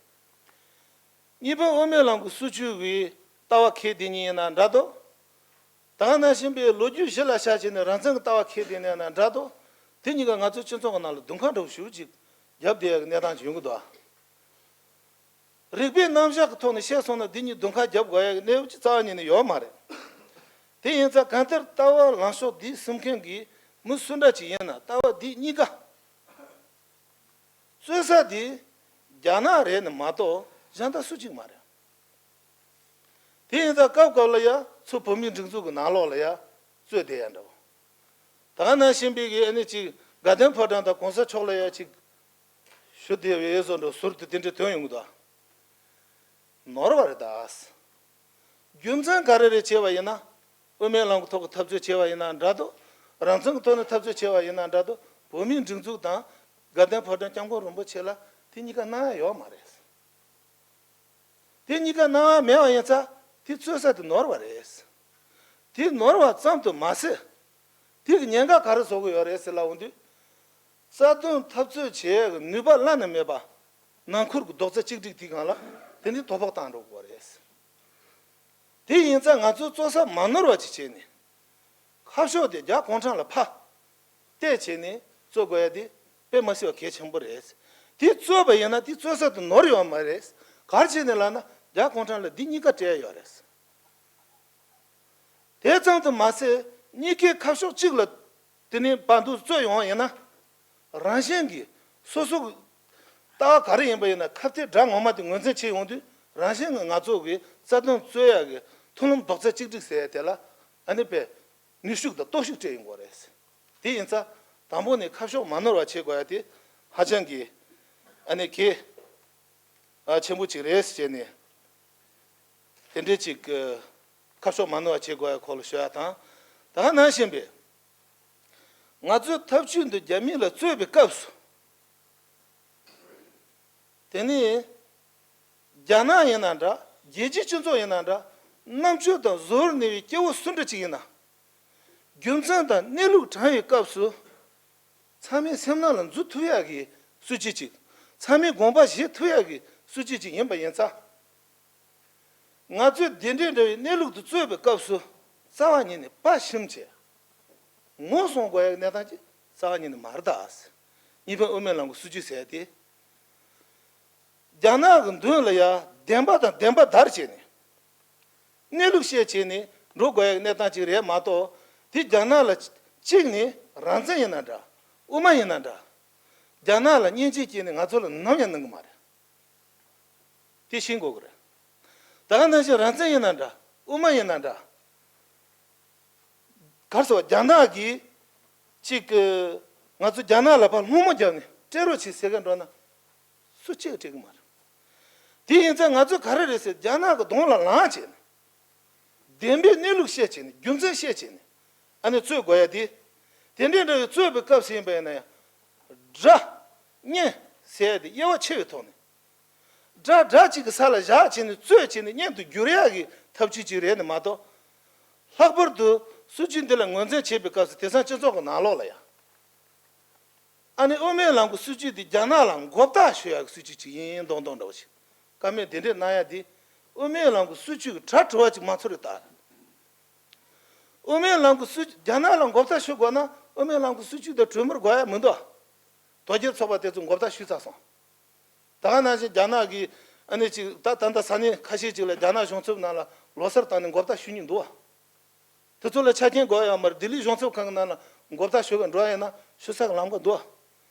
གཉིས་པ་དབུ་མའི་ལམ་གྱི་སྲིད་བྱུས་ཀྱི་ལྟ་བ་འཁྱེར་བསྡད་མཁན་ཡིན་ན་འདྲ་འདུག་ད་ག་ནང་བཞིན་པའི་ལོ་རྒྱུས་གཞི་ལ་བཞག་བྱས་ནས་རང་བཙན་གྱི་ལྟ་བ་འཁྱེར་བསྡད་མཁན་ཡིན་ན་འདྲ་འདུག་དེ་གཉིས་ཀ་ང་ཚོའི་སྤྱི་ཚོགས་ཀྱི་ནང་ལ་དུང་དཀར་འདྲ་བོ་ཞེ་པོ་ཅིག་བརྒྱབ་བསྡད་ཡག་གི་གནས་སྟངས་ཅིག་ཡོང་གི་འདུག་རིགས་པའི་རྣམ་གཞག་གི་ཐོག་ནས་བཤད་སོང་ན་འདི་གཉིས་དུང་དཀར་རྒྱབ་དགོས་ཡག་གི་གནས་བབ་ཅིག་རྩ་བ་ཉིད་ནས་ཡོད་མ་རེད། དེ་ཡིན་ཙང་གང་ལྟར་ལྟ་བ་ལངས་ཕྱོགས་འདི་གསུམ་མཁན་གྱི་མི་སུ་འདྲ་ཅིག་ཡིན་ན་ལྟ་བ་འདི་གཉིས་ཀ་རྩོད་ས་དེ་རྒྱ་ནག་རེད་ནི་མ་གཏོགས་གཞན་དག་སུ་གཅིག་མ་རེད། དེ་ཡིན་ཙང་སྐབས་སྐབས་ལ་ཡ་ཚུར་བོད་མིའི་སྒྲིག་འཛུགས་ཀྱི་ནང་ལོགས་ལ་ཡ་རྩོད་བསྡད་ཡ་འདྲ་བོ། ད་ག་ནང་བཞིན་པའི་གི་ཨ་ནི་ཅིག་ དགའ་ལྡན་ཕོ་བྲང་དང་གོང་ས་མཆོག་ལ་ཡ་ཅིག་ཞུ་བདེ་བའི་བཟོ་འདྲ་ཟུར་དུ་དེ་འདྲའི་དོན་ཡོང་གི་འདུག་ནོར་བ་རེད་ད། རྒྱུ་མཚན་ག་རེ་རེད་བྱས་པ་ཡིན་ན། དབུ་མའི་ལམ་གྱི་ཐོག་གི་འཐབ་རྩོད་བྱས་པ་ཡིན་ན་འདྲ་འདུག་རང་བཙན་གྱི་ཐོག་ནས་འཐབ་རྩོད་བྱས་པ་ཡིན་ན་འདྲ་འདུག་བོད་མིའི་སྒྲིག་འཛུགས་དང་དགའ་ལྡན་ཕོ་བྲང་སྐྱབས་མགོན་རིན་པོ་ཆེ་ལ་དེ་གཉིས་ཀ་གནང་ཡ་ཡོད་མ་རེད། དེ་གཉིས་ཀ་གནང་བ་མེད་པ་ཡིན་ཙང་དེ་རྩོད་ས་དེ་ནོར་བ་རེད། དེ་ནོར་བ་ཙམ་དུ་མ་ཟད། དེ་གི་ཉེན་ཁ་ག་རེ་བཟོ་གི་ཡོད་རེད་ཟེར་ལབ་འོང་དུས། རྩ་དོན་འཐབ་རྩོད་བྱེད་ཡག་གི་ནུས་པ་བླ་ན་མེད་པ། ནང་ཁུལ་གྱི་རྡོག་རྩ་གཅིག་སྒྲིལ་དེའི་སྒང་ལ་དེ་ནི་དོ་ཕོག་བཏང་འགྲོ་དགོས་རེད། དེ་ཡིན་ཙང་ང་ཚོ་རྩོད་ས་མ་ནོར་བ་ཅིག་བྱས་ནས། ཁ་ཕྱོགས་དེ་རྒྱ་གུང་ཁྲན་ལ་ཕར་བལྟས་བྱས་ནས་རྩོད་དགོས་ཡ་དེ་དཔེ་མ་སྲིད་པ་གལ་ཆེན་པོ་རེད། དེ་རྩོད་པ་ཡིན་ན་དེ་རྩོད་ས་དེ་ནོར་ཡོད་མ་རེད། ག་རེ་བྱས་ནས་ལབ་ན་རྒྱ་གུང་ཁྲན་ལ་འདི་གཉིས་ཀ་སྤྲད་ཡོད་རེད། དེ་ཙམ་དུ་མ་ཟད་གཉིས་ཀའི་ཁ་ཕྱོགས་གཅིག་ལ་དེ་ནི་བར་དུ་རྩོད་ཡོང་བ་ཡིན་ན། རང་བཞིན་གྱིས་སོ་སོ་གི་ལྟ་བ་ག་རེ་ཡིན་པ་ཡིན་ན་ཁ་གཏད་དགྲ་ངོ་མ་དེ་ངོས་འཛིན་བྱེད་ཡོང་དུས་རང་བཞིན་གྱིས་ང་ཚོ་གི་རྩ་དོན་རྩོད་ཡག་གི་མཐུན་ལམ་རྡོག་རྩ་གཅིག་སྒྲིལ་ཟེར་ཡ་དེ་ལ་ཨ་ནི་དཔེ་ནུས་ཤུགས་དང་སྟོབས་ཤུགས་སྤྲད་ཡོང་དགོས་རེད། དེ་ཡིན་ཙང་དང་པོ་ནས་ཁ་ཕྱོགས་མ་ནོར་བ་བྱེད་དགོས་ཡ་དེ་ཧ་ཅང་གི་ཨ་ནི་གལ་ཆེན་པོ་ཅིག་རེད་ཟེར་ནས་དེ་འདྲའི་ཅིག་ཁ་ཕྱོགས་མ་ནོར་བ་བྱེད་དགོས་ཡ་སྐོར་ལ་ཞུ་ཡ་དང་། ད་ག་ནང་བཞིན་པའི། ང་ཚོའི་འཐབ་ཇུས་འདི་རྒྱ་མི་ལ་རྩོད་པའི་སྐབས་སུ། དེ་ནི་རྒྱ་ནག་ཡིན་ན་འདྲ། རྒྱལ་སྤྱིའི་སྤྱི་ཚོགས་ཡིན་ན་འདྲ། རྣམ་དཔྱོད་དང་གཟུར་གནས་པའི་སྐྱེ་བོ་སུ་འདྲ་ཅིག་ཡིན་ན། རྒྱུ་མཚན་དང་གནས་ལུགས་དྲངས་པའི་སྐབས་སུ། ཚང་མའི་སེམས་ནང་ལ་འཛུལ་ཐུབ་ཡག་གི་སྲིད་ཇུས་ཅིག་ཚང་མའི་དགོངས་པ་བཞེས་ཐུབ་ཡག་གི་སྲིད་ཇུས་ཅིག་ཡིན་པ་ཡིན་ཙང་། ང་ཚོས་དེ་འདྲའི་འདྲ་བའི་གནས་ལུགས་དེ་རྩོད་པའི་སྐབས་སུ་རྩ་བ་ཉིད་ནས་དཔའ་ཞུམ་བྱས། ངོ་སྲུང་དགོས་ཡག་གནས་སྟངས་ཅིག་རྩ་བ་ཉིད་ནས་མ་རེད་ད། གཉིས་ཕན་དབུ་མའི་ལམ་གྱི་སྲིད་ཇུས་ཟེར་ཏེ། རྒྱ་ནག་གི་མདུན་ལ་ཡ་བདེན་པ་དང་བདེན་པ་བདར་བྱས་ནས། གནས་ལུགས་བཤད་བྱས་ནས་འགྲོ་དགོས་ཡག་གནས་སྟངས་ཅིག་རེད་མ་གཏོགས། དེ་རྒྱ་ནག་ལ་གཅིག་ནས་རང་བཙན་ཡིན་ན་འདྲ། དབུ་མ་ཡིན་ན་འདྲ། རྒྱ་ནག་ལ་སྙིང་རྗེ་སྐྱེས་ནས་ང་ཚོ་ལ་ནམ་ཡང་གནང་གི་མ་རེད། དེ་ཤེས་དགོས་ཀྱི་རེད། ད་ག་ནང་བཞིན་རང་བཙན་ཡིན་ན་འདྲ། དབུ་མ་ཡིན་ན་འདྲ། གར་སོགས་རྒྱ་ནག་གིས་གཅིག་གི་ང་ཚོ་རྒྱ་ནག་ལ་ཕར་སློང་མོ་བརྒྱབ་ནས་སྤྲད་རོགས་བྱེད་ཟེར་ག་འགྲོ་ན། སུ་གཅིག་སྤྲད་ཀྱི་མ་རེད། དེ་ཡིན་ཙང་ང་ཚོས་ག་རེ་རེད་ཟེར་རྒྱ་ནག་གི་གདོང་ལ་ལངས་བྱས་ནས། བདེན་པའི་གནས་ལུགས་བཤད་བྱས་ནས་རྒྱུ་མཚན་བཤད་བྱས་ནས་ཨ་ནི་རྩོད་དགོས་ཡ་དེ། དེ་འདྲའི་འདྲ་བའི་རྩོད་པའི་སྐབས་སུ་ཡིན་པ་ཡིན་ན་ཡང་། དགྲ། གཉེན་ཟེར་ཡ་དེ་དབྱེ་བ་ཕྱེ་བའི་ཐོག་ནས། དགྲ་དགྲ་གཅིག་གི་ས་ལ་བཞག་བྱས་ནས་རྩོད་བྱས་ནས་གཉེན་དུ་བསྒྱུར་ཡག་གི་ཐབས་ཇུས་ཅིག་རེད་ནི་མ་གཏོགས། ལྷག་པར་དུ་སྲིད་ཇུས་འདི་ལ་ངོས་འཛིན་བྱེད་པའི་སྐབས་སུ་དེང་སང་སྤྱི་ཚོགས་ཀྱི་ནང་ལོགས་ལ་ཡང་། ཨ་ནི་དབུ་མའི་ལམ་གྱི་སྲིད་ཇུས་འདི་རྒྱ་ནག་ལ་མགོ་བཏགས་ཞུ་ཡག་གི་སྲིད་ཇུས་ཅིག་ཡིན་མདོག་མདོག་འདྲ་བོ་ཞིག་བཀའ་མོལ་འདི་འདྲས་གནང་ཡ་འདི་དབུ་མའི་ལམ་གྱི་སྲིད་ཇུས་ཀྱི་གྲ་གྲོ་བ་ཅིག་མ་ཚོར་རེད་ད། དབུ་མའི་ལམ་གྱི་སྲིད་རྒྱ་ནག་ལ་མགོ་བཏགས་ཞུ་དགོས་ན་དབུ་མའི་ལམ་གྱི་སྲིད་ཇུས་དང་གྲོས་མོལ་དགོས་ཡ་མི་འདུག་དོལ་རྒྱལ་ཚོགས་པ་དེ་ཚོ་མགོ་བཏགས་ཞུས་ཚར་སོང་། ད་ག་ནང་བཞིན་རྒྱ་ནག་གིས་ཨ་ནི་ཅིག་ད་ད་ལྟ་ས་གནས་ཁ་ཤས་ཅིག་ལ་རྒྱ་ནག་གཞུང་ཚབ་ནང་ལ་ལོ་སར་བཏང་ནས་མགོ་བཏགས་ཞུ་མྱོང་འདུག་བ། དེ་ཚོ་ལ་ཆ་རྐྱེན་དགོས་ཡ་མ་རེད། ལྡི་ལི་གཞུང་ཚབ་ཁང་གི་ནང་ལ་མགོ་བཏགས་ཞུ་ག་འགྲོ་ཡ་ཡིན་ན་ཞུ་ས་གི་ལམ་ཁ་འདུག་བ།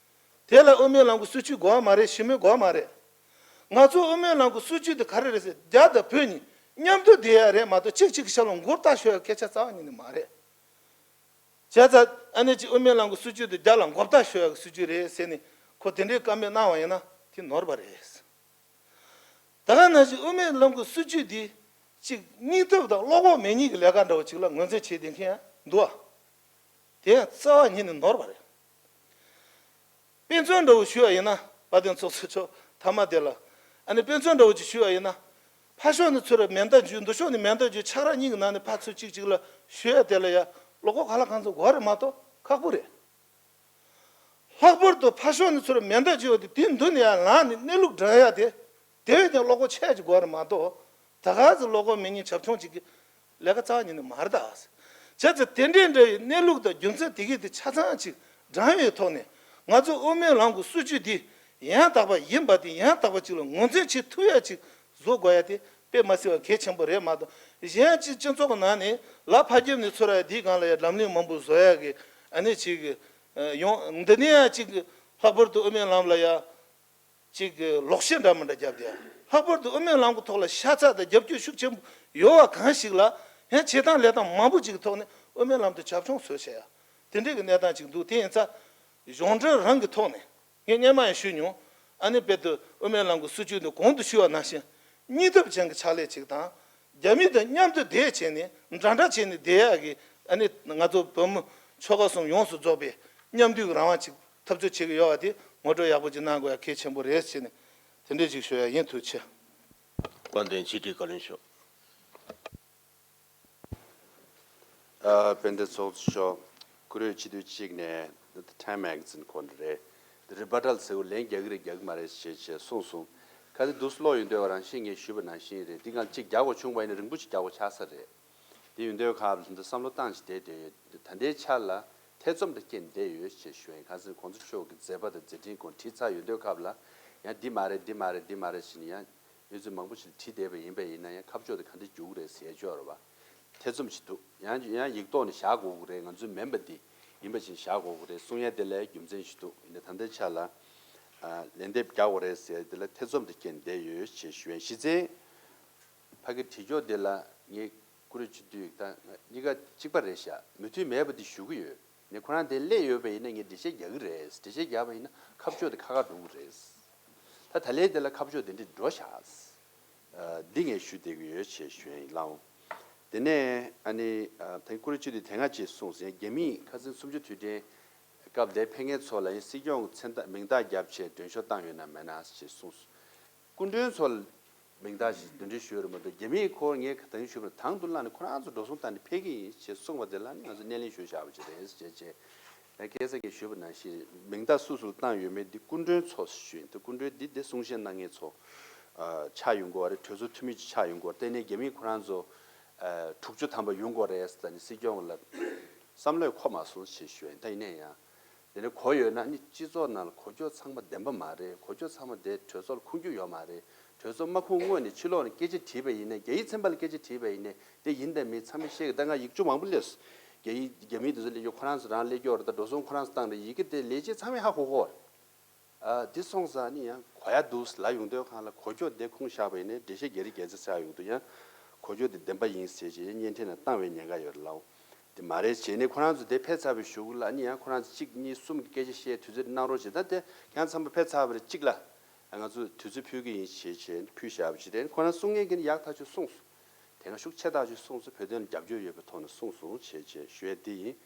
དེ་ལ་དབུ་མའི་ལམ་གྱི་སྲིད་ཇུས་དགོས་པ་མ་རེད། ཞུ་མི་དགོས་པ་མ་རེད། ང་ཚོ་དབུ་མའི་ལམ་གྱི་སྲིད་ཇུས་དེ་ག་རེ་རེད་ཟེར་རྒྱ་དང་བོད་གཉིས་མཉམ་དུ་བསྡད་ཡ་རེད་མ་གཏོགས་གཅིག་གཅིག་གི་ཞབས་ལ་མགོ་བཏགས་ཞུ་ཡ་སྐད་ཆ་རྩ་བ་ཉིད་ནས་མ་རེད། བྱས་ཙང་ཨ་ནེ་ཅིག་དབུ་མའི་ལམ་གྱི་སྲིད་ཇུས་དེ་རྒྱ་ལ་མགོ་བཏགས་ཞུ་ཡ་གི་སྲིད་ཇུས་རེད་ཟེར་ནས་ཁོ་དེ་འདྲའི་བཀའ་མོལ་གནང་བ་ཡིན་ན་དེ་ནོར་བ་རེད། ད་ག་ནང་བཞིན་དབུ་མའི་ལམ་གྱི་སྲིད་ཇུས་འདི་གཅིག་སྙིང་སྟོབས་དང་བློ་ཁོག་མེད་མཁན་གྱི་ལས་ཀ་འདྲ་བོ་ཅིག་ལ་ངོས་འཛིན་བྱེད་བསྡད་མཁན་ཡང་འདུག་བ། དེ་ཡང་རྩ་བ་ཉིད་ནས་ནོར་བ་རེད། དཔེ་མཚོན་འདྲ་བོ་ཞུ་བ་ཡིན་ན་དཔལ་ལྡན་ཚོགས་གཙོ་མཆོག་མཐའ་མ་དེ་ལ་ཨ་ནི་དཔེ་མཚོན་འདྲ་བོ་ཅིག་ཞུ་བ་ཡིན་ན། ཕར་ཕྱོགས་ནས་ཚུར་མེ་མདའ་འཇུས། མདུན་ཕྱོགས་ནས་མེ་མདའ་འཇུས། ཆག་ར་གཉིས་ཀྱི་ནང་ནས་ཕར་ཚུར་གཅིག་གཅིག་ལ་ཞུ་ཡ་དེ་ལ་ཡ་བློ་ཁོག་ག་ལ་གང་འཚམ་དགོས་རེད་མ་གཏོགས་ཁག་པོ་རེད། ལྷག་པར་དུ་ཕར་ཕྱོགས་ནས་ཚུར་མེ་མདའ་འཇུས་པ་དེ་དེའི་མདུན་ནས་ཡར་ལངས་ནས་གནས་ལུགས་འགྲན་ཡ་དེ་དེ་བས་ཀྱང་བློ་ཁོག་ཆེ་ཅིག་དགོས་རེད་མ་གཏོགས་ད་ག་ཟེ་བློ་ཁོག་མེད་མཁན་བྱབ་ཆུང་ཅིག་གི་ལས་ཀ་རྩ་བ་ཉིད་ནས་མ་རེད་ད། བྱས་ཙང་དེ་འདྲའི་འདྲ་བའི་གནས་ལུགས་དང་རྒྱུ་མཚན་དེ་གས་དེ་ཆ་ཚང་ཅིག་འདྲ་བའི་ཐོག་ནས་ང་ཚོ་དབུ་མའི་ལམ་གྱི་སྲིད་ཇུས་འདི་ཡང་དག་པ་ཡིན་པ་དེ་ཡང་དག་པ་ཅིག་ལ་ངོས་འཛིན་བྱེད་ཐུབ་ཡ་ཅིག་བཟོ་དགོས་ཡ་དེ་དཔེ་མ་སྲིད་པ་གལ་ཆེན་པོ་རེད་མ་གཏོགས་གཞན་ཅིག་སྤྱི་ཚོགས་ཀྱི་ནང་ནས་ལ་ཕར་རྒྱབ་ནས་ཚུར་ཡ་དེའི་སྒང་ལ་ཡ་འཛམ་གླིང་མང་པོ་བཟོ་ཡ་གི་ཨ་ནི་ཅིག་ཡོང་འདི་ནས་ཡ་ཅིག་ལྷག་པར་དུ་དབུ་མའི་ལམ་ལ་ཡ། ཅིག་ལོག་བཤད་འདྲ་མི་འདྲ་བརྒྱབ་སྟེ། ལྷག་པར་དུ་དབུ་མའི་ལམ་གྱི་ཐོག་ལ་ཤ་ཚ་དང་རྒྱབ་སྐྱོར་ཤུགས་ཆེན་པོ་ཡོད་པ་གང་ཞིག་ལ་ཡང་བྱེད་སྟངས་ལས་སྟངས་མང་པོ་ཅིག་གི་ཐོག་ནས་དབུ་མའི་ལམ་དུ་བྱབ་ཆུང་བཟོས་བྱས་ཡ། དེ་འདྲའི་གི་གནས་སྟངས་ཅིག་འདུག་དེ་ཡིན་ཙང་ གཞུང་འབྲེལ་རང་གི་ཐོག་ནས་ངས་སྔོན་མ་ཡང་ཞུས་མྱོང་། ཨ་ནི་དཔེར་དུ་དབུ་མའི་ལམ་གྱི་སྲིད་བྱུས་འདི་གོང་དུ་ཞུས་པ་ནང་བཞིན་སྙིང་སྟོབས་ཅན་གྱི་ཕྱག་ལས་ཅིག་དང་། རྒྱ་མི་དང་མཉམ་དུ་བསྡད་བྱས་ནས་འདྲ་འདྲ་བྱས་ནས་བསྡད་ཡག་གི། ཨ་ནི་ང་ཚོ་བོད་མི་ཆོལ་ཁ་གསུམ་ཡོངས་སུ་རྫོགས་པའི་མཉམ་འདུས་ཀྱི་རང་དབང་ཅིག་འཐབ་རྩོད་བྱེད་ཀྱི་ཡོད་པ་དེ་ངོ་སྤྲོད་ཡག་པོ་ཅིག་གནང་དགོས་ཡག་གལ་ཆེན་པོ་རེད་ཟེར་ནས་དེ་འདྲས་ཅིག་ཞུ་ཡག་ཡིན། ཐུགས་རྗེ་ཆེ། དཔལ་ལྡན་ཕྱི་དྲིལ་བཀའ་བློན་མཆོག་ཨ། དཔལ་ལྡན་ཚོགས་གཙོ་མཆོག་བཀུར་འོས་སྤྱི་འཐུས་གཅིག་ནས་Time Magazine ཁོ་འདྲ་རེད། Rebuttal ཟེར་བ་ལན་རྒྱག་གི་རེད་རྒྱག་གི་མ་རེད་ཞེས་བྱས་གསུངས་སོང་། ཁ་སང་དུས་སུ་ཀློག་ཡོང་དུས་རང་བཞིན་ངས་ཞུས་པ་ནང་བཞིན་རེད། འདི་སྒང་གཅིག་རྒྱག་དགོས་བྱུང་བ་ཡིན་ན་རིང་པོ་ཞིག་རྒྱག་དགོས་ཆགས་ས་རེད། དེ་ཡོང་དུས་སྐབས་ལ་འདི་བསམ་བློ་བཏང་བྱས་བསྡད་བསྡད་ཡོད། ད་ལྟའི་ཆ་ལ་ཐེ་ཚོམ་དང་རྐྱེན་བསྡད་ཡོད་ཞེས་ཞུ་ཡིན། ཁ་སང་གོང་ས་མཆོག་གི་མཛད་པ་དང་མཛད་འཕྲིན་སྐོར་དྲིས་ཚར་ཡོང་དུས་སྐབས་ལ་ཡང་འདི་མ་རེད་འདི་མ་རེད་འདི་མ་རེད་ཞེས་ནས་ཡང་། གནས་ཚུལ་མང་པོ་ཞིག་བྲིས་བསྡད་པ་ཡིན་པ་ཡིན་ན་ཡང་ཁ་ཕྱོགས་དེ་ག་འདྲ་འགྱུར་གི་རེད་ཟེར་ཡ་ཅིག་ཡོད་རེད་པ། ཐེ་ཚོམ་ཞིག་འདུག་ཡང་ཡང་ཡིག་ཐོག་ནས་བཞག་དགོས་ཀྱི་རེད། ང་ཚོའི་མིན་པ་འདི་ཡིན་པ་བཞིན་བཞག་དགོས་ཀྱི་རེད་གསུང་ཡ་དེ་ལ་རྒྱུ་མཚན་ཞིག་འདུག་ཡིན་ནའི་ད་ལྟའི་ཆ་ལ་ཨ། ལན་འདེབས་རྒྱག་དགོས་རེད་ཟེར་ཡ་དེ་ལ་ཐེ་ཚོམ་དེ་སྐྱེས་བསྡད་ཡོད་ཅེས་ཞུ་ཡ། གཞི་རྩའི་ཕ་གི་དྲི་ཆོག་དེ་ལ་ངས་བཀུར་འོས་སྤྱི་འཐུས་ད་གཉིས་ཀ་གཅིག་པ་རེད་ཤག་མོས་མཐུན་མེད་པ་འདི་ཞུ་གི་ཡོད། ནས་ཁོ་རང་དེ་སླེབས་ཡོད་པ་ཡིན་ན་ངས་འགྲེལ་བཤད་རྒྱག་གི་རེད། འགྲེལ་བཤད་རྒྱག་པ་ཡིན་ན་ཁ་ཕྱོགས་དེ་ཁ་ཁ་འགྲོ་གི་རེད། ད་ད་ལན་དེ་ལ་ཁ་ཕྱོགས་དེ་འདྲས་འགྲོ་ཤག་འདི་ངས་ཞུ་བསྡད་ཀྱི་ཡོད་ཅེས་ཞུ་ཡིན་ལགས། དེ་ནས་ཨ་ནི་ད་བཀུར་འོས་སྤྱི་འཐུས་དེ་སྔ་ཅིག་གསུངས་ཟིན། རྒྱ་མིས་ཁ་སང་སུམ་ཅུ་དུས་དྲན་སྐབས་དེ་ཕེབས་མཁན་ཚོ་ལ་ཡང་སྲིད་སྐྱོང་མཚན་རྟགས་མིང་རྟགས་བརྒྱབ་བྱས་མགྲོན་ཤོག་བཏང་ཡོད་ན་མེད་ན་ཅེས་གསུངས། སྐུ་མགྲོན་ཚོ་ལ་མིང་རྟགས་ཤིག་འདོན་སྤྲོད་ཞུས་རེད་མ་གཏོགས། རྒྱ་མིས་ཁོ་ངས་ག་དང་ཞུས་པར་དང་དུ་བླངས་ནས་ཁོ་རང་ཚོ་འགྲོ་སོང་བཏང་ནས་ཕེབས་ཀྱི་ཡིན་ཞེས་གསུངས་པ་དེ་ལ་ནི་ང་ཚོ་སྣེ་ལེན་ཞུས་བཞག་པ་ཅིག་རེད་ཅེས་བྱས། ཡང་ཁ་སང་ངས་ཞུས་པ་ནང་བཞིན་མིང་རྟགས་སུ་སུ་བཏང་ཡོད་མེད་འདི་སྐུ་མགྲོན་ཚོ་ཞུས་ཡིན། ད་སྐུ་མགྲོན་འདི་འདི་གསུང་བཤད་གནང་མཁན་ཚོ་ཆགས་ཡོང་གི་ཡོད་རེད། གྲོས་ཚོགས་འཐུས་མི་ཅིག་ཆགས་ཡོང་གི་ཡོད་རེད། དེ་ནས་རྒྱ་མིས་ཁོ་རང་ཚོ་དྲུག་ཅུ་ཐམ་པ་ཡོང་གི་ཡོད་རེད་ཟེར་ནས་སྲིད་སྐྱོང་ལ་བསམ་བློས་འཁོར་མ་སོང་ཞེས་ཞུས་ཡིན། ད་ཡིན་ན་ཡང་། དེ་ནས་གོ་ཡོད་ན་ནི་སྤྱི་ཚོགས་ནང་ལ་གོ་རྒྱུ་ཚང་མ་བདེན་པ་མ་རེད། གོ་རྒྱུ་ཚང་མ་དེ་གྲོས་ཚོགས་ལ་ཁུངས་རྒྱུ་ཡོད་མ་རེད། གྲོས་ཚོགས་མ་ཁུངས་སྔོན་ནས་ཕྱི་ལོགས་ནས་སྐད་ཆ་དྲིས་པ་ཡིན་ནའི། རྒྱ་ཡིག་ཚན་པ་ལ་སྐད་ཆ་དྲིས་པ་ཡིན་ནའི་དེ་ཡིན་དང་མིན་ཚང་མས་ཤེས་ཀྱི། ད་ང་ཡིག་ཆུང་མང་པོ་སླེབས་སོང་། རྒྱ་ཡིག་རྒྱ་མིའི་དེ་ཚོ་སླེབས་རྒྱུ་ཁོ་རང་ཚོ་རང་སླེབས་རྒྱུ་རེད། ད་འགྲོ་སོང་ཁོ་རང་ཚོ་བཏང་རེད། ཡི་གེ་དེ་ལས་བྱེད་ཚང་མས་ཧ་གོ་གོ་རེད། ཨ། འདི་སོང་ཙང་ནི་ཡང་གོ་ཡ་འདུག་ལབ་ཡོང་དུས་སྒང་ལ་གོ་རྒྱུ་དེ་ཁུངས་བཞག་པ་ཡིན་ནའི་འགྲེལ་བཤད་རྒྱག་རེས་རྒྱག་ཚེ་ཟེར་ཡོང་དུས་ཡང་གོ་རྒྱུ་དེ་བདེན་པ་ཡིན་ཟེར་བྱས་བརྙན་འཕྲིན་ནང་བཏང་བའི་ཉེན་ཁ་ཡོད་རེད་ལགས། དེ་མ་རེད་བྱས་ནས་ཁོ་རང་ཚོ་དེ་ཕེབས་ཚར་བའི་གཞུག་ལ་ནི་ཡང་ཁོ་རང་ཚོ་གཅིག་གཉིས་གསུམ་གྱི་སྐད་ཆ་བཤད་དུས་ཚོད་གནང་རོགས་བྱེད། ད་དེ་ཁྱེད་རང་ཚང་མ་ཕེབས་ཚར་བ་རེད། གཅིག་ལ་ང་ཚོ་དུས་ཚོད་ཕུལ་གྱི་ཡིན་ཞེས་བྱས་ཕུལ་བཞག་པ་ཅིག་རེད། ཁོ་རང་གསུང་མཁན་གྱིས་ནི་ཡག་ཐག་ཆོད་གསུངས་སོང་། དེ་སྔ་ཤུགས་ཆེ་ཐག་ཆོད་གསུངས་སོང་། བོད་དོན་ལ་རྒྱབ་སྐྱོར་ཡོད་པའི་ཐོག་ནས་གསུངས་སོང་ཞེས་བྱས་ཞུ་ཡས་དེ་ཡིན།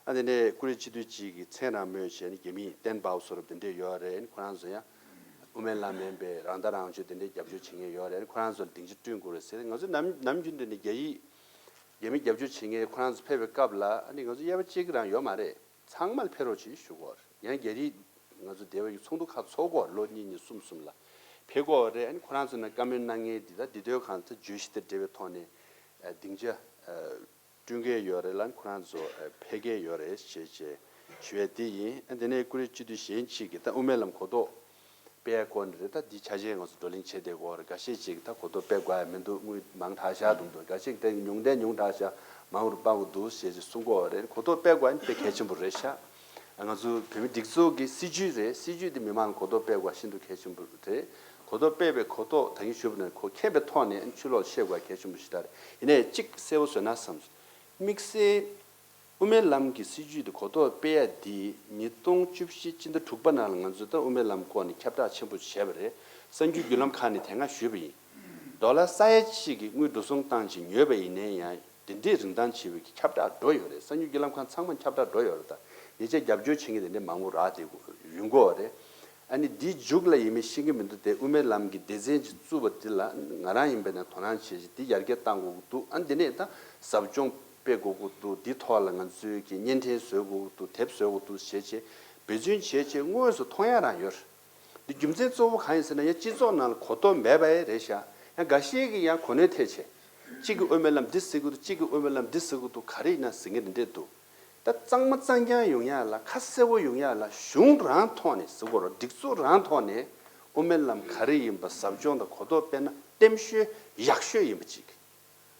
ཨ། དེ་ནས་བཀུར་འོས་སྤྱི་འཐུས་གཅིག་གིས་མཚན་རང་མོས་བྱས་ནས་རྒྱ་མིས་ཏན་པའོ་བཟོ་འདྲ་དེ་འདྲས་ཡོད་རེད། ཁོ་རང་ཚོ་ཡང་དབུ་མའི་ལམ་མིན་པའི་རང་ལྟ་རང་བརྗོད་དེ་འདྲས་རྒྱབ་སྐྱོར་བྱེད་མཁན་ཡོད་རེད། ཁོ་རང་ཚོ་ལ་སྡིངས་ཆ་བསྐྲུན་དགོས་རེད་ཟེར། ང་ཚོ་ནམ་ནམ་རྒྱུན་དུ་ནས་རྒྱ་ཡིག་རྒྱ་མི་རྒྱབ་སྐྱོར་བྱེད་མཁན་ཁོ་རང་ཚོ་ཕེབས་པའི་སྐབས་ལ་ཨ་ནི་ང་ཚོ་དབྱེ་བ་ཕྱེ་གི་རང་ཡོད་མ་རེད། ཚང་མ་ལ་ཕེབས་རོགས་བྱེད་ཞུ་གོ། ཡང་རྒྱ་རིགས་ང་ཚོ་སྡེ་བ་ཡི་ཚོགས་འདུ་ཁག་ཚོགས་གོ། ལོ་གཉིས་གཉིས་གསུམ་གསུམ་ལ་ཕེབས་གོ་རེད། ཨ་ནི་ཁོ་རང་ཚོ་ནས་བཀའ་མོལ་གནང་མཁན་འདི་ད་འདི་དོན་གང་ལྟར་བརྗོད་གཞི་དང་འབྲེལ་བའི་ཐོག་ནས་སྡིངས་ཆ་བསྐྲུན་གྱི་ཡོད་རེད་ལ། ཁོ་རང་ཚོ་ཕེབས་ཀྱི་ཡོད་རེད་ཞེས་བྱས་ཞུ་ཡས་དེ་ཡིན། ཨ། དེ་ནས་བཀུར་འོས་སྤྱི་འཐུས་གཞན་གཅིག་གིས་ད་དབུ་མའི་ལམ་གོ་རྟོགས་སྤེལ་ཡ་སྐོར་ནས་རེད། ད་འདི་ཆ་ཆེན་ང་ཚོ་བགྲོ་གླེང་བྱེད་བསྡད་ཀྱི་ཡོད་རེད། འགའ་ཤས་ཅིག་ད་གོ་རྟོགས་སྤེལ་དགོས་ཡ་མི་འདུག་དངུལ་མང་དྲགས་ཤག་འདུག་འདུག་འགའ་ཤས་དེ་ཉུང་དེ་ཉུང་དྲགས་ཤག་མང་རུ་སྤར་དགོས་འདུག་ཞེས་ཅིག་གསུང་གི་ཡོད་རེད། གོ་རྟོགས་སྤེལ་དགོས་ཡ་ནི་དཔེ་གལ་ཆེན་པོ་རེད་ཤག་ང་ཚོ་བོད་མི་སྒྲིག་འཛུགས་ཀྱི་སྲིད་བྱུས་རེད། སྲིད་བྱུས་དེ་མི་མང་གོ་རྟོགས་སྤེལ་དགོས་ཤིན་ཏུ་གལ་ཆེན་པོ་རེད། གོ་རྟོགས་སྤེལ་བའི་གོ་རྟོགས་ད་གིན་ཞུས་པ་ནང་གོ་མཁྱེན་པའི་ཐོག་ནས་ཕྱི་ལོགས་བཤད་དགོས་གལ་ཆེན་པོ་ཞིག་ད་རེད། ཡིན་ནའི་གཅིག་གསལ་པོ་བཟོས་ན་བསམ་སོང་། དམིགས་བསལ་དབུ་མའི་ལམ་གྱི་སྲིད་བྱུས་དེ་གོ་རྟོགས་སྤེལ་ཡ་དེ་ཉིས་སྟོང་བཅུ་བཞི་སྤྱི་ཟླ་དྲུག་པ་ནང་ལ་ང་ཚོས་ད་དབུ་མའི་ལམ་སྐོར་ནས་ཁྱབ་བསྒྲགས་ཆེན་པོ་བྱས་པ་རེད། གསར་འགྱུར་བརྒྱུད་ལམ་ཁག་ནས་དེ་སྔ་ཞུས་པ་ཡིན། ཌོ་ལར་ས་ཡ་གཅིག་གི་དངུལ་འགྲོ་སོང་བཏང་བྱས་ཉོས་པ་ཡིན་ནའི་ཡང་། དེ་འདྲས་རིན་ཐང་ཆེ་བའི་ཁྱབ་བསྒྲགས་འགྲོ་ཡོད་རེད། གསར་འགྱུར་བརྒྱུད་ལམ་ཁག་ཚང་མ་ཁྱབ་བསྒྲགས་འགྲོ་ཡོད་རེད། ད་ཉེ་ཆར་རྒྱབ་སྐྱོར་བྱེད་མཁན་དེ་འདྲས་མང་པོ་རག་བསྡད་ཡོང་གི་ཡོད་རེད། ཨ་ནི་འདིའི་མཇུག་ལ་ཡིན་མིན་ཤེས་ཀྱི་མི་འདུག་དེ་དབུ་མའི་ལམ་གྱི་སྡེ་ཚན་ཅིག་བཙུགས་པ་འདི་ལ་ང་རང་ཡིན་པ་ན་དོ་སྣང་བྱེད་ཅིག་འདི་ཡར་རྒྱས་གཏང་དགོས་ཀྱི་འདུག་ཨ་ནི་དེ་ནས་ད་ཟབ་སྦྱོང་སྤེལ་དགོས་ཀྱི་འདུག་འདི་ཐོག་ལ་ང་ཚོས་ཀྱི་བརྙན་འཕྲིན་བཟོ་དགོས་ཀྱི་འདུག་དེབ་བཟོ་དགོས་ཀྱི་འདུག་བྱེད་ཅིག་འབད་བརྩོན་བྱེད་ཅིག་དངོས་སུ་མཐོང་ཡ་རང་ཡོད་རེད། འདི་རྒྱུ་མཚན་གཙོ་བོ་གང་ཡིན་ཟེར་ན། ཡང་སྤྱི་ཚོགས་ནང་ལ་གོ་རྟོགས་མེད་པ་ཡང་རེད་ཤག་ཡང་འགའ་ཤས་ཀྱིས་ཡང་གོ་གནས་འཐད་བྱས། གཅིག་གིས་དབུ་མའི་ལམ་འདི་ཟེར་གི་འདུག་གཅིག་གིས་དབུ་མའི་ལམ་འདི་ཟེར་གི་འདུག་ག་རེ་ཡིན་ན་ཟེར་མཁན་འདི་འདྲས་འདུག་ད་གཙང་མ་གཙང་རྐྱང་ཡོང་ཡ་ལ། ཁ་གསལ་པོ་ཡོང་ཡ་ལ་གཞུང་རང་ཐོག་ནས་ཟེར་དགོས་རེད། སྒྲིག་འཛུགས་རང་ཐོག་ནས་དབུ་མའི་ལམ་ག་རེ་ཡིན་པ་ཟབ་སྦྱོང་དང་གོ་རྟོགས་སྤེལ་ན་བརྟན་ཤོས་ཡག་ཤོས་ཡིན་པ་ཅིག་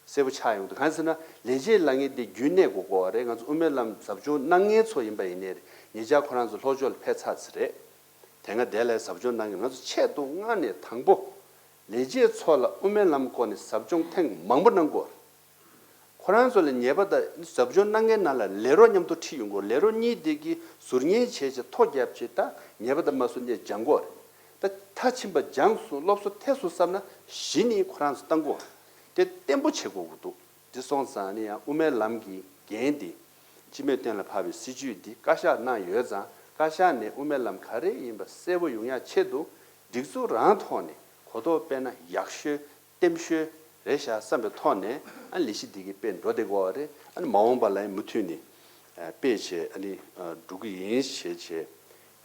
གསལ་པོ་ཆགས་ཡོང་འདུག་གང་ཟེར་ན། ལས་བྱེད་ལབ་མཁན་དེ་རྒྱུན་གནས་དགོས་དགོས་པ་རེད། ང་ཚོ་དབུ་མའི་ལམ་ཟབ་སྦྱོང་གནང་མཁན་ཚོ་ཡིན་པ་ཡིན་ནའི་རེད། ཉེ་ཆར་ཁོ་རང་ཚོ་ལྷོ་ཕྱོགས་ལ་ཕེབས་ཚར་ཚར་རེད། དེ་སྔ་དེ་ལ་ཟབ་སྦྱོང་གནང་མཁན། ང་ཚོ་ཆེད་དུ་མངགས་ནས་དང་པོ་ལས་བྱེད་ཚོ་ལ་དབུ་མའི་ལམ་སྐོར་ནས་ཟབ་སྦྱོང་ཐེངས་མང་པོ་གནང་དགོས། ཁོ་རང་ཚོ་ལ་ཉེས་པ་དང་ཟབ་སྦྱོང་གནང་མཁན་ནང་ལ་ལས་རོགས་མཉམ་དུ་ཁྲིད་ཡོང་དགོས། ལས་རོགས་གཉིས་དེ་གིས་ཟུར་ཉན་བྱས་བྱས་ཐོ་བརྒྱབ་བྱས། ད་ཉེས་པ་དང་མ་སུ་ཉེས་སྦྱང་དགོས་རེད། ད་མཐར་ཕྱིན་པ་སྦྱངས་སོང་། སློབ་གསོ་ཐེབས་སོང་བསམ་ན་གཞི་ནས་ཁོ་རང་ཚོ་བཏང་དགོས། དེ་བརྟན་པོ་བྱེད་དགོས་ཀྱི་འདུག་དེ་སོང་ཙང་ནི་ཡང་དབུ་མའི་ལམ་གྱི་འགན་འདི། སྤྱི་མོས་གཏན་ལ་ཕབ་པའི་སྲིད་བྱུས་འདི་བཀའ་ཤག་གནང་ཡོད་ཙང་། བཀའ་ཤག་ནས་དབུ་མའི་ལམ་ག་རེ་ཡིན་པ་གསལ་པོ་ཡོང་ཡག་ཆེད་དུ། སྒྲིག་འཛུགས་རང་ཐོག་ནས་གོ་རྟོགས་སྤེལ་ན་ཡག་ཤོས་བརྟན་ཤོས་རེད་ཤག་བསམ་པའི་ཐོག་ནས། ཨ་ནི་ལས་གཞི་འདི་གི་དཔེ་འགྲོ་བསྡད་ཀྱི་ཡོད་རེད། ཨ་ནི་མ་འོངས་པ་ལ་ཡང་མུ་མཐུད་ནས་ཨ་སྤེལ་བྱས། ཨ་ནི་ཨ་འགྲོ་གི་ཡིན་ཞེས་བྱས་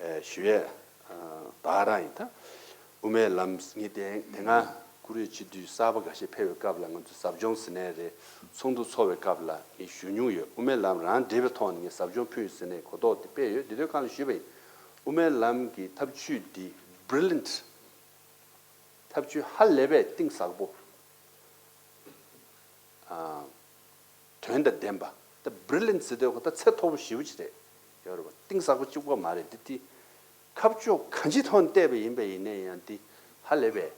ཨ་ཞུ་ཡས་ཨ་ད་ག་རང་ཡིན། ད་དབུ་མའི་ལམ་ངས་དེ་དེ་སྔ་བཀུར་འོས་སྤྱི་འཐུས་གསར་པ་འགའ་ཤས་ཕེབས་པའི་སྐབས་ལ་ང་ཚོས་ཟབ་སྦྱོང་ཟེར་ནའི་རེད། ཚོགས་འདུ་ཚོགས་པའི་སྐབས་ལ་ངས་ཞུ་མྱོང་ཡོད། དབུ་མའི་ལམ་རང་འགྲེལ་པའི་ཐོག་ནས་ངས་ཟབ་སྦྱོང་ཕུལ་ཟེར་ནས་གོ་རྟོགས་དེ་དཔེ་ཡོད། དེ་དུས་སྒང་ལ་ཞུས་པ་ཡིན། དབུ་མའི་ལམ་གྱི་ཐབས་ཇུས་འདི་brilliant། ཐབས་ཇུས་ཧ་ལས་པའི་གཏིང་ཟབ་པོ། ཨ། དོན་དང་ལྡན་པ། ད་brilliant ཟེར་དུས་ཁོ་ད་ཚད་མཐོ་པོ་ཞེ་པོ་ཅིག་རེད། ཡོད་རེད་པ། གཏིང་ཟབ་པོ་གཅིག་པོ་མ་རེད། འདི་དེ་ཁ་ཕྱོགས་གང་ཅིའི་ཐོག་ནས་བལྟས་པ་ཡིན་པ་ཡིན་ནའི་ཡང་འདི་ཧ་ལས་པའི་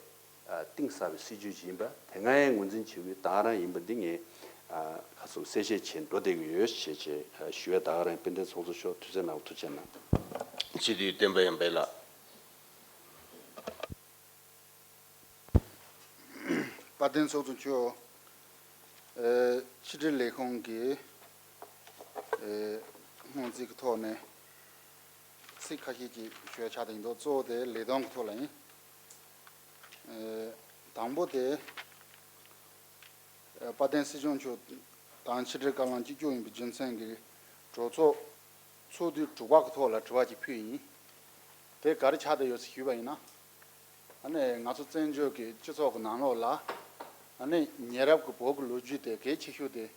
ཨ་གཏིང་ཟབ་པའི་སྲིད་ཇུས་ཅིག་ཡིན་པ། དེ་སྔའི་ངོས་འཛིན་བྱེད་དགོས་ད་ག་རང་ཡིན་པ་འདི་ངས་ཨ་ཁ་སོ་གསལ་བཤད་བྱས་འགྲོ་བསྡད་ཀྱི་ཡོད་ཞེས་བྱས་ཨ་ཞུ་ཡས། ད་ག་རང་དཔལ་ལྡན་ཚོགས་གཙོ་མཆོག་དུས་ཚོད་གནང་བ་ཐུགས་རྗེ་གནང་། སྤྱི་འཐུས་བསྟན་པ་ཡར་འཕེལ་ལགས། དཔལ་ལྡན་ཚོགས་གཙོ་མཆོག་ཨེ་ཕྱི་དྲིལ་ལས་ཁུངས་ཀྱི་ཨེ་སྔོན་རྩིས་ཀྱི་ཐོག་ནས་ཚིག་ཁ་ཤས་ཅིག་ཞུ་ཡ་ཆགས་བསྡད་ཀྱི་འདུག་གཙོ་བོ་དེ་ལས་དོན་གྱི་ཐོག་ལ་ཡིན། ཨེ་དང་པོ་དེ། ཨེ་དཔལ་ལྡན་སྲིད་སྐྱོང་མཆོག་དང་ཕྱི་དྲིལ་བཀའ་བློན་གཅིག་གྱུར་ཡིན་པའི་རྒྱུ་མཚན་གྱིས་གྲོས་ཚོགས་ཚོགས་དུས་དྲུག་པ་གི་ཐོག་ལ་དྲི་བ་ཅིག་ཕུལ་ཡིན། དེ་ག་རེ་ཆགས་བསྡད་ཡོད་ཟེར་ཞུས་པ་ཡིན་ན། ཨ་ནི་ང་ཚོ་བཙན་བྱོལ་གྱི་སྤྱི་ཚོགས་ཀྱི་ནང་ལོགས་ལ། ཨ་ནི་ཉེ་རབས་ཀྱི་བོད་ཀྱི་ལོ་རྒྱུས་དེ་གལ་ཆེ་ཤོས་དེ།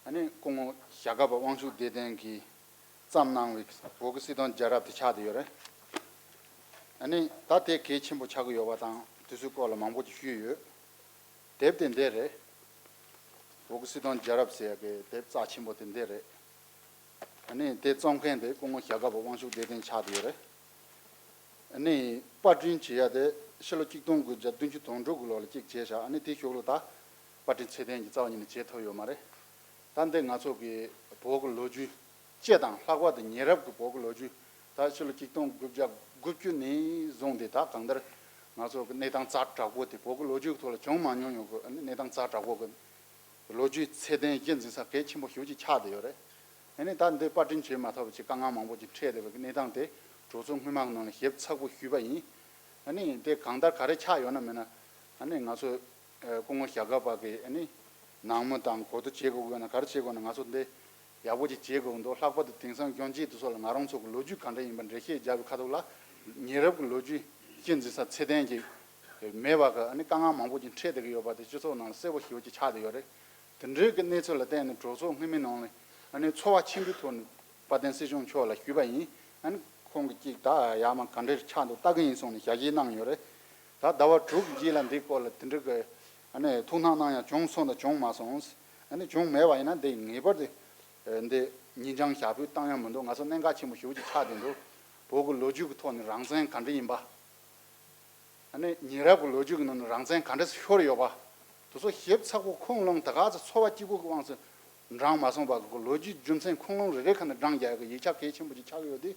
ཨ་ནི་སྐུ་ངོ་ཞྭ་སྒབ་པ་དབང་ཕྱུག་བདེ་ལྡན་གྱིས་བརྩམས་གནང་བའི་བོད་ཀྱི་སྲིད་དོན་རྒྱལ་རབས་དེ་ཆགས་བསྡད་ཡོད་རེད། ཨ་ནི་ད་དེ་གལ་ཆེན་པོ་ཆགས་ཀྱི་ཡོད་པ་དང་དེ་ཚོའི་སྐོར་ལ་མང་པོ་ཅིག་ཞུས་ཡོད། དེབ་དེ་འདི་རེད། བོད་ཀྱི་སྲིད་དོན་རྒྱལ་རབས་ཟེར་ཡག་གི་དེབ་རྩ་ཆེན་པོ་དེ་འདི་རེད། ཨ་ནི་དེ་རྩོམ་མཁན་དེ་སྐུ་ངོ་ཞྭ་སྒབ་པ་དབང་ཕྱུག་བདེ་ལྡན་ཆགས་བསྡད་ཡོད་རེད། ཨ་ནི་པར་སྐྲུན་བྱེད་ཡ་དེ་ཕྱི་ལོ་ཆིག་སྟོང་དགུ་བརྒྱ་བདུན་ཅུ་དོན་དྲུག་གི་ལོ་ལ་གཅིག་བྱས་ཤག་ཨ་ནི་དེའི་གཞུག་ལ་ད་པར་སྐྲུན་ཚད་ལྡན་གྱི་རྩ་བ་ཉིད་ནས་བྱེད་ཐུབ་ཡོད་མ་རེད། ད་འདི་ང་ཚོ་གི་བོད་ཀྱི་ལོ་རྒྱུས་སྤྱི་དང་ལྷག་པར་དུ་ཉེ་རབས་ཀྱི་བོད་ཀྱི་ལོ་རྒྱུས། ད་ཕྱི་ལོ་ཆིག་སྟོང་དགུ་བརྒྱ་དགུ་བཅུ་ནས་བཟུང་སྟེ་ད་གང་ལྟར་ང་ཚོ་གི་གནས་སྟངས་ཛ་དྲག་པོ་དེ་བོད་ཀྱི་ལོ་རྒྱུས་ཀྱི་ཐོག་ལ་བྱུང་མ་མྱོང་ཡོང་གི་གནས་སྟངས་ཛ་དྲག་པོ་གི་ལོ་རྒྱུས་ཚད་ལྡན་གཞི་འཛིན་ས་གལ་ཆེན་པོ་ཞེ་པོ་ཅིག་ཆགས་བསྡད་ཡོད་རེད། ཨ་ནི་ད་འདི་པར་སྐྲུན་བྱེད་མ་ཐུབ་པ་ཅིག་དཀའ་ངལ་མང་པོ་ཅིག་འཕྲད་བསྡད་པའི་གནས་སྟངས་དེ་གྲོས་ཚོགས་སྔོན་མ་གི་ནང་ལ་ཞིབ་ཚགས་པོ་ཞུས་པ་ཡིན། ཨ་ནི་དེ་གང་ལྟར་ག་རེ་ཆགས་ཡོད་ན་མེད་ན། ཨ་ནི་ང་ཚོ་ཨ་སྐུ་ངོ་ཞྭ་སྒབ་པ་གི་ཨ་ནི་ནང་མི་དང་གོ་བསྡུར་བྱེད་དགོས་ཀྱི་ཡོད་ན་ག་རེ་བྱེད་དགོས་ན་ང་ཚོ་འདི་ཡག་པོ་ཅིག་བྱེད་དགོས་ཀྱི་འདུག་ལྷག་པར་དུ་དེང་སང་གྱོན་ཆས་དེ་ཚོ་ལ་ང་རང་ཚོ་གི་ལོ་རྒྱུས་ག་འདྲ་ཡིན་པ་འགྲེལ་བཤད་རྒྱབ་པའི་ཁ་ཐུག་ལ་ཉེ་རབས་ཀྱི་ལོ་རྒྱུས་གཞི་འཛིན་ས་ཚད་ལྡན་གྱི་མེད་པ་གི་ཨ་ནི་དཀའ་ངལ་མང་པོ་ཅིག་འཕྲད་བསྡད་ཀྱི་ཡོད་པ་དེ་སྤྱི་ཚོགས་ནང་ལ་གསལ་པོ་ཞེ་པོ་ཅིག་ཆགས་བསྡད་ཡོད་རེད། དེ་འདྲའི་གི་གནས་ཚུལ་ལ་བརྟེན་ནས་གྲོས་ཚོགས་སྔོན་མའི་ནང་ལ་ཨ་ནི་ཚོར་བ་ཆེན་པོའི་ཐོག་ནས་དཔལ་ལྡན་སྲིད་སྐྱོང་མཆོག་ལ་ཞུས་པ་ཡིན། ཨ་ནི་ཁོང་གིས་ཅིག་ད་ཡར་མར་ག་འདྲ་ཆགས་འདུག་ལྟ་གི་ཡིན་གསུངས་ནས་ཞལ་བཞེས་གནང་ཡོད་རེད། ད་ཟླ་བ་དྲུག་རྗེས་ལ་འདིའི་སྐོར་ལ་དེ་འདྲ་གི་ཨ་ནི་ཐུགས་སྣང་གནང་ཡ་བྱུང་སོང་དང་བྱུང་མ་སོང་། ཨ་ནི་བྱུང་མེད་པ་ཡིན་ན་འདི་ངེས་པར་དུ་འདི་ཉིན་འགྱངས་ཞག་པོ་བཏང་ཡ་མི་འདུག་ང་ཚོ་གནད་འགག་ཆེན་པོ་ཞེ་པོ་ཅིག་ཆགས་བསྡད་འདུག་བོད་ཀྱི་ལོ་རྒྱུས་ཀྱི་ཐོག་ནས་རང་བཙན་ག་འདྲ་ཡིན་པ། ཨ་ནི་ཉེ་རབས་ཀྱི་ལོ་རྒྱུས་ཀྱི་ནང་ནས་རང་བཙན་ག་འདྲ་ཤོར་ཡོད་པ། དེ་ཚོ་ཞིབ་ཚགས་པོ་ཁུངས་ལུང་ད་ག་ཚོད་ཚོར་བ་སྐྱིད་པོ་གི་དབང་ཚད་འགྲངས་མ་སོང་བ་གི་ལོ་རྒྱུས་རྒྱུ་མཚན་ཁུངས་ལུང་རེ་རེ་ཁ་ནས་བགྲང་རྒྱག་གི་ཡིག་ཆ་གལ་ཆེན་པོ་ཅིག་ཆགས་ཡོད་དེ།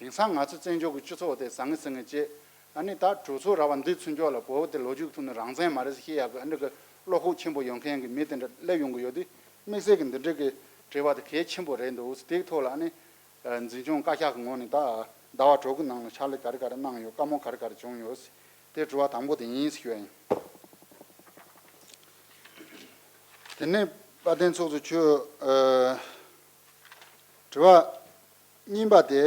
དེང་སང་ང་ཚོ་བཙན་བྱོལ་གྱི་སྤྱི་ཚོགས་དེ་ཟང་ངེ་ཟིང་ངེ་བྱས། ཨ་ནི་ད་གྲོས་ཚོགས་ར་བ་འདི་ཚུན་ཆོད་ལ་བོད་དེ་ལོ་རྒྱུས་ཀྱི་ཐོག་ནས་རང་བཙན་མ་རེད་ཟེར་བཤད་ཡག་གི་ཨ་འདྲ་གི་བློ་ཁོག་ཆེན་པོ་ཡོད་མཁན་གྱི་མི་དེ་འདྲ་སླེབས་ཡོང་གི་ཡོད་དེ། དམིགས་བསལ་གྱི་འདི་འདྲ་གི་དྲི་བ་དེ་གལ་ཆེན་པོ་རེད་འདུག་དེའི་ཐོག་ལ་ཨ་ནི། འཛིན་སྐྱོང་བཀའ་ཤག་གི་ངོས་ནས་ད་ཟླ་བ་དྲུག་གི་ནང་ལ་ཕྱག་ལས་ག་རེ་ག་རེ་གནང་ཡོད། བཀའ་མོལ་ག་རེ་ག་རེ་བྱུང་ཡོད། དེ་དྲི་བ་དང་པོ་དེ་ཡིན་ཞུ་ཡ་ཡིན། དེ་ནས་དཔལ་ལྡན་ཚོགས་གཙོ་མཆོག་ཨ་དྲི་བ་གཉིས་པ་དེ་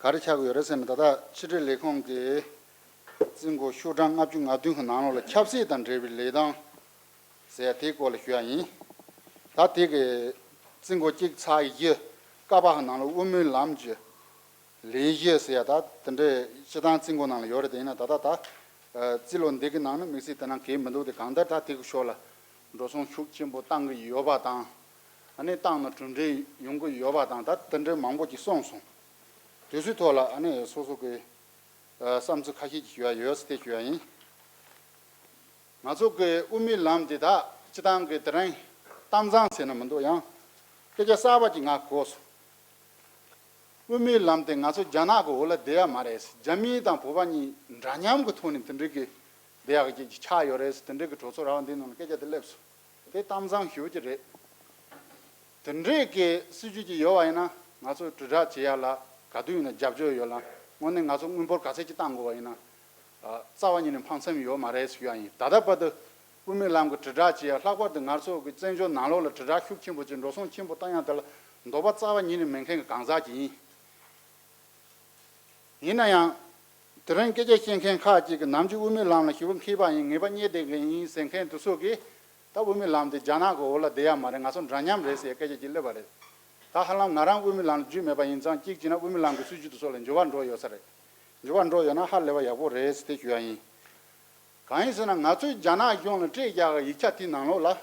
ག་རེ་ཆགས་ཀྱི་ཡོད་རེད་ཟེར་ན། ད་ལྟ་ཕྱི་དྲིལ་ལས་ཁུངས་ཀྱི་རྩིས་འགོ་ཤོག་གྲངས་ལྔ་བཅུ་ང་བདུན་གྱི་ནང་ལོགས་ལ་ཆབ་སྲིད་དང་འབྲེལ་བའི་ལས་དོན་ཟེར་ཡ་དེའི་སྐོར་ལ་ཞུ་ཡ་ཡིན། ད་དེ་གི་རྩིས་འགོ་གཅིག་ཚེག་བཞི་ཀ་པ་གི་ནང་ལ་དབུ་མའི་ལམ་གྱི་ལས་གཞི་ཟེར་ཡ་ད་དེ་འདྲའི་སྤྱི་བཏང་རྩིས་འགོ་ནང་ལ་ཡོད་རེད། དེ་ཡིན་ན་ད་ལྟ་ད་རྩིས་ལོ་འདི་གི་ནང་ནས་དམིགས་བསལ་དེ་ན་གལ་མི་འདུག་དེ་གང་ལྟར་ད་དེ་གི་ཕྱོགས་ལ་འགྲོ་སོང་ཤུགས་ཆེན་པོ་བཏང་གི་ཡོད་པ་དང་། ཨ་ནི་བཏང་ན་གྲུབ་འབྲས་ཡོང་གི་ཡོད་པ་དང་། ད་དེ་འདྲའི་མང་པོ་ཅིག་གསུངས་སོང་། དེ་ཚོའི་ཐོག་ལ་ཨ་ནི་སོ་སོ་གི་བསམ་ཚུལ་ཁ་ཤས་ཅིག་ཞུ་ཡ་ཡོད་ཟེར་དེ་ཞུ་ཡ་ཡིན། ང་ཚོ་གི་དབུ་མའི་ལམ་འདི་དག་སྤྱི་བཏང་གི་དེ་རིང་ གཏམ་བཟང་ཟེར་ན་མི་འདུག་ཡང་སྐད་ཆ་གསར་པ་ཅིག་ང་གོ་སོང་། དབུ་མའི་ལམ་དེ་ང་ཚོ་རྒྱ་ནག་གི་འོག་ལ་བསྡད་ཡ་མ་རེད། རྒྱ་མི་དང་བོད་པ་གཉིས་འདྲ་མཉམ་གྱི་ཐོག་ནས་དེ་འདྲའི་གི་བསྡད་ཡ་གི་ཅིག་ཆགས་ཡོད་རེད་ཟེར། དེ་འདྲའི་གི་གྲོས་ཚོགས་ར་བ་འདིའི་ནང་ལ་སྐད་ཆ་དེ་སླེབས་སོང་། དེ་གཏམ་བཟང་ཞེ་པོ་ཅིག་རེད། དེ་འདྲའི་གི་སྲིད་ཇུས་ཅིག་ཡོད་པ་ཡིན་ན་ང་ཚོ་དྲིལ་བསྒྲགས་བྱེད་ཡ་ལ་ག་དུས་ཡིན་ན་རྒྱབ་སྐྱོར་ཡོད་ལ། དངོས་གནས་ང་ཚོ་དངུལ་འབོར་ག་ཚད་ཅིག་བཏང་དགོས་པ་ཡིན་ན་རྩ་བ་ཉིད་ནས་ཕངས་སེམས་ཡོད་མ་རེད་ཞུ་ཡ་ཡིན། ད་ལྟ་བར་དུ་དབུ་མའི་ལམ་གྱི་དྲིལ་བསྒྲགས་བྱེད་ཡ་ལྷག་པར་དུ་ང་ཚོ་གི་བཙན་བྱོལ་ནང་ལོགས་ལ་དྲིལ་བསྒྲགས་ཤུགས་ཆེན་པོ་བྱེད། འགྲོ་སོང་ཆེན་པོ་བཏང་ཡ་དེ་ལ་འདོད་པ་རྩ་བ་ཉིད་ནས་མེད་མཁན་གྱི་གང་ཟག་ཅིག་ཡིན། ཡིན་ན་ཡང་། དེ་རིང་སྐད་ཆ་བཤད་མཁན་ཁག་ཅིག་གིས་ནམ་རྒྱུན་དབུ་མའི་ལམ་ལ་ཞེ་པོ་མཁས་པ་ཡིན། ངེས་པ་རྙེད་བསྡད་མཁན་ཡིན་ཟེར་མཁན་དེ་ཚོ་གིས། ད་དབུ་མའི་ལམ་དེ་རྒྱ་ནག་གི་འོག་ལ་བསྡད་ཡ་མ་རེད། ང་ཚོ་འདྲ་མཉམ་རེད་ཟེར་སྐད་ཆ་ཅིག་སླེབས་པ་རེད། ད་ཧ་ལམ་ང་རང་དབུ་མའི་ལམ་ལ་རྒྱུས་མེད་པ་ཡིན་ཙང་གཅིག་བྱས་ན་དབུ་མའི་ལམ་གྱི་སྲིད་ཇུས་དེ་ཚོ་ལ་འགྱུར་བ་འགྲོ་ཡོད་ས་རེད། འགྱུར་བ་འགྲོ་ཡོད་ན་ཧ་ལས་པ་ཡག་པོ་རེད་ཟེར་དེ་ཞུ་ཡ་ཡིན། གང་ཡིན་ཟེར་ན་ང་ཚོས་རྒྱ་ནག་གཞུང་ལ་སྤྲད་རྒྱག་གི་ཡིག་ཆ་དེའི་ནང་ལོགས་ལ།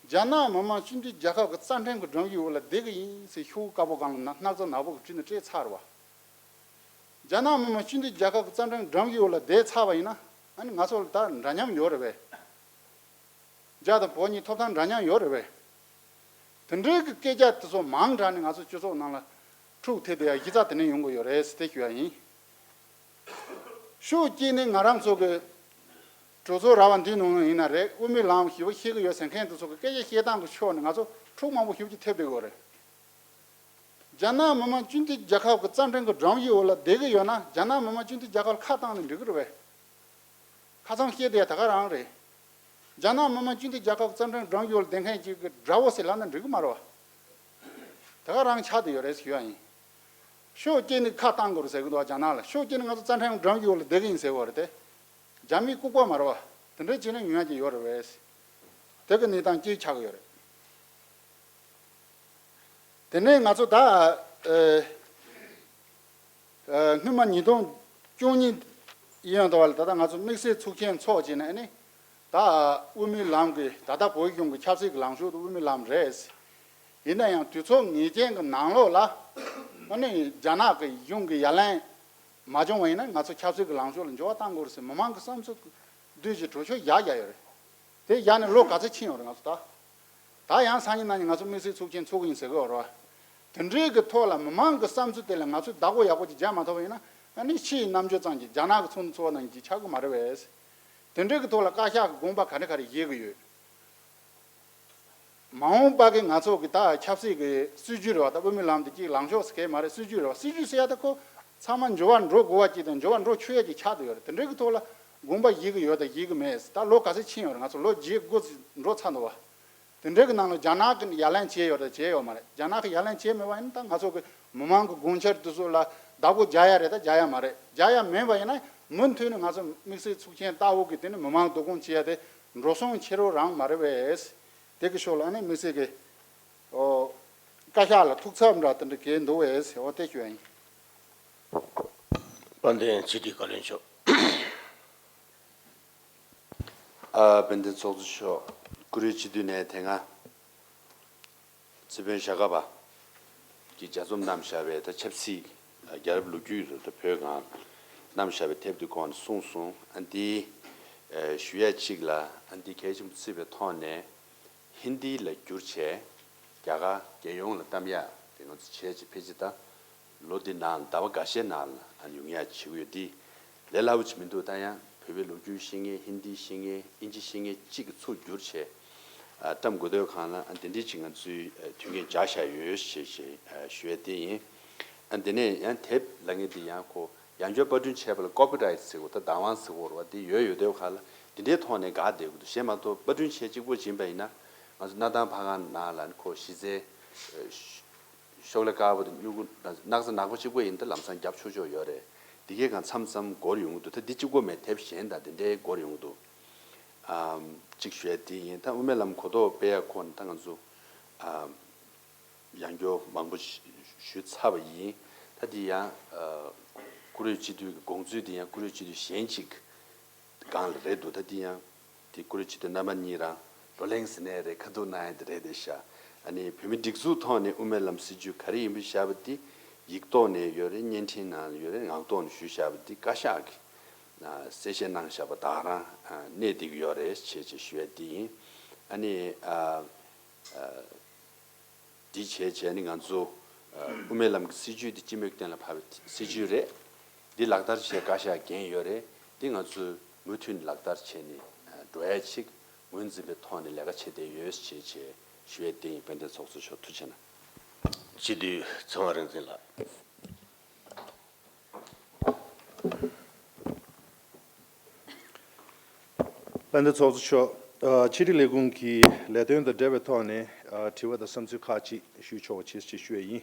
རྒྱ་ནག་མི་དམངས་སྤྱི་མཐུན་རྒྱལ་ཁབ་ཀྱི་རྩ་ཁྲིམས་ཀྱི་སྒྲོམ་གཞིའི་འོག་ལ་བསྡད་ཀྱི་ཡིན་ཟེར་ཤོག་བུ་དཀར་པོ་སྒང་ལ་ན་སྣག་ཚ་ནག་པོ་གིས་བྲིས་ནས་སྤྲད་ཚར་བ། རྒྱ་ནག་མི་དམངས་སྤྱི་མཐུན་རྒྱལ་ཁབ་ཀྱི་རྩ་ཁྲིམས་སྒྲོམ་གཞིའི་འོག་ལ་བསྡད་ཚར་བ་ཡིན་ན་ཨ་ནི་ང་ཚོ་ལ་ད་འདྲ་མཉམ་ཡོད་རེད་པས། རྒྱ་དང་བོད་གཉིས་ཐོབ་ཐང་འདྲ་མཉམ་ཡོད་རེད་པས། དེ་འདྲའི་གི་སྐད་ཆ་དེ་ཚོ་མང་དྲགས་ནས་ང་ཚོ་སྤྱི་ཚོགས་ནང་ལ་འཁྲུག་ཐེབས་བསྡད་ཡ་གཞི་རྩ་དེ་ནས་ཡོང་གི་ཡོད་རེད་ཟེར་དེ་ཞུ་ཡ་ཡིན། ཤུགས་སྐྱེས་ནས་ང་རང་ཚོ་གི་གྲོས་ཚོགས་ར་བ་འདིའི་ནང་ཡིན་ན་རེད། དབུ་མའི་ལམ་ཞེ་པོ་ཤེས་ཀྱི་ཡོད་ཟེར་མཁན་དེ་ཚོ་གི་སྐད་ཆ་བཤད་སྟངས་ཀྱི་ཕྱོགས་ནས་ང་ཚོ་འཁྲུག་མང་པོ་ཞེ་པོ་ཅིག་ཐེབས་བསྡད་ཡོད་རེད། རྒྱ་ནག་མི་དམངས་སྤྱི་མཐུན་རྒྱལ་ཁབ་ཀྱི་རྩ་ཁྲིམས་ཀྱི་སྒྲོམ་གཞིའི་འོག་ལ་བསྡད་ཀྱི་ཡོད་ན་རྒྱ་ནག་མི་དམངས་སྤྱི་མཐུན་རྒྱལ་ཁབ་ལ་ཁ་བཏང་ནས་འགྲིག་གི་རེད་པས། ཁ་སང་བཤད་བསྡད་ཡ་ད་ག་རང་རེད། རྒྱ་ནག་མི་དམངས་སྤྱི་མཐུན་རྒྱལ་ཁབ་ཀྱི་རྩ་ཁྲིམས་སྒྲོམ་གཞིའི་འོག་ལ་བསྡད་མཁན་ཅིག་གི་དགྲ་བོ་ཟེར་ལབ་ན་འགྲིག་གི་མ་རེད་པ། ད་ག་རང་ཆགས་བསྡད་ཡོད་རེད་ཞུ་ཡ་ཡིན། ཤུགས་སྐྱེས་ནས་ཁ་བཏང་དགོས་རེད་ཟེར་གི་འདུག་རྒྱ་ནག་ལ། ཤུགས་སྐྱེས་ནས་ང་ཚོ་རྩ་ཁྲིམས་སྒྲོམ་གཞིའི་འོག་ལ་བསྡད་ཀྱི་ཡིན་ཟེར་བ་རེད་དེ། རྒྱ་མིའི་ལྐུགས་པ་མ་རེད་པ། དེ་འདྲ་བྱས་ན་ཉོ་ཡ་ཅིག་ཡོད་རེད་པས། དེ་གི་གནས་སྟངས་ཅིག་ཆགས་ཀྱི་ཡོད་རེད། དེ་ནས་ང་ཚོ་ད་ཨ་ཨ་སྔོན་མ་ཉིས་སྟོང་བཅུ་གཉིས་ཡིན་ཡང་འདྲ་བ་ལ་ད་ལྟ་ང་ཚོ་དམིགས་བསལ་ཚོགས་ཆེན་ཚོགས་བྱས་ནས་ཨ་ནི་ད་དབུ་མའི་ལམ་གྱི་ད་ལྟ་བོད་གཞུང་གི་ཆབ་སྲིད་ཀྱི་ལངས་ཕྱོགས་དེ་དབུ་མའི་ལམ་རེད། ཡིན་ན་ཡང་དུས་ཚོད་ངེས་ཅན་གྱི་ནང་ལོགས་ལ་ཨ་ནི་རྒྱ་ནག་གི་གཞུང་གི་ཡ་ལན་མ་བྱུང་བ་ཡིན་ན་ང་ཚོ་ཆབ་སྲིད་ཀྱི་ལངས་ཕྱོགས་ལ་འགྱུར་བ་གཏང་དགོས་རེད་ཟེར་མི་མང་གི་བསམ་ཚུལ་བསྡུས་ཀྱི་གྲོས་ཆོད་བཞག་བཞག་ཡོད་རེད། དེ་བཞག་ནས་ལོ་ག་ཚོད་ཕྱིན་ཡོད་རེད་ང་ཚོ་ད། ད་ཡང་སང་ཉིན་གནངས་ཉིན་ང་ཚོ་དམིགས་བསལ་ཚོགས་ཆེན་ཚོགས་ཀྱི་ཡིན་ཟེར་གི་ཡོད་རེད་བ། དེ་འདྲའི་གི་ཐོག་ལ་མི་མང་གི་བསམ་ཚུལ་དེ་ལ་ང་ཚོས་བདག་པོ་ཡག་པོ་ཅིག་རྒྱག་མ་ཐུབ་པ་ཡིན་ན་ཨ་ནི་ཕྱིའི་རྣམ་དཔྱོད་ཙམ་གྱིས་རྒྱ་ནག་གི་ཚོགས་འདུ་ཚོགས་པ་ནང་བཞིན་ཅིག་ཆགས་ཀྱི་མ་རེད་པས། དེ་འདྲའི་གི་ཐོག་ལ་བཀའ་ཤག་གི་དགོངས་པ་ག་འདྲ་ག་རེ་བཞེས་ཀྱི་ཡོད། མ་འོངས་པ་གི་ང་ཚོ་གི་ད་ཆབ་སྲིད་ཀྱི་སྲིད་ཇུས་རེད་བ། ད་དབུ་མའི་ལམ་དེ་གཅིག་ལངས་ཕྱོགས་ཟེར་མཁན་མ་རེད། སྲིད་ཇུས་རེད་བ། སྲིད་ཇུས་ཟེར་ཡ་ད་ཁོ་ཚང་མ་འགྱུར་བ་འགྲོ་དགོས་པ་ཅིག་དང་འགྱུར་བ་འགྲོ་ཆོག་ཡ་ཅིག་ཆགས་བསྡད་ཡོད་རེད། དེ་འདྲའི་གི་ཐོག་ལ་དགོངས་པ་བཞེས་ཀྱི་ཡོད་དང་བཞེས་ཀྱི་མེད། ད་ལོ་ག་ཚོད་ཕྱིན་ཡོད་རེད། ང་ཚོ་ལོ་བརྒྱད་དགུ་ཙམ་འགྲོ་ཚར་འདུག་བ། དེ་འདྲའི་གི་ནང་ལ་རྒྱ་ནག་གི་ཡ་ལན་བྱས་ཡོད་རེད་བྱས་ཡོད་མ་རེད། རྒྱ་ནག་གི་ཡ་ལན་བྱས་མེད་པ་ཡིན་ན་ད་ང་ཚོ་གི་མི་མང་གི་དགོངས་འཆར་དེ་ཚོ་ལ་བདག་པོ་རྒྱག་ཡ་རེད་ད་རྒྱག་ཡ་མ་རེད། རྒྱག་ཡ་མིན་པ་ཡིན་ན་མུ་མཐུད་ནས་ང་ཚོ་དམིགས་བསལ་ཚོགས་ཆེན་ལྟ་བུ་གི་དེ་ནི་མི་མང་བསྡུ་སྐོང་བྱེད་ཡ་དེ་འགྲོ་སོང་ཁྱེར་རོ་རང་མ་རེད་པས། དེ་གི་ཕྱོགས་ལ་ཨ་ནི་དམིགས་བསལ་གི་ཨོ་བཀའ་ཤག་ལ་ཐུགས་འཚབ་འདྲ་དེ་འདྲ་གས་འདུག་པས་ཨོ་དེ་ཞུ་ཡ་ཡིན། དཔལ་ལྡན་སྤྱི་འཐུས་བཀའ་བློན་མཆོག་ཨ་དཔལ་ལྡན་ཚོགས་གཙོ་མཆོག་བཀུར་འོས་སྤྱི་འཐུས་ནས་དེ་སྔ་སྲིད་དཔོན་ཞྭ་སྒབ་པ་གིས་ལྗགས་རྩོམ་བསྣམས་བཞག་པའི་ད་ཆབ་སྲིད་རྒྱལ་རབས་ལོ་རྒྱུས་རུ་ད་བོད་སྒང་བསྣམས་བཞག་པའི་དེབ་དེ་སྐོར་ནས་གསུངས་སོང་། ཨ་འདི་ཞུ་ཡ་གཅིག་ལ་ཨ་འདི་གལ་ཆེན་པོ་བརྩིས་པའི་ཐོག་ནས། ཧིན་དི་ལ་བསྒྱུར་བྱས་རྒྱ་གར་རྒྱལ་ཡོངས་ལ་གཏམ་ཡག་དེ་ང་ཚོ་བྱས་ཀྱི་ཕལ་ཆེར་ད་ལོ་འདི་ནང་ཟླ་བ་འགའ་ཤས་ནང་ལ་ཨ་ཡོང་ཡག་བྱེད་ཀྱི་ཡོད། འདི་ལས་སླ་པོ་ཅིག་མི་འདུག་ད་ཡང་བོད་པའི་ལོ་རྒྱུས་ཤེས་མཁན་ཧིན་དི་ཤེས་མཁན་ཨིན་ཇི་ཤེས་མཁན་གཅིག་གིས་ཚུར་བསྒྱུར་བྱས་ཨ་བཀྲམ་དགོས་འདོད་གང་ལ་ཨ་དེ་འདྲས་ཅིག་ང་ཚོས་ཨ་མཐུན་རྐྱེན་སྦྱར་བཞག་ཡོད་ཞེས་ཞེས་ཨ་ཞུ་ཡ་དེ་ཡིན། ཨ་དེ་ནས་ཡང་དེབ་ལབ་མཁན་དེ་ཡང་ཁོ། ཡང་བསྐྱར་པར་སྐྲུན་བྱས་པ་ལ་ཀོ་པི་རའེ་ཊི་ཟེར་དགོས། ད་བདག་དབང་ཟེར་དགོས་རེད་བ། དེ་ཡོད་ཡོད་དེ་བ་ག་ལ་དེ་འདྲའི་ཐོག་ནས་དགའ་བསྡད་དགོས་འདུག་གཞན་མ་གཏོགས་པར་སྐྲུན་བྱས་གཅིག་པོ་བྱིན་པ་ཡིན་ན་ང་ཚོ་སྣར་ཐང་ཕ་གང་ནང་ལ་ཁོ་གཞི་རྩའི་ཤོག་ལེ་དཀར་པོ་དང་སྨྱུ་གུ་སྣག་ཚ་ནག་པོ་གཅིག་པོ་ཡིན་ད་ལམ་སང་རྒྱབ་ཆོག་ཆོག་ཡོད་རེད། དེ་གའི་སྒང་མཚམས་མཚམས་འགོར་ཡོང་གི་འདུག་ད་འདི་གཅིག་པོ་མེད་དེབ་གཞན་དང་དེ་འདྲའི་འགོར་ཡོང་གི་འདུག་ཨམ་གཅིག་ཞུ་ཡ་དེ་ཡིན། ད་དབུ་མའི་ལམ་གོ་རྟོགས་སྤེལ་ཡ་ཁོ་ནས་ད་ང་ཚོ་ཨམ། ཡང་བསྐྱར་མང་པོ་ཞུ་ཞུས་ཚར་བ་ཡིན། ད་འདི་ཡང་ཨ་བཀུར་འོས་སྤྱི་འཐུས་ཀྱི་དགོངས་ཚུལ་འདི་ཡང་བཀུར་འོས་སྤྱི་འཐུས་གཞན་ཅིག་སྒང་ལ་རེད་འདུག་ད་འདི་ཡང་དེ་བཀུར་འོས་སྤྱི་འཐུས་རྣམ་པ་གཉིས་རང་བགྲོ་གླེང་ཟེར་ནའི་རེད། ཁ་ཐུག་གནང་ཡ་དེ་རེད་དེ་ཤག་ཨ་ནི་བོད་མི་སྒྲིག་འཛུགས་ཐོག་ནས་དབུ་མའི་ལམ་སྲིད་བྱུས་ག་རེ་ཡིན་པ་བཞག་པ་འདི་ཡིག་ཐོག་ནས་ཡོད་རེད། བརྙན་འཕྲིན་ནང་ལ་ཡོད་རེད། ངག་ཐོག་ནས་ཞུས་བཞག་པ་འདི་བཀའ་ཤག་གིས་ཨ་གསལ་བཤད་གནང་བཞག་པ་དག་རང་ཨ་གནས་བསྡད་ཀྱི་ཡོད་རེད་ཅེས་ཅེས་ཞུ་ཡ་འདི་ཡིན། ཨ་ནི་ཨ། འདི་བྱས་བྱས་ནི་ང་ཚོ་དབུ་མའི་ལམ་གྱི་སྲིད་བྱུས་འདི་སྤྱི་མོས་གཏན་ལ་ཕབ་པའི་སྲིད་བྱུས་རེད། འདི་ལག་བསྟར་བྱེད་བཀའ་ཤག་འགན་ཡོད་རེད། འདི་ང་ཚོས་མུ་མཐུད་ནས་ལག་བསྟར་བྱས་ནས་འགྲོ་ཡ་ཅིག་ངོས་འཛིན་པའི་ཐོག་ནས་ལས་ཀ་བྱེད་བསྡད་ཡོད་ཅེས་ཅེས་ཞུ་ཡས་དེ་ཡིན། དཔལ་ལྡན་ཚོགས་གཙོ་མཆོག་ཐུགས་རྗེ་གནང་། སྤྱི་འཐུས་ཚེ་དབང་རིག་འཛིན་ལགས། དཔལ་ལྡན་ཚོགས་གཙོ་མཆོག་ཕྱི་དྲིལ་ལས་ཁུངས་ཀྱི་ལས་དོན་དང་འབྲེལ་བའི་ཐོག་ནས་དྲི་བ་དང་བསམ་ཚུལ་ཁག་ཅིག་ཞུ་ཆོག་པ་བྱེད་ཅེས་ཞུ་ཡས་ཡིན།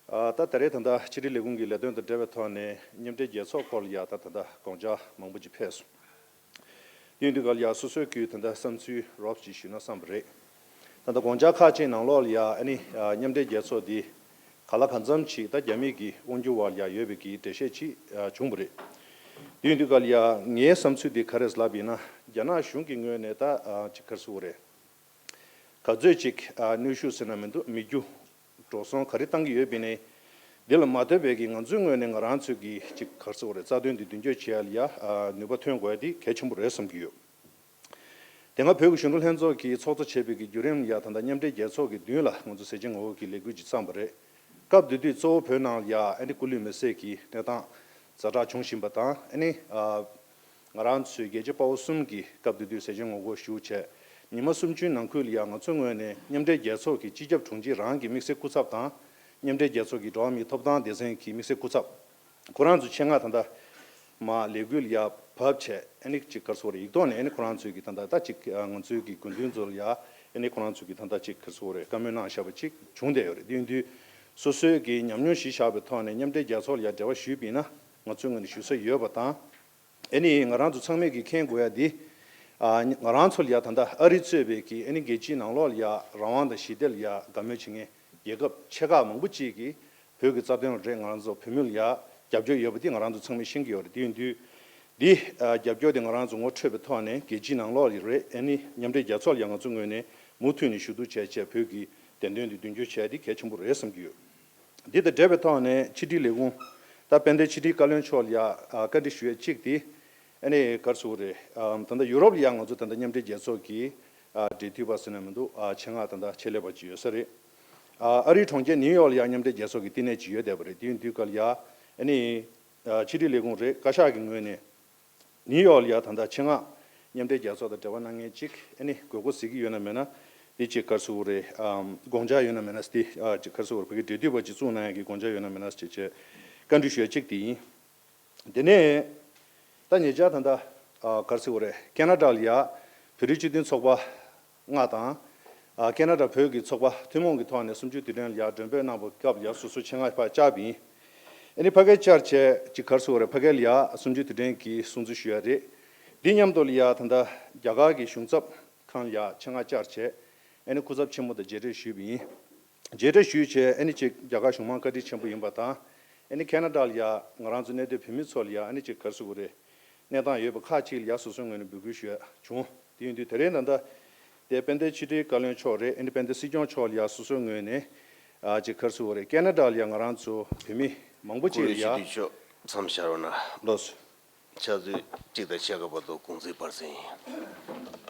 ད་ད་རེས་ད་ལྟ་ཕྱི་དྲིལ་ལས་ཁུངས་ཀྱི་ལས་དོན་དང་འབྲེལ་བའི་ཐོག་ནས་མཉམ་འབྲེལ་རྒྱལ་ཚོགས་སྐོར་ལ་ཡ་ད་ད་ལྟ་དགོངས་འཆར་མང་པོ་ཅིག་ཕེབས་སོང་། དེ་ཡིན་དུས་ག་ལ་ཡ་སོ་སོའི་གི་ད་ལྟ་བསམ་ཚུལ་རོབ་ཅིག་ཞུས་ན་བསམ་པ་རེད། ད་ལྟ་དགོངས་འཆར་ཁག་ཅིག་ནང་ལོགས་ལ་ཡ་ཨ་ནི་མཉམ་འབྲེལ་རྒྱལ་ཚོགས་འདི་ག་ལ་གང་འཚམ་ཅིག་ད་རྒྱ་མི་གི་དབང་སྒྱུར་འོག་ལ་ཡ་ཡོད་པའི་གི་འགྲེལ་བཤད་ཅིག་བྱུང་བ་རེད། དེ་ཡིན་དུས་ག་ལ་ཡ་ངའི་བསམ་ཚུལ་འདི་ག་རེ་ལབ་ཡིན་ན་རྒྱ་ནག་གཞུང་གི་ངོས་ནས་ད་ཅིག་ག་རེ་ཟེར་དགོས་རེད། ག་ཚོད་ཅིག་ཨ་གནོན་ཤུགས་ཟེར་ན་མི་འདུག་མི་རྒྱུ་འགྲོ་སོང་ག་རེ་བཏང་གི་ཡོད་པ་ཡིན་ནའི། འདི་ལ་མ་ལྟོས་པའི་གི་ང་ཚོའི་ངོས་ནས་ང་རང་ཚོའི་གི་ཅིག་ག་རེ་ཟེར་དགོས་རེད། རྩ་དོན་འདི་མདུན་སྐྱོད་བྱེད་ཡ་ལ་ཡ་ཨ་ནུས་པ་ཐོན་དགོས་ཡ་འདི་གལ་ཆེན་པོ་རེད་བསམ་གྱི་ཡོད། དེ་སྔ་བོད་ཀྱི་གཞོན་ནུ་ལྷན་ཚོགས་ཀྱིས་ཚོགས་གཙོ་བྱས་པའི་གི་བརྒྱུད་རིམ་ལ་ཡ་ད་ལྟ་མཉམ་འབྲེལ་རྒྱལ་ཚོགས་ཀྱི་མདུན་ལ་ང་ཚོ་ཟས་བཅད་ངོ་རྒོལ་གྱི་ལས་འགུལ་ཅིག་བརྩམས་པ་རེད། སྐབས་དེ་དུས་གཙོ་བོ་བོད་ནང་ལ་ཡ་ཨ་ནི་སྐུ་ལུས་མེར་སྲེག་གི་གནས་སྟངས་ཛ་དྲག་བྱུང་བཞིན་པ་དང་ཨ་ནི་ཨ། ང་རང་ཚོའི་རྒྱལ་གཅེས་དཔའ་བོ་གསུམ་གྱིས་སྐབས་དེ་དུས་ཟས་བཅད་ངོ་རྒོལ་ཞུ་བྱས། ཉི་མ་སུམ་ཅུའི་ནང་ཁུལ་ལ་ཡང་ང་ཚོའི་ངོས་ནས་མཉམ་འབྲེལ་རྒྱལ་ཚོགས་ཀྱི་སྤྱི་ཁྱབ་དྲུང་ཆེ་རང་གི་དམིགས་བསལ་སྐུ་ཚབ་དང་། མཉམ་འབྲེལ་རྒྱལ་ཚོགས་ཀྱི་འགྲོ་བ་མིའི་ཐོབ་ཐང་སྡེ་ཚན་གྱི་དམིགས་བསལ་སྐུ་ཚབ། ཁོ་རང་ཚོ་ཆེད་མངགས་ད་ལྟ་མར་ལས་འགུལ་ལ་ཡར་བབས་བྱས་ཨ་ནི་ཅིག་ག་རེ་ཟེར་དགོས་རེད། ཡིག་ཐོག་ནས་ཨ་ནི་ཁོ་རང་ཚོས་ཀྱི་ད་ལྟ་ད་ཅིག་ང་ཚོའི་གི་དགོས་འདུན་ཚོ་ལ་ཡ་ཨ་ནི་ཁོ་རང་ཚོས་ཀྱི་ད་ལྟ་ཅིག་ག་རེ་ཟེར་དགོས་རེད། བཀའ་མོལ་གནང་བཞག་པ་ཅིག་བྱུང་བསྡད་ཡོད་རེད། དེ་ཡིན་དུས་སོ་སོའི་གི་ཉམས་མྱོང་གཞི་བཞག་པའི་ཐོག་ནས་མཉམ་འབྲེལ་རྒྱལ་ཚོགས་ལ་ཡ་འབྲེལ་བ་ཞུས་པ་ཡིན་ན་ང་ཚོའི་ངོས་ནས་ཞུ་ས་ཡོད་པ་དང་། ཨ་ནི་ང་རང་ཚོ་ཚང་མས་ཀྱིས་མཁྱེན་དགོས་ཡ་འདི། ཨ་ང་རང་ཚོ་ལ་ཡ་ད་ལྟ་ཨ་རི་གཙོས་པའི་གི་ཨ་ནི་རྒྱལ་སྤྱིའི་ནང་ལོགས་ལ་ཡ་རང་དབང་དང་ཞི་བདེ་ལ་ཡ་དགའ་མོས་བྱེད་མཁན་རྒྱལ་ཁབ་ཆེ་ཁག་མང་པོ་ཅིག་གིས་བོད་ཀྱི་རྩ་དོན་ལ་རེད། ང་རང་ཚོ་བོད་མི་ལ་ཡ་རྒྱབ་སྐྱོར་ཡོད་པ་འདི་ང་རང་ཚོ་ཚང་མས་ཤེས་ཀྱི་ཡོད་རེད། དེ་ཡིན་དུས་འདི་ཨ་རྒྱབ་སྐྱོར་འདི་ང་རང་ཚོ་ངོ་འཕྲོད་པའི་ཐོག་ནས་རྒྱལ་སྤྱིའི་ནང་ལོགས་ལ་རེད། ཨ་ནི་མཉམ་འབྲེལ་རྒྱལ་ཚོགས་ལ་ཡ་ང་ཚོ་ངོས་ནས་མུ་མཐུད་ནས་ཞུ་གཏུག་བྱས་བྱས་བོད་ཀྱི་བདེན་དོན་འདི་མདུན་སྐྱོད་བྱས་འདི་གལ་ཆེན་པོ་རེད་བསམ་གྱི་ཡོད། འདི་དང་འབྲེལ་བའི་ཐོག་ནས་ཕྱི་དྲིལ་ལས་ཁུངས་ད་དཔལ་ལྡན་ཕྱི་དྲིལ་བཀའ་བློན་མཆོག་ལ་ཡ་ཨ་བཀའ་འདྲི་ཞུ་ཡས་གཅིག་དེ་ཨ་ནི་ག་རེ་ཟེར་དགོས་རེད། ཨ་ད་ལྟ་ཡུ་རོབ་ལ་ཡ་ང་ཚོ་ད་ལྟ་མཉམ་འབྲེལ་རྒྱལ་ཚོགས་ཀྱི་ཨ་འབྲེལ་མཐུད་པ་ཟེར་ན་མི་འདུག་ཨ་ཆེད་མངགས་ད་ལྟ་ཆེད་ལས་པ་ཅིག་ཡོད་ས་རེད། ཨ་ཨ་རིའི་གྲོང་ཁྱེར་ནིའུ་ཡོག་ལ་ཡ་མཉམ་འབྲེལ་རྒྱལ་ཚོགས་ཀྱི་བསྟི་གནས་ཅིག་ཡོད་བསྡད་པ་རེད། དེ་ཡིན་དུས་ག་ལ་ཡ་ཨ་ནི་ཨ་ཕྱི་དྲིལ་ལས་ཁུངས་རེད། བཀའ་ཤག་གི་ངོས་ནས། ནིའུ་ཡོག་ལ་ཡ་ད་ལྟ་ཆེད་མངགས་མཉམ་འབྲེལ་རྒྱལ་ཚོགས་དང་འབྲེལ་བ་གནང་མཁན་ཅིག་ཨ་ནི་དགོས་མཁོ་གཟིགས་ཀྱི་ཡོད་ན་མེད་ན་དེ་ཅིག་ག་རེ་ཟེར་དགོས་རེད། ཨམ་དགོངས་འཆར་ཡོད་ན་མེད་ན་དེ་ཨ་ཅིག་ག་རེ་ཟེར་དགོས་རེད། ཕ་གི་འབྲེལ་མཐུད་པ་ཅིག་བཙུགས་གནང་ཡ་གི་དགོངས་འཆར་ཡོད་ན་མེད་ན་ཅེས་བྱས་བཀའ་འདྲི་ཞུ་ཡ་གཅིག་དེ་ཡིན། དེ་ནས་ད་ཉེ་ཆར་ད་ལྟ་ཨ་ག་རེ་ཟེར་དགོས་རེད། ཁེ་ན་ཌ་ལ་ཡ་བོད་རིགས་སྤྱི་མཐུན་ཚོགས་པ་ལྔ་དང་། ཨ་ཁེ་ན་ཌ་བོད་ཀྱི་ཚོགས་པ་ཐུན་མོང་གི་ཐོག་ནས་གསུམ་བཅུའི་དུས་དྲན་ལ་ཡ་མགྲོན་འབོད་གནང་བའི་སྐབས་ལ་ཡ་སོ་སོ་ཆེད་མངགས་ཕར་བཅར་བ་ཡིན། ཨ་ནི་ཕ་གིར་བཅར་བྱས་ཅིག་ག་རེ་ཟེར་དགོས་རེད། ཕ་གི་ལ་ཡ་གསུམ་བཅུའི་དུས་དྲན་གྱི་སྲུང་བརྩི་ཞུ་ཡ་རེད། འདི་མཉམ་དུ་ལ་ཡ་ད་ལྟ་རྒྱ་གར་གྱི་གཞུང་ཚབ་ཁང་ལ་ཡ་ཆེད་མངགས་བཅར་བྱས་ཨ་ནི་སྐུ་ཚབ་ཆེན་མོ་དང་མཇལ་འཕྲད་ཞུས་པ་ཡིན། མཇལ་འཕྲད་ཞུས་བྱས་ཨ་ནི་ཅིག་རྒྱ་གར་གཞུང་མང་བཀའ་དྲིན་ཆེན་པོ་ཡིན་པ་དང་། ཨ་ནི་ཁེ་ན་ཌ་ལ་ཡ་ང་རང་ཚོ་གནས་སྡོད་བོད་མི་ཚོ་ལ་ཡ་ཨ་ནི་ཅིག་ག་རེ་ཟེར་དགོས་རེད། གནས་སྟངས་ཡོད་པ་ཁག་ཅིག་ལ་ཡ་སོ་སོའི་ངོས་ནས་འབོད་སྐུལ་ཞུ་ཡ་བྱུང་། དེ་ཡིན་དུས་དེ་རིང་ད་ལྟ་དེ་དཔལ་ལྡན་ཕྱི་དྲིལ་བཀའ་བློན་མཆོག་རེད། ཨ་ནི་དཔལ་ལྡན་སྲིད་སྐྱོང་མཆོག་ལ་ཡ་སོ་སོའི་ངོས་ནས་ཨ་ཅིག་ག་རེ་ཟེར་དགོས་རེད། ཁེ་ན་ཌ་ལ་ཡ་ང་རང་ཚོ་བོད་མི་མང་པོ་ཅིག་སྐུ་ལ་ཡ་ཞབས་ཏུ་མཆོག་མཚམས་བཞག་རོགས་གནང་། ལགས་སོ། ཕྱག་ཚོད་གཅིག་དང་ཕྱེད་ཀ་བར་དུ་གུང་ཚིགས་སྤར་གསན་ཡིན།